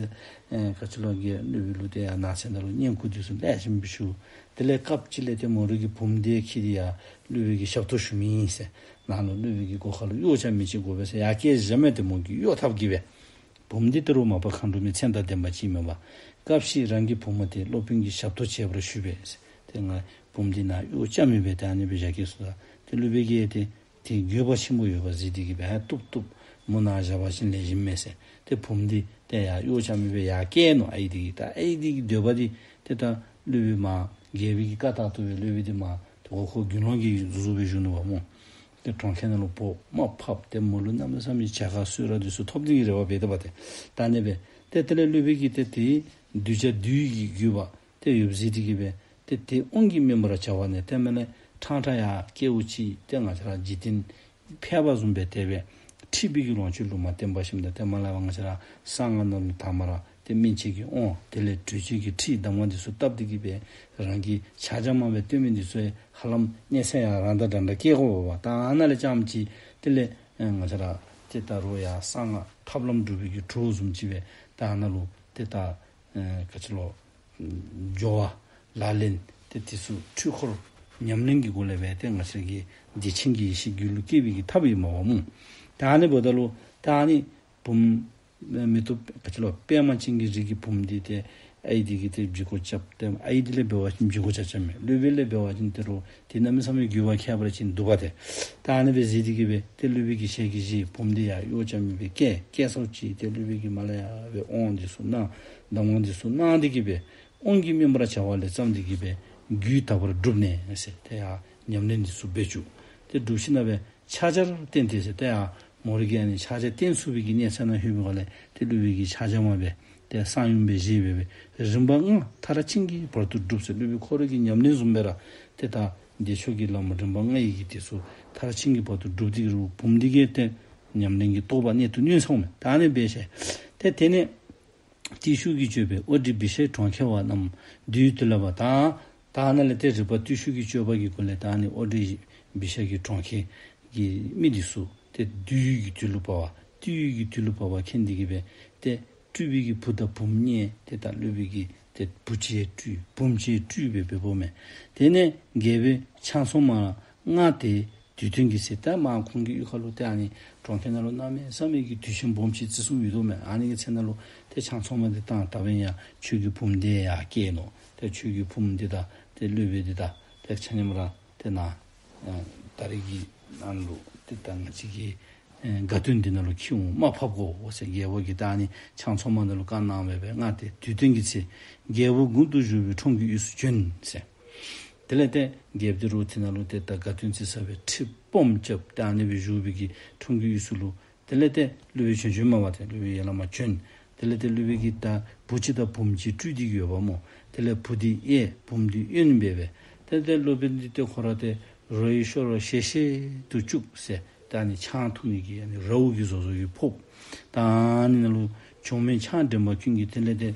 ཨེ་ག་ཅི་ལོ་རྒྱལ་སློབ་དཔོན་ལུ་ཏེ་ཡར་ནགས་གསེབ་ནང་ལུ་བསྙེན་བཀུར་འདི་ཚུ་ལེགས་ཤོམ་སྦེ་ཞུ། དེ་ལས་སྐབས་ཅིག་ལས་ཏེ་མོ་རའི་གི་བུམོ་འདི་ཁྱིད་དེ་ཡར་སློབ་དཔོན་གྱི་ཞབས་ཏོག་ཞུ་མི་ཨིན་ཟེར། ནཱ་ལུ་སློབ་དཔོན་གྱི་སྒོ་ཁ་ལུ་གཡོག་རྐྱབ་མི་ཅིག་དགོ་པས་ཟེར་ཡར་བསྐྱལ་བཞག་མས་ཏེ་མོ་གིས་གཡོག་ཐབས་ཀྱིས་སྦེ། བུམོ་འདི་ད་རུང་མ་པ་མཁའ་འགྲོ་མའི་མཚན་དང་ལྡན་པ་ཅིག་མེན་པ། སྐབས་ཤིག་རང་གི་བུ་མོ་དེ་སློབ་དཔོན་གྱི་ཞབས་ཏོག་བྱེད་པར་ཞུས་པས། ཏེ་ང་བུམོ་འདི་ནཱ་གཡོག་རྐྱབ་མི་སྦེ་ཏེ་ཨ་ནི་སྦེ་བཞག་གེ་ཟེར་ད། ཏེ་སློབ་དཔོན་གྱིས་ཏེ་དེ་འགྱོད་པ་ཆེན་པོ་ཡོདཔ་གཟིགས་ཏེ་གིས་སྦེ་ཨ་བཏུབ་བཏུབ། མོ་ནཱ་བཞག་པ་ཅིན་ལེགས་ཤོམ་མས་ཟེར། ཏེ་བུམོ་འདི་ཏེ་ཡར་གཡོག་རྐྱབ་མི་སྦེ་ཡར་བསྐྱལ་ནུག། ཨའི་འདི་གིས་ད་ཨའི་འདི་གི་འདོད་པ་འདི་ཏེ་ད་སློབ་དཔོན་མར་རྒྱལ་པོའི་གི་བཀའ་ལྟར་དུ་སྦེ་སློབ་དཔོན་འདི་མར་ཏེ་འོ་ཁོ་དགེ་སློང་གི་གཟུགས་སྦེ་བཞུགས་ནུག་པ་སྨོ། ཏེ་གྲོང་ཁྱེར་ནང་ལུ་བོགས་མར་ཕབ། ཏེ་མོ་ལུ་གནམ་མེད་ས་མེད་བྱ་དགའ་གསོལ་རས་འདི་ཚུ་ཐོབ་སྟེ་གིས་རེ་བ་འབད་དོ་པ་ཏེ། ད་ཨ་ནི་སྦེ་ཏེ་དེ་ལས་སློབ་དཔོན་གྱིས་ཏེ་དེ་གདུལ་བྱ་བདུད་ཀྱི་རྒྱུད་པ་ཏེ་ཡོདཔ་གཟིགས་ཏེ་གིས་སྦེ་ཏེ་དེ་དབང་གིས་སྨིན་པར་བྱ་བ་ནི། ཏེ་མེན་ན་ཕྲང་ཕྲང་ཡར་སྐྱེ་བོ་ཅིག་ཏེ་ང་བཅས་ར་འཇིག་རྟེན་ཕལ་པ་བཟུམ་སྦེ་དེ་སྦེ་ཁྲིད་པའི་གི་ལོངས་སྤྱོད་ལུ་མ་བརྟེན་པར་ཞིནམ་ད་ཏེ་མར་ལས་ང་བཅས་ར་གསང་སྔགས་ནང་ལུ་དང་པ་ར་ཏེ་སྨིན་བྱེད་ཀྱི་དབང་དེ་ལས་འགྲོས་བྱེད་ཀྱི་ཁྲིད་གདམས་ངག་འདི་ཚུ་བཏབ་སྟེ་གིས་སྦེ་རང་གི་ཕྱག་རྒྱ་མ་སྦེ་སྟོན་མི་འདི་ཚུ་ཧ་ལམ་གནས་ཚད་ཡང་རང་དང་འདྲ་འདྲ་སྐྱེ་དགོ་པ། ད་ཨ་ནཱ་ལས་རྐྱངམ་ཅིག་དེ་ལས་ཨེ་ང་བཅས་ར་ཏེ་ད་རུང་ཡང་གསང་སྔགས་ཐབས་ལམ་སྒྲུབ་པའི་གི་གྲོགས་བཟུམ་ཅིག་སྦེ་ད་ཨ་ནཱ་ལུ་ཏེ་ད་ཨེ་ག་ཅི་ལོ་སྦྱོར་བ་ལག་ལེན་ཏེ་དེ་ཚུ་འཁྲུལ་འཁོར་ཉམས་ལེན་གྱི་སྒོ་ལས་སྦེ་ཏེ་ང་བཅས་ཀྱི་བདེ་ཆེན་གྱི་ཡེ་ཤེས་རྒྱུད་ལུ་སྐྱེ་བའི་གི་ཐབས་ཨིན་མས་པ་སྨོ། ད་ཨ་ནི་འབདཝ་ད་ལུ་ད་ཨ་ནི་བུམོ་མེ་ཏོག་ག་ཅི་ལོ་པདྨ་ཅན་གྱི་རིགས་ཀྱི་བུམོ་འདི་ཏེ་ཨའི་འདི་གིས་ཏེ་བྱི་གོ་རྐྱབ། ཏེ་ཨའི་འདི་ལས་འབད་བ་ཅིན་བྱི་གོ་རྐྱབ་རྐྱབ་མས། སློབ་དཔོན་ལས་འབད་བ་ཅིན་ཏེ་རུང་ཏེ་གནམ་མེད་ས་མེད་འགྱོད་པ་ཁྱད་པར་ཅན་འདུག་པ་ཏེ། ད་ཨ་ནི་སྦེ་གཟིགས་ཏེ་གིས་སྦེ་ཏེ་སློབ་དཔོན་གྱིས་ཞལ་གྱིས་བཞེས། བུམོ་འདི་ཡར་གཡོག་རྐྱབ་མི་སྦེ་བསྐྱལ་བསྐྱལ་སོ་ཅི། ཏེ་སློབ་དཔོན་གྱིས་མར་ལས་ཡར་སྦེ་དབང་འདི་ཚུ་གནང་། གདམས་ངག་འདི་ཚུ་གནང་སྟེ་གིས་སྦེ་དབང་གིས་སྨིན་པར་བྱ་བ་ལས་བརྩམས་ཏེ་གིས་སྦེ་རྒྱུད་དག་པར་བསྒྲུབས་ནས་ཟེར་ཏེ་ཡར་ཉམས་ལེན་འདི་ཚུ་འབད་བཅུག། ཏེ་བསྒྲུབས་ཞིནམ་ལས་སྦེ་ཕྱག་རྒྱར་བརྟེན་ཏེ་ཟེར་ཏེ་ཡར་མོ་རའི་གི་ཨ་ནི་ཕྱག་རྒྱ་བརྟན་ཚུགས་པའི་གི་གནས་ཚད་ནང་ལྷོད་པའི་སྒང་ལས་ཏེ་སློབ་དཔོན་གྱིས་ཕྱག་རྒྱ་མ་སྦེ་ཏེ་གསང་ཡུམ་སྦེ་བཞེས་སྦེ་སྦེ་རིམ་པ་ལྔ་མཐར་ཕྱིན་གྱི་བར་དུ་བསྒྲུབས་ཟེར། སློབ་དཔོན་ཁོ་རའི་གི་ཉམས་ལེན་བཟུམ་སྦེ་ར་ཏེ་ད་བདེ་མཆོག་གི་ལམ་རིམ་པ་ལྔ་ཡི་གི་དེ་ཚུ་མཐར་ཕྱིན་གྱི་བར་དུ་བསྒྲུབས་ཏེ་གིས་རུང་བུམོ་འདི་གིས་ཏེ་ཉམས་ལེན་གྱི་རྟོགས་པ་གནད་དུ་བསྣུན་སོང་མས། ད་ཨ་ནི་སྦེ་ཞིནམ་ཏེ་དེ་ནས་བརྟུལ་ཞུགས་ཀྱི་སྤྱོད་པས་ཨོ་རྒྱན་བི་ཤྭའི་གྲོང་ཁྱེར་བ་རྣམས་བདུད་དུ་བརླག་པ། ད་ད་ནཱ་ལས་ཏེ་རིག་པ་བརྟུལ་ཞུགས་ཀྱི་སྤྱོད་པ་གི་སྒོ་ལས་ད་ཨ་ནི་ཨོ་རྒྱན་བི་ཤྭ་གི་གྲོང་ཁྱེར་གྱི་མི་འདི་ཚུ་ཏེ་བདུད་ཀྱི་དུས་ལུ་བབ་པ་བཏུལ་ཞུགས་ཀྱི་དུས་ལུ་བབ་པ་མཁྱེན་ཏེ་གིས་སྦེ་ཏེ་སྤྲུལ་པའི་གི་བུ་དང་བུམོ་གཉིས་ཏེ་ད་སློབ་དཔོན་གྱིས་ཏེ་བུ་ཅིག་སྤྲུལ་བུམོ་ཅིག་སྤྲུལ་སྦེ་འབདཝ་མས། དེ་ནས་རྒྱལ་པོས་ཕྱག་མཚན་མ་མངགས་ཏེ་དུས་སྟོན་གྱི་ཚེ། ད་མར་ཁོང་གི་གཡུས་ཁ་ལུ་ཏེ་ཨ་ནི་གྲོང་ཁྱེར་ནང་ལུ་གནམ་མེད་ས་མེད་ཀྱི་དུས་ཆེན་སྦོམ་ཅིག་བརྩི་སྲུང་ཡོད་དོ་མས། ཨ་ནི་གི་ཚེ་ནང་ལུ་ཏེ་ཕྱག་མཚན་མ་འདི་བཏང་། ད་འབདན་ཡང་ཁྱོད་ཀྱི་བུམོ་འདི་ཡར་སྐྱེལ་ནུག། ཏེ་ཁྱོད་ཀྱི་བུམོ་འདི་དང་ཏེ་སློབ་དཔོན་འདི་དང་ཏེ་ཆ་མཉམ་ར་ཏེ་ནཱ་ཨ་ད་རེས་ཀྱི་ནང་ལུ་ཏེ་ད་ང་བཅས་ཀྱི་ཨེ་དགའ་སྟོན་འདི་ནང་ལུ་ཁྱིམ་མ་ཕབ་དགོ་ཟེར་རྒྱལ་པོ་གིས་ད་ཨ་ནི་ཕྱག་མཚན་མ་འདི་ལུ་བཀའ་གནང་སྦེ་སྦེ་མངགས་ཏེ་དུས་སྟོན་གྱི་ཚེ་རྒྱལ་པོ་མགུར་དུ་བཞུགས་པའི་ཁྲོམ་གྱི་དབུས་སུ་བྱོན་ཟེར། དེ་ལས་ཏེ་རྒྱལཔོ་འདི་རུང་དེ་ནང་ལུ་ཏེ་ད་དགའ་སྟོན་བརྩི་ས་སྦེ་ཁྲི་སྦོམ་རྐྱབ་སྟེ་ཨ་ནི་སྦེ་བཞུགས་པའི་གི་ཁྲོམ་གྱི་དབུས་སུ་ལུ་དེ་ལས་ཏེ་སློབ་དཔོན་བྱོན་བྱོནམ་མས་པ། ཏེ་སློབ་དཔོན་ཡར་ལས་མར་བྱོན། དེ་ལས་ཏེ་སློབ་དཔོན་གྱིས་ད་བུ་ཅིག་དང་བུམོ་ཅིག་སྤྲུལ་ཏེ་གིས་ཡོདཔ་སྨོ། དེ་ལས་བུ་འདི་གཡས་བུམོ་འདི་གཡོན་སྦེ་སྦེ། ཏེ་ཏེ་སློབ་དཔོན་འདི་ཏེ་ཁོ་ར་ཏེ་རོ་ཡི་ཤོར་བ་ཤེས་ཤེས་སུ་བཅུག་ཟེར། ད་ཨ་ནི་ཆང་འཐུང་ནི་གི་ཨ་ནི་རཝ་གི་བཟོ་བཟོ་གི་ཕོརཔ། ད་ཨ་ནི་ནང་ལུ་གྱོང་མེད་ཆང་འདྲེན་པ་ཀུན་གྱིས་དེ་ལས་ཏེ་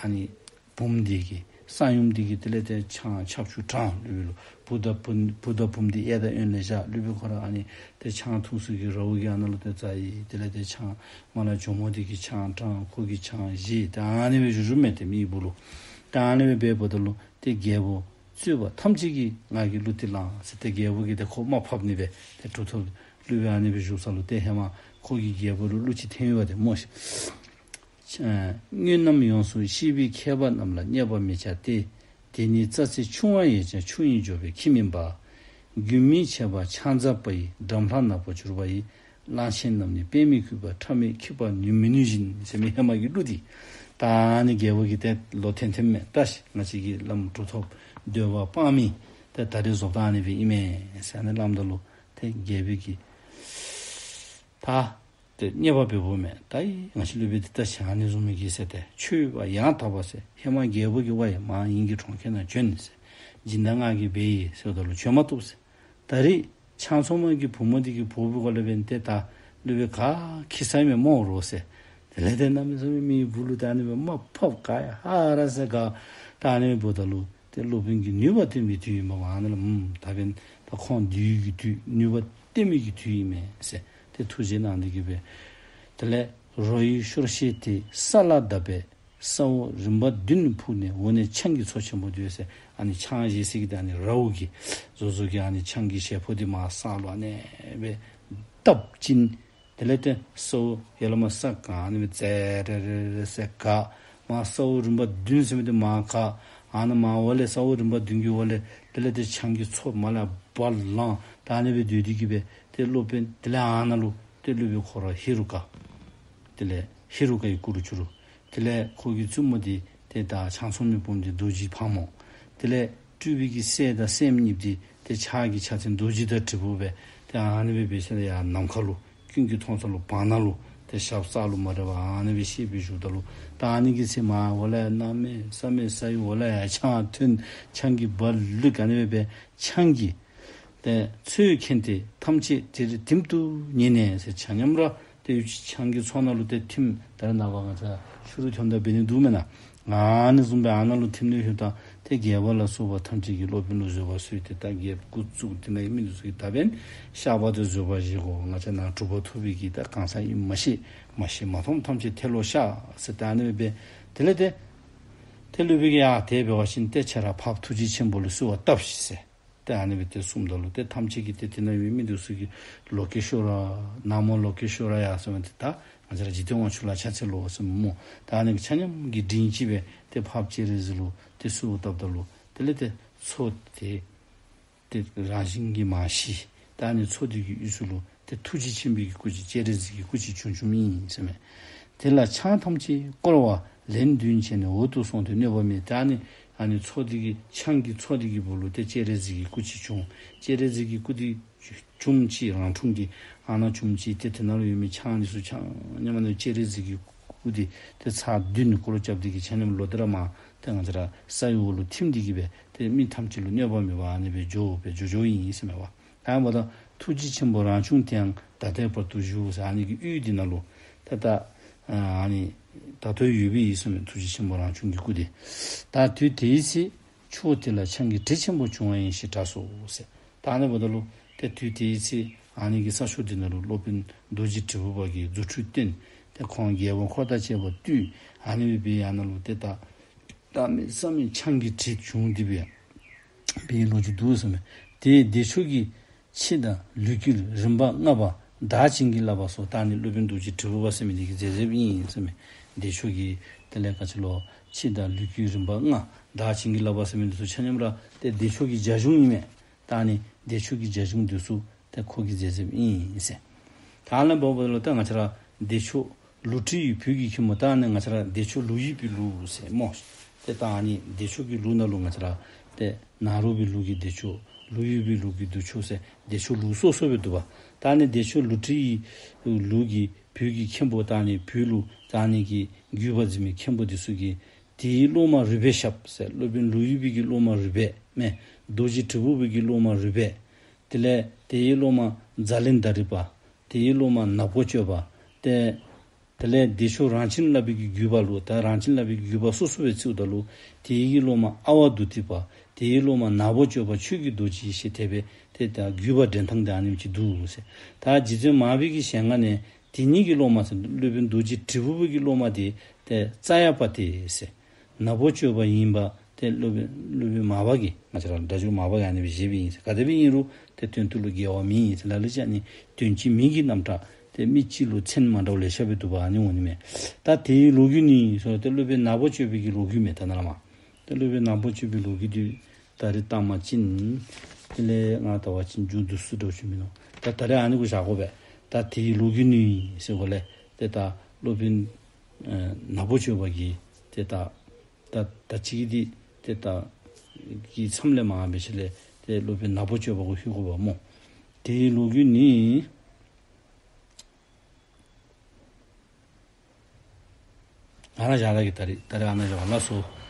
ཨ་ནི་བུམོ་འདི་གི་གསང་ཡུམ་འདི་གིས་དེ་ལས་ཏེ་ཆང་ཆབ་ཆུ་དྲངས། སློབ་དཔོན་ལུ་བུ་དང་བུ་བུ་དང་བུམོ་འདི་གཡས་དང་གཡོན་ལས་བཞག། སློབ་དཔོན་ཁོ་ར་ཨ་ནི་ཏེ་ཆང་འཐུང་ས་གི་རཝ་གི་ཨ་ནཱ་ལུ་ཏེ་བཙའ་ཡི། དེ་ལས་ཏེ་ཆང་མར་ལས་གྱོགམོ་འདི་གིས་ཆང་དྲངས། ཁོ་གིས་ཆང་བཞེས། ད་ཨ་ནི་སྦེ་བཞུགས་བཞུགསཔ་མས་ཏེ་མི་བུ་ལུ། ད་ཨ་ནི་སྦེ་འབདཝ་ད་ལུ་ཏེ་རྒྱལ་པོ་གཙོས་པ་ཐམས་ཅད་ཀྱིས་ང་གིས་གླུ་འདི་བླངས་ཟེར། ཏེ་རྒྱལ་པོ་གིས་ཏེ་ཁོ་མར་ཕབ་ནི་སྦེ་ཏེ་གྲུབ་ཐོབ་སློབ་དཔོན་ཨ་ནི་སྦེ་བཞུགས་ས་ལུ་ཏེ་ཧེ་མ་ཁོ་གིས་རྒྱལ་པོ་ལུ་གླུ་ཅིག་འཐེན་ཡོདཔ་ཏེ་སྨོ་ཤིག། ཨ་དངོས་རྣམས་ཡོངས་སུ་ཤེས་པའི་མཁས་པ་རྣམས་ལ། བརྙས་པར་མི་བྱ་སྟེ། དེ་ནི་རྩྭ་རྩེ་ཆུང་བ་ཡིས་ཀྱང་། ཆུ་ཡིས་འཇོག་པའི་ཁྱི་མིན་པ། རྒྱུན་མི་འཆད་པ་ཆང་འཛག་པ་ཡིས། འགྲམ་ལྷ་ནག་པོ་གྱུར་པ་ཡིས། གླང་ཆེན་རྣམས་ནི་དཔེ་མི་གུས་པ། ཁྲ་མོས་འཁྱུད་པར་ནུས་མི་ནུས་བཞིན་ཟེར་མི་ཧེ་མ་གི་གླུ་འདི་ད་ཨ་ནི་རྒྱལ་པོ་གིས་ཏེ་ལོག་འཐེན་འཐེནམ་མས། བལྟ་ཤིག། ང་བཅས་ཀྱི་བླམ་གྲུབ་ཐོབ་འདོད་པ་སྤང་མི་ཏེ་ད་རེས་བཟོ་ལྟ་ཨ་ནི་སྦེ་ཨིན་མས་ཟེར་ཨ་ནི་སླབ་ད་ལུ་ཏེ་རྒྱལ་པོ་གིས་ད་ཏེ་བརྙས་པ་འབདཝ་མས། ད་ཡི་ང་བཅས་སློབ་དཔོན་འདི་ད་ཞང་ནི་བཟུམ་མའི་གི་ཟེར་ཏེ་ཆོས་པ་ཡང་དག་པ་ཟེར། ཧེ་མ་རྒྱལ་པོ་གིས་ཝའི་མ་ངེ་གི་གྲོང་ཁྱེར་ནང་བྱོན་ཟེར། སྦྱིན་བདག་ང་གིས་འབད་ཡི་ཟེརཝ་ད་ལུ་བྱོན་མ་བཏུབ་ཟེར། ད་རེས་ཆང་ཚོང་མ་གི་བུ་མོ་འདི་གི་བུ་བུ་ག་ལས་འབད་ཏེ་ད་སློབ་དཔོན་ག་ཁྱི་ཟ་མི་མོ་རོ་ཟེར། དེ་ལས་ཏེ་གནམ་མེད་ས་མེད་མི་བུ་ལུ་ད་ཨ་ནི་སྦེ་མར་ཕབ་ག་ཡ་ཧ་ར་ཟེར་ག། ད་ཨ་ནི་འབདཝ་ད་ལུ་ཏེ་སློབ་དཔོན་གྱི་ནུས་པ་བསྟན་པའི་དུས་ཨིན་པ་ཨ་ནི་ལུ་ཨམ་ད་འབདན་ད་ཁོང་བདུད་ཀྱི་དུས་ནུས་པ་བསྟན་པའི་གི་དུས་ཨིན་མས་ཟེར་ཏེ་ཐུགས་རྗེ་གནང་སྟེ་གིས་སྦེ། དེ་ལས་རོ་ཡི་ཤོར་ཤེས་དེ་ས་ལ་བརྡབས་པས། ས་འོག་རིམ་པ་བདུན་ཕུག་ནས། འོག་ནས་ཆང་གི་མཚོ་ཆེན་པོ་བརྡོལ་ཟེར། ཨ་ནི་ཆང་བཞེས་ས་གི་ད་ཨ་ནི་རཝ་གི་བཟོ་བཟོ་གི་ཨ་ནི་ཆང་གི་བཞེས་ཕོར་འདི་མར་ས་ལུ་ཨ་ནི་སྦེ་བརྡབ་ཅིན་ དེ་ལས་ཏེ་ས་བོན་ཡར་ལས་མར་ས་གང་ནི་སྦེ་ཙེ་རེ་རེ་རེ་ཟེར་ག། མར་ས་བོན་རིམ་པ་བདུན་ཟེར་མི་འདི་མར་ག། ཨ་ནཱ་མར་འོག་ལས་ས་བོན་རིམ་པ་བདུན་གྱི་འོག་ལས་དེ་ལས་ཏེ་ཆང་གི་ཚོགས་མར་ལས་འབར་ལངས། ད་ཨ་ནི་སྦེ་སྡོད་དེ་གི་སྦེ་ཏེ་སློབ་དཔོན་དེ་ལས་ཨ་ནཱ་ལུ་ཏེ་སློབ་དཔོན་ཁོ་ར་ཧེ་རུ་ཀ། དེ་ལས་ཧེ་རུ་ཀ་གི་སྐུ་རུ་གྱུར། དེ་ལས་ཁོ་གི་བཙུན་མོ་འདི་ཏེ་ད་ཆང་འཚོང་མི་སྤུན་འདི་རྡོ་རྗེ་ཕག་མོ། དེ་ལས་སྤྲུལ་པའི་གི་སྲས་དང་སྲསམོ་གཉིས་འདི་ཏེ་ཕྱག་གི་ཕྱག་མཚན་རྡོ་རྗེ་དང་དྲིལ་བུ་སྦེ་ཏེ་ཨ་ནི་སྦེ་འབད་ཞིནམ་ལས་ཡར་ནམ་མཁའ་ལུ་ཀུན་གྱིས་མཐོང་ས་ལུ་བར་ན་ལུ་ཏེ་ཞབས་ས་ལུ་མ་རེག་པར་ཨ་ནི་སྦེ་གཤེགས་སྦེ་བཞུགསཔ་ད་ལུ་ད་ཨ་ནི་གི་ཚེ་མར་འོག་ལས་གནམ་མེད་ས་མེད་ས་ཡི་འོག་ལས་ཡར་ཆང་ཐོན། ཆང་གིས་འབག་ལུས་ཨ་ནི་སྦེ་འབད་ཆང་གིས་ཏེ་ཚོས་ཁེངས་ཏེ་ཐམས་ཅད་དེར་ཐིམ་དུ་ཉལ་ནས་ཟེར། ཆ་མཉམ་ར་ཏེ་ཡུལ་ཆང་གི་ཚོགས་ནང་ལུ་ཏེ་ཐིམ། ད་རེས་ནངས་པ་ང་བཅས་ཤུ་རུ་ཐོན་ད་འབད་ནི་འདུག་མེན་ན། ཨ་ནི་བཟུམ་སྦེ་ཨ་ནཱ་ལུ་ཐིམ་ནི་ཡོདཔ་ད་ཏེ་རྒྱལ་པོ་ལ་སོགས་པ་ཐམས་ཅད་ཀྱིས་སློབ་དཔོན་ལུ་བཟོད་པ་གསོལ་ཏེ་ད་རྒྱལཔོ་སྐུ་བཙུགས་ཏེ་ནཱ་མི་འདི་ཚུ་གིས་ད་འབདན་བཤགས་པ་དེ་བཟོད་པ་བཞེས་དགོ། ང་བཅས་ནཱ་གྲུབ་པ་ཐོབ་པའི་གི་ད་གང་ཟག་ཨིནམ་མ་ཤེས། མ་ཤེས་མ་མཐོང་ཐམས་ཅད་ཐལ་ལོ་བཤགས་ཟེར། ད་ཨ་ནི་སྦེ་དེ་ལས་ཏེ་ཏེ་སློབ་དཔོན་གྱིས་ཡ་དེ་འབད་བ་ཅིན་ཏེ་ཁྱེད་ར་འཕགས་པ་ཐུགས་རྗེ་ཆེན་པོ་ལུ་གསོལ་བ་བཏབ་ཤིག་ཟེར། ཏེ་ཨ་ནི་སྦེ་ཏེ་གསུངམ་ད་ལུ་ཏེ་ཐམས་ཅད་ཀྱིས་ཏེ་དེ་ནང་ཡོད་མི་འདི་ཚུ་གིས་ལོ་ཀེ་ཤྭ་ར་ན་མོ་ལོ་ཀེ་ཤྭ་ར་ཡ་ཟེར་མི་འདི་ད་ང་བཅས་ར་འཇིག་རྟེན་དབང་ཕྱུག་ལ་ཕྱག་འཚལ་ལོ་ཟེར་མི་སྨོ། ད་ཨ་ནི་གི་ཆ་མཉམ་གྱིས་མགྲིན་གཅིག་སྦེ་ཏེ་འཕགས་པ་སྤྱན་རས་གཟིགས་ལུ་ཏེ་གསོལ་བ་བཏབ་ད་ལུ་དེ་ལས་ཏེ་མཚོ་དེ་ཏེ་རང་བཞིན་གྱིས་མར་ཞི། ད་ཨ་ནི་མཚོ་དེ་གི་དབུས་སུ་ལུ་ཏེ་ཐུགས་རྗེ་ཆེན་པོའི་གི་སྐུ་ཅིག་སྤྱན་རས་གཟིགས་ཀྱི་སྐུ་ཅིག་བྱུང་བྱུངམ་ཨིན་ཟེར་མས། དེ་ལ་ཆང་ཐམས་ཅད་བསྐོལ་བ་ལན་བདུན་བྱས་ནས་འོག་ཏུ་སོང་སྟེ་གནོད་པ་མེད། ད་ཨ་ནི་ཨ་ནི་མཚོ་དེ་གི་ཆང་གི་མཚོ་དེ་གི་སྦུག་ལུ་ཏེ་སྤྱན་རས་གཟིགས་ཀྱི་སྐུ་ཅིག་བྱུང་། སྤྱན་རས་གཟིགས་ཀྱི་སྐུ་དེ་བྱུངམ་ཅིག་རང་འཁྲུངས་ཏེ་ཨ་ནཱ་བྱུངམ་ཅིག་ཏེ་དེ་ནང་ལུ་ཡོད་མི་ཆང་འདི་ཚུ་ཆ་མཉམ་ཨ་ནི་སྤྱན་རས་གཟིགས་ཀྱི་སྐུ་དེ་ཏེ་ཚར་བདུན་བསྐོར་རྐྱབ་སྟེ་གི་ཆ་མཉམ་ལོག་སྟེ་ར་མར་ཏེ་ང་བཅས་ར་ས་ཡི་འོག་ལུ་ཐིམ་སྟེ་གི་སྦེ་ཏེ་མི་ཐམས་ཅད་ལུ་གནོད་པ་མེད་པར་ཨ་ནི་སྦེ་འགྱོ་སྦེ་འགྱོ་འགྱོཝ་ཨིན་ཟེར་མས་པ། ད་ཨ་ནི་འབདཝ་ད་ཐུགས་རྗེ་ཆེན་པོ་རང་བྱུང་དེའང་ད་ལྟའི་བར་དུ་བཞུགས་ཟེར་ཨ་ནི་གི་ཡུལ་འདི་ནང་ལུ་ད་ལྟ་ཨ་ནི་ད་ལྟོ་ཡོདཔ་ཨིན་ཟེར་མས། ཐུགས་རྗེ་ཆེན་པོ་རང་བྱུང་གི་སྐུ་དེ། ད་དུས་དེའི་ཚེ་ཕྱོགས་དེ་ལ་ཆང་གི་དྲི་ཆེན་པོ་བྱུང་བ་ཡིན་ཞེས་གྲགས་སོ་ཟེར། ད་ཨ་ནི་འབདཝ་ད་ལུ་ཏེ་དུས་དེའི་ཚེ་ཨ་ནི་གི་ས་ཕྱོགས་འདི་ནང་ལུ་སློབ་དཔོན་རྡོ་རྗེ་དྲིལ་བུ་པ་གིས་རྫུ་འཕྲུལ་སྟོན། ཏེ་ཁོང་རྒྱལ་པོ་འཁོར་དང་བཅས་པ་བཏུལ། ཨ་ནི་སྦེ་ཡར་ནང་ལུ་ཏེ་ད་གནམ་མེད་ས་མེད་ཆང་གི་དྲི་བྱུང་སྟེ་སྦེ་འབད་བའི་ལོ་རྒྱུས་འདུག་ཟེར་མས། དེའི་བདེ་མཆོག་གི་ཕྱི་དང་ལུས་ཀྱི་རིམ་པ་ལྔ་པ་བདག་བྱིན་གྱིས་བརླབས་པ་སོགས། ད་ཨ་ནི་སློབ་དཔོན་རྡོ་རྗེ་དྲིལ་བུ་པ་ཟེར་མི་འདི་གིས་མཛད་མཛདཔ་ཨིན་ཟེར་མས། བདེ་མཆོག་གི་དེ་ལས་ག་ཅི་ལོ་ཕྱི་དང་ལུས་ཀྱི་རིམ་པ་ལྔ་བདག་བྱིན་གྱིས་བརླབས་པ་ཟེར་མི་འདི་ཚུ་ཆ་མཉམ་ར་ཏེ་བདེ་མཆོག་གི་རྒྱ་གཞུང་ཨིན་མས། ད་ཨ་ནི་བདེ་མཆོག་གི་རྒྱ་གཞུང་འདི་ཚུ་ཏེ་ཁོ་གིས་མཛད་མཛདཔ་ཨིན་ཟེར། ད་ཨ་ནི་འབདཝ་ད་ལུ་ད་ང་བཅས་ར་བདེ་མཆོག་ལུས་ཀྱི་བུ་གི་ཁྱིམ་པོ་ད་ཨ་ནི་ང་བཅས་ར་བདེ་མཆོག་ལུས་ཀྱི་བུ་ལུས་ཟེར་སྨོ། ཏེ་ད་ཨ་ནི་བདེ་མཆོག་གི་ལུས་ནང་ལུ་ང་བཅས་ར་ཏེ་ནཱ་རོ་པའི་ལུས་ཀྱི་བདེ་མཆོག་ལུས་ཀྱི་བུ་ལུས་ཀྱི་བདེ་མཆོག་ཟེར་བདེ་མཆོག་ལུས་སོ་སོ་སྦེ་འདུག་པ། ད་ཨ་ནི་བདེ་མཆོག་ལུས་ཀྱི་ལུས་ཀྱི་བུ་གི་མཁན་པོ་ད་ཨ་ནི་བུ་ལུ་ད་ཨ་ནི་གི་བརྒྱུད་པ་འཛིན་མི་མཁན་པོ་འདི་ཚུ་གིས་དེའི་སློབ་མ་རུས་སྦལ་ཞབས་ཟེར་སློབ་དཔོན་ལུས་ཀྱི་བུ་གི་སློབ་མ་རུས་སྦལ་མས། རྡོ་རྗེ་དྲིལ་བུ་པའི་གི་སློབ་མ་རུས་སྦལ། དེ་ལས་དེའི་སློབ་མ་ཛ་ལན་ད་རི་པ། དེའི་སློབ་མ་ནག་པོ་སྤྱོད་པ། ཏེ་དེ་ལས་བདེ་མཆོག་རང་བྱིན་བརླབས་པའི་གི་བརྒྱུད་པ་ལུ་ད་རང་བྱིན་བརླབས་པའི་གི་བརྒྱུད་པ་སོ་སོ་སྦེ་བརྩིཝ་ད་ལུ་དེའི་གི་སློབ་མ་ཨ་ཝ་དྷཱུ་ཏི་པ། དེའི་སློབ་མ་ནག་པོ་སྤྱོད་པ་ཆོས་ཀྱི་རྡོ་རྗེ་ཞེས་དེ་སྦེ་ཏེ་ད་བརྒྱུད་པ་འདྲེན་ཐངས་དེ་ཨ་ནེམ་ཅིག་འདུག་ཟེར། ད་རྗེ་བཙུན་མར་པའི་གི་ཞལ་སྔ་ནས་དེ་ཉིད་ཀྱི་སློབ་མ་ཟེར་སློབ་དཔོན་རྡོ་རྗེ་དྲིལ་བུ་པའི་གི་སློབ་མ་དེ་ཏེ་ཙ་ཡ་པ་ཏི་ཟེར། ནག་པོ་སྤྱོད་པ་ཡིན་པ་ཏེ་སློབ་དཔོན་སློབ་དཔོན་མར་པ་གིས་ང་བཅས་ར་སྒྲ་སྒྱུར་མར་པ་གིས་ཨ་ནི་སྦེ་བཞེསཔ་ཨིན་ཟེར། ག་དེ་སྦེ་ཨིན་རུང་ཏེ་དོན་དུ་ལུ་འགལ་བ་མེད་ཟེར། ལ་ལུ་ཅིག་ཨ་ནི་དོན་གཅིག་མིང་གི་རྣམ་གྲངས་ཏེ་མི་གཅིག་ལུ་མཚན་མ་འདྲཝ་ལེ་ཤ་སྦེ་འདུག་པ་ཨ་ནི་འོང་ནི་མས། ད་དེའི་ལོ་རྒྱུས་ནི་ཟེར་ཏེ་སློབ་དཔོན་ནག་པོ་སྤྱོད་པའི་གི་ལོ་རྒྱུས་མས། ད་ནཱ་ལས་མར་ཏེ་སློབ་དཔོན་ནག་པོ་སྤྱོད་པའི་ལོ་རྒྱུས་འདི་ད་རེས་བཏང་པ་ཅིན་དེ་ལས་ང་ལྟ་བ་ཅིན་མཇུག་བསྡུ་ས་འདྲཝ་ཅིག་མིན་ནུག། ད་ད་རེས་ཨ་ནི་གུ་བཞག་དགོ་པས། ད་དེའི་ལོ་རྒྱུས་ནི་ཟེར་དགོ་ལས་ཏེ་ད་སློབ་དཔོན་ཨེ་ནག་པོ་སྤྱོད་པ་གིས་ཏེ་ད་ད་ད་ཅི་གི་འདི་ཏེ་ད་གི་མཚམས་ལས་མར་འབད་ཞིནམ་ལས་ཏེ་སློབ་དཔོན་ནག་པོ་སྤྱོད་པ་གུ་ལྷོད་དགོ་པས་སྨོ། དེའི་ལོ་རྒྱུས་ནི་ཨ་ནཱ་བཞག་ད་གི། ད་རེས་ད་རེས་ཨ་ནཱ་བཞག་པ་ལགས་སོ།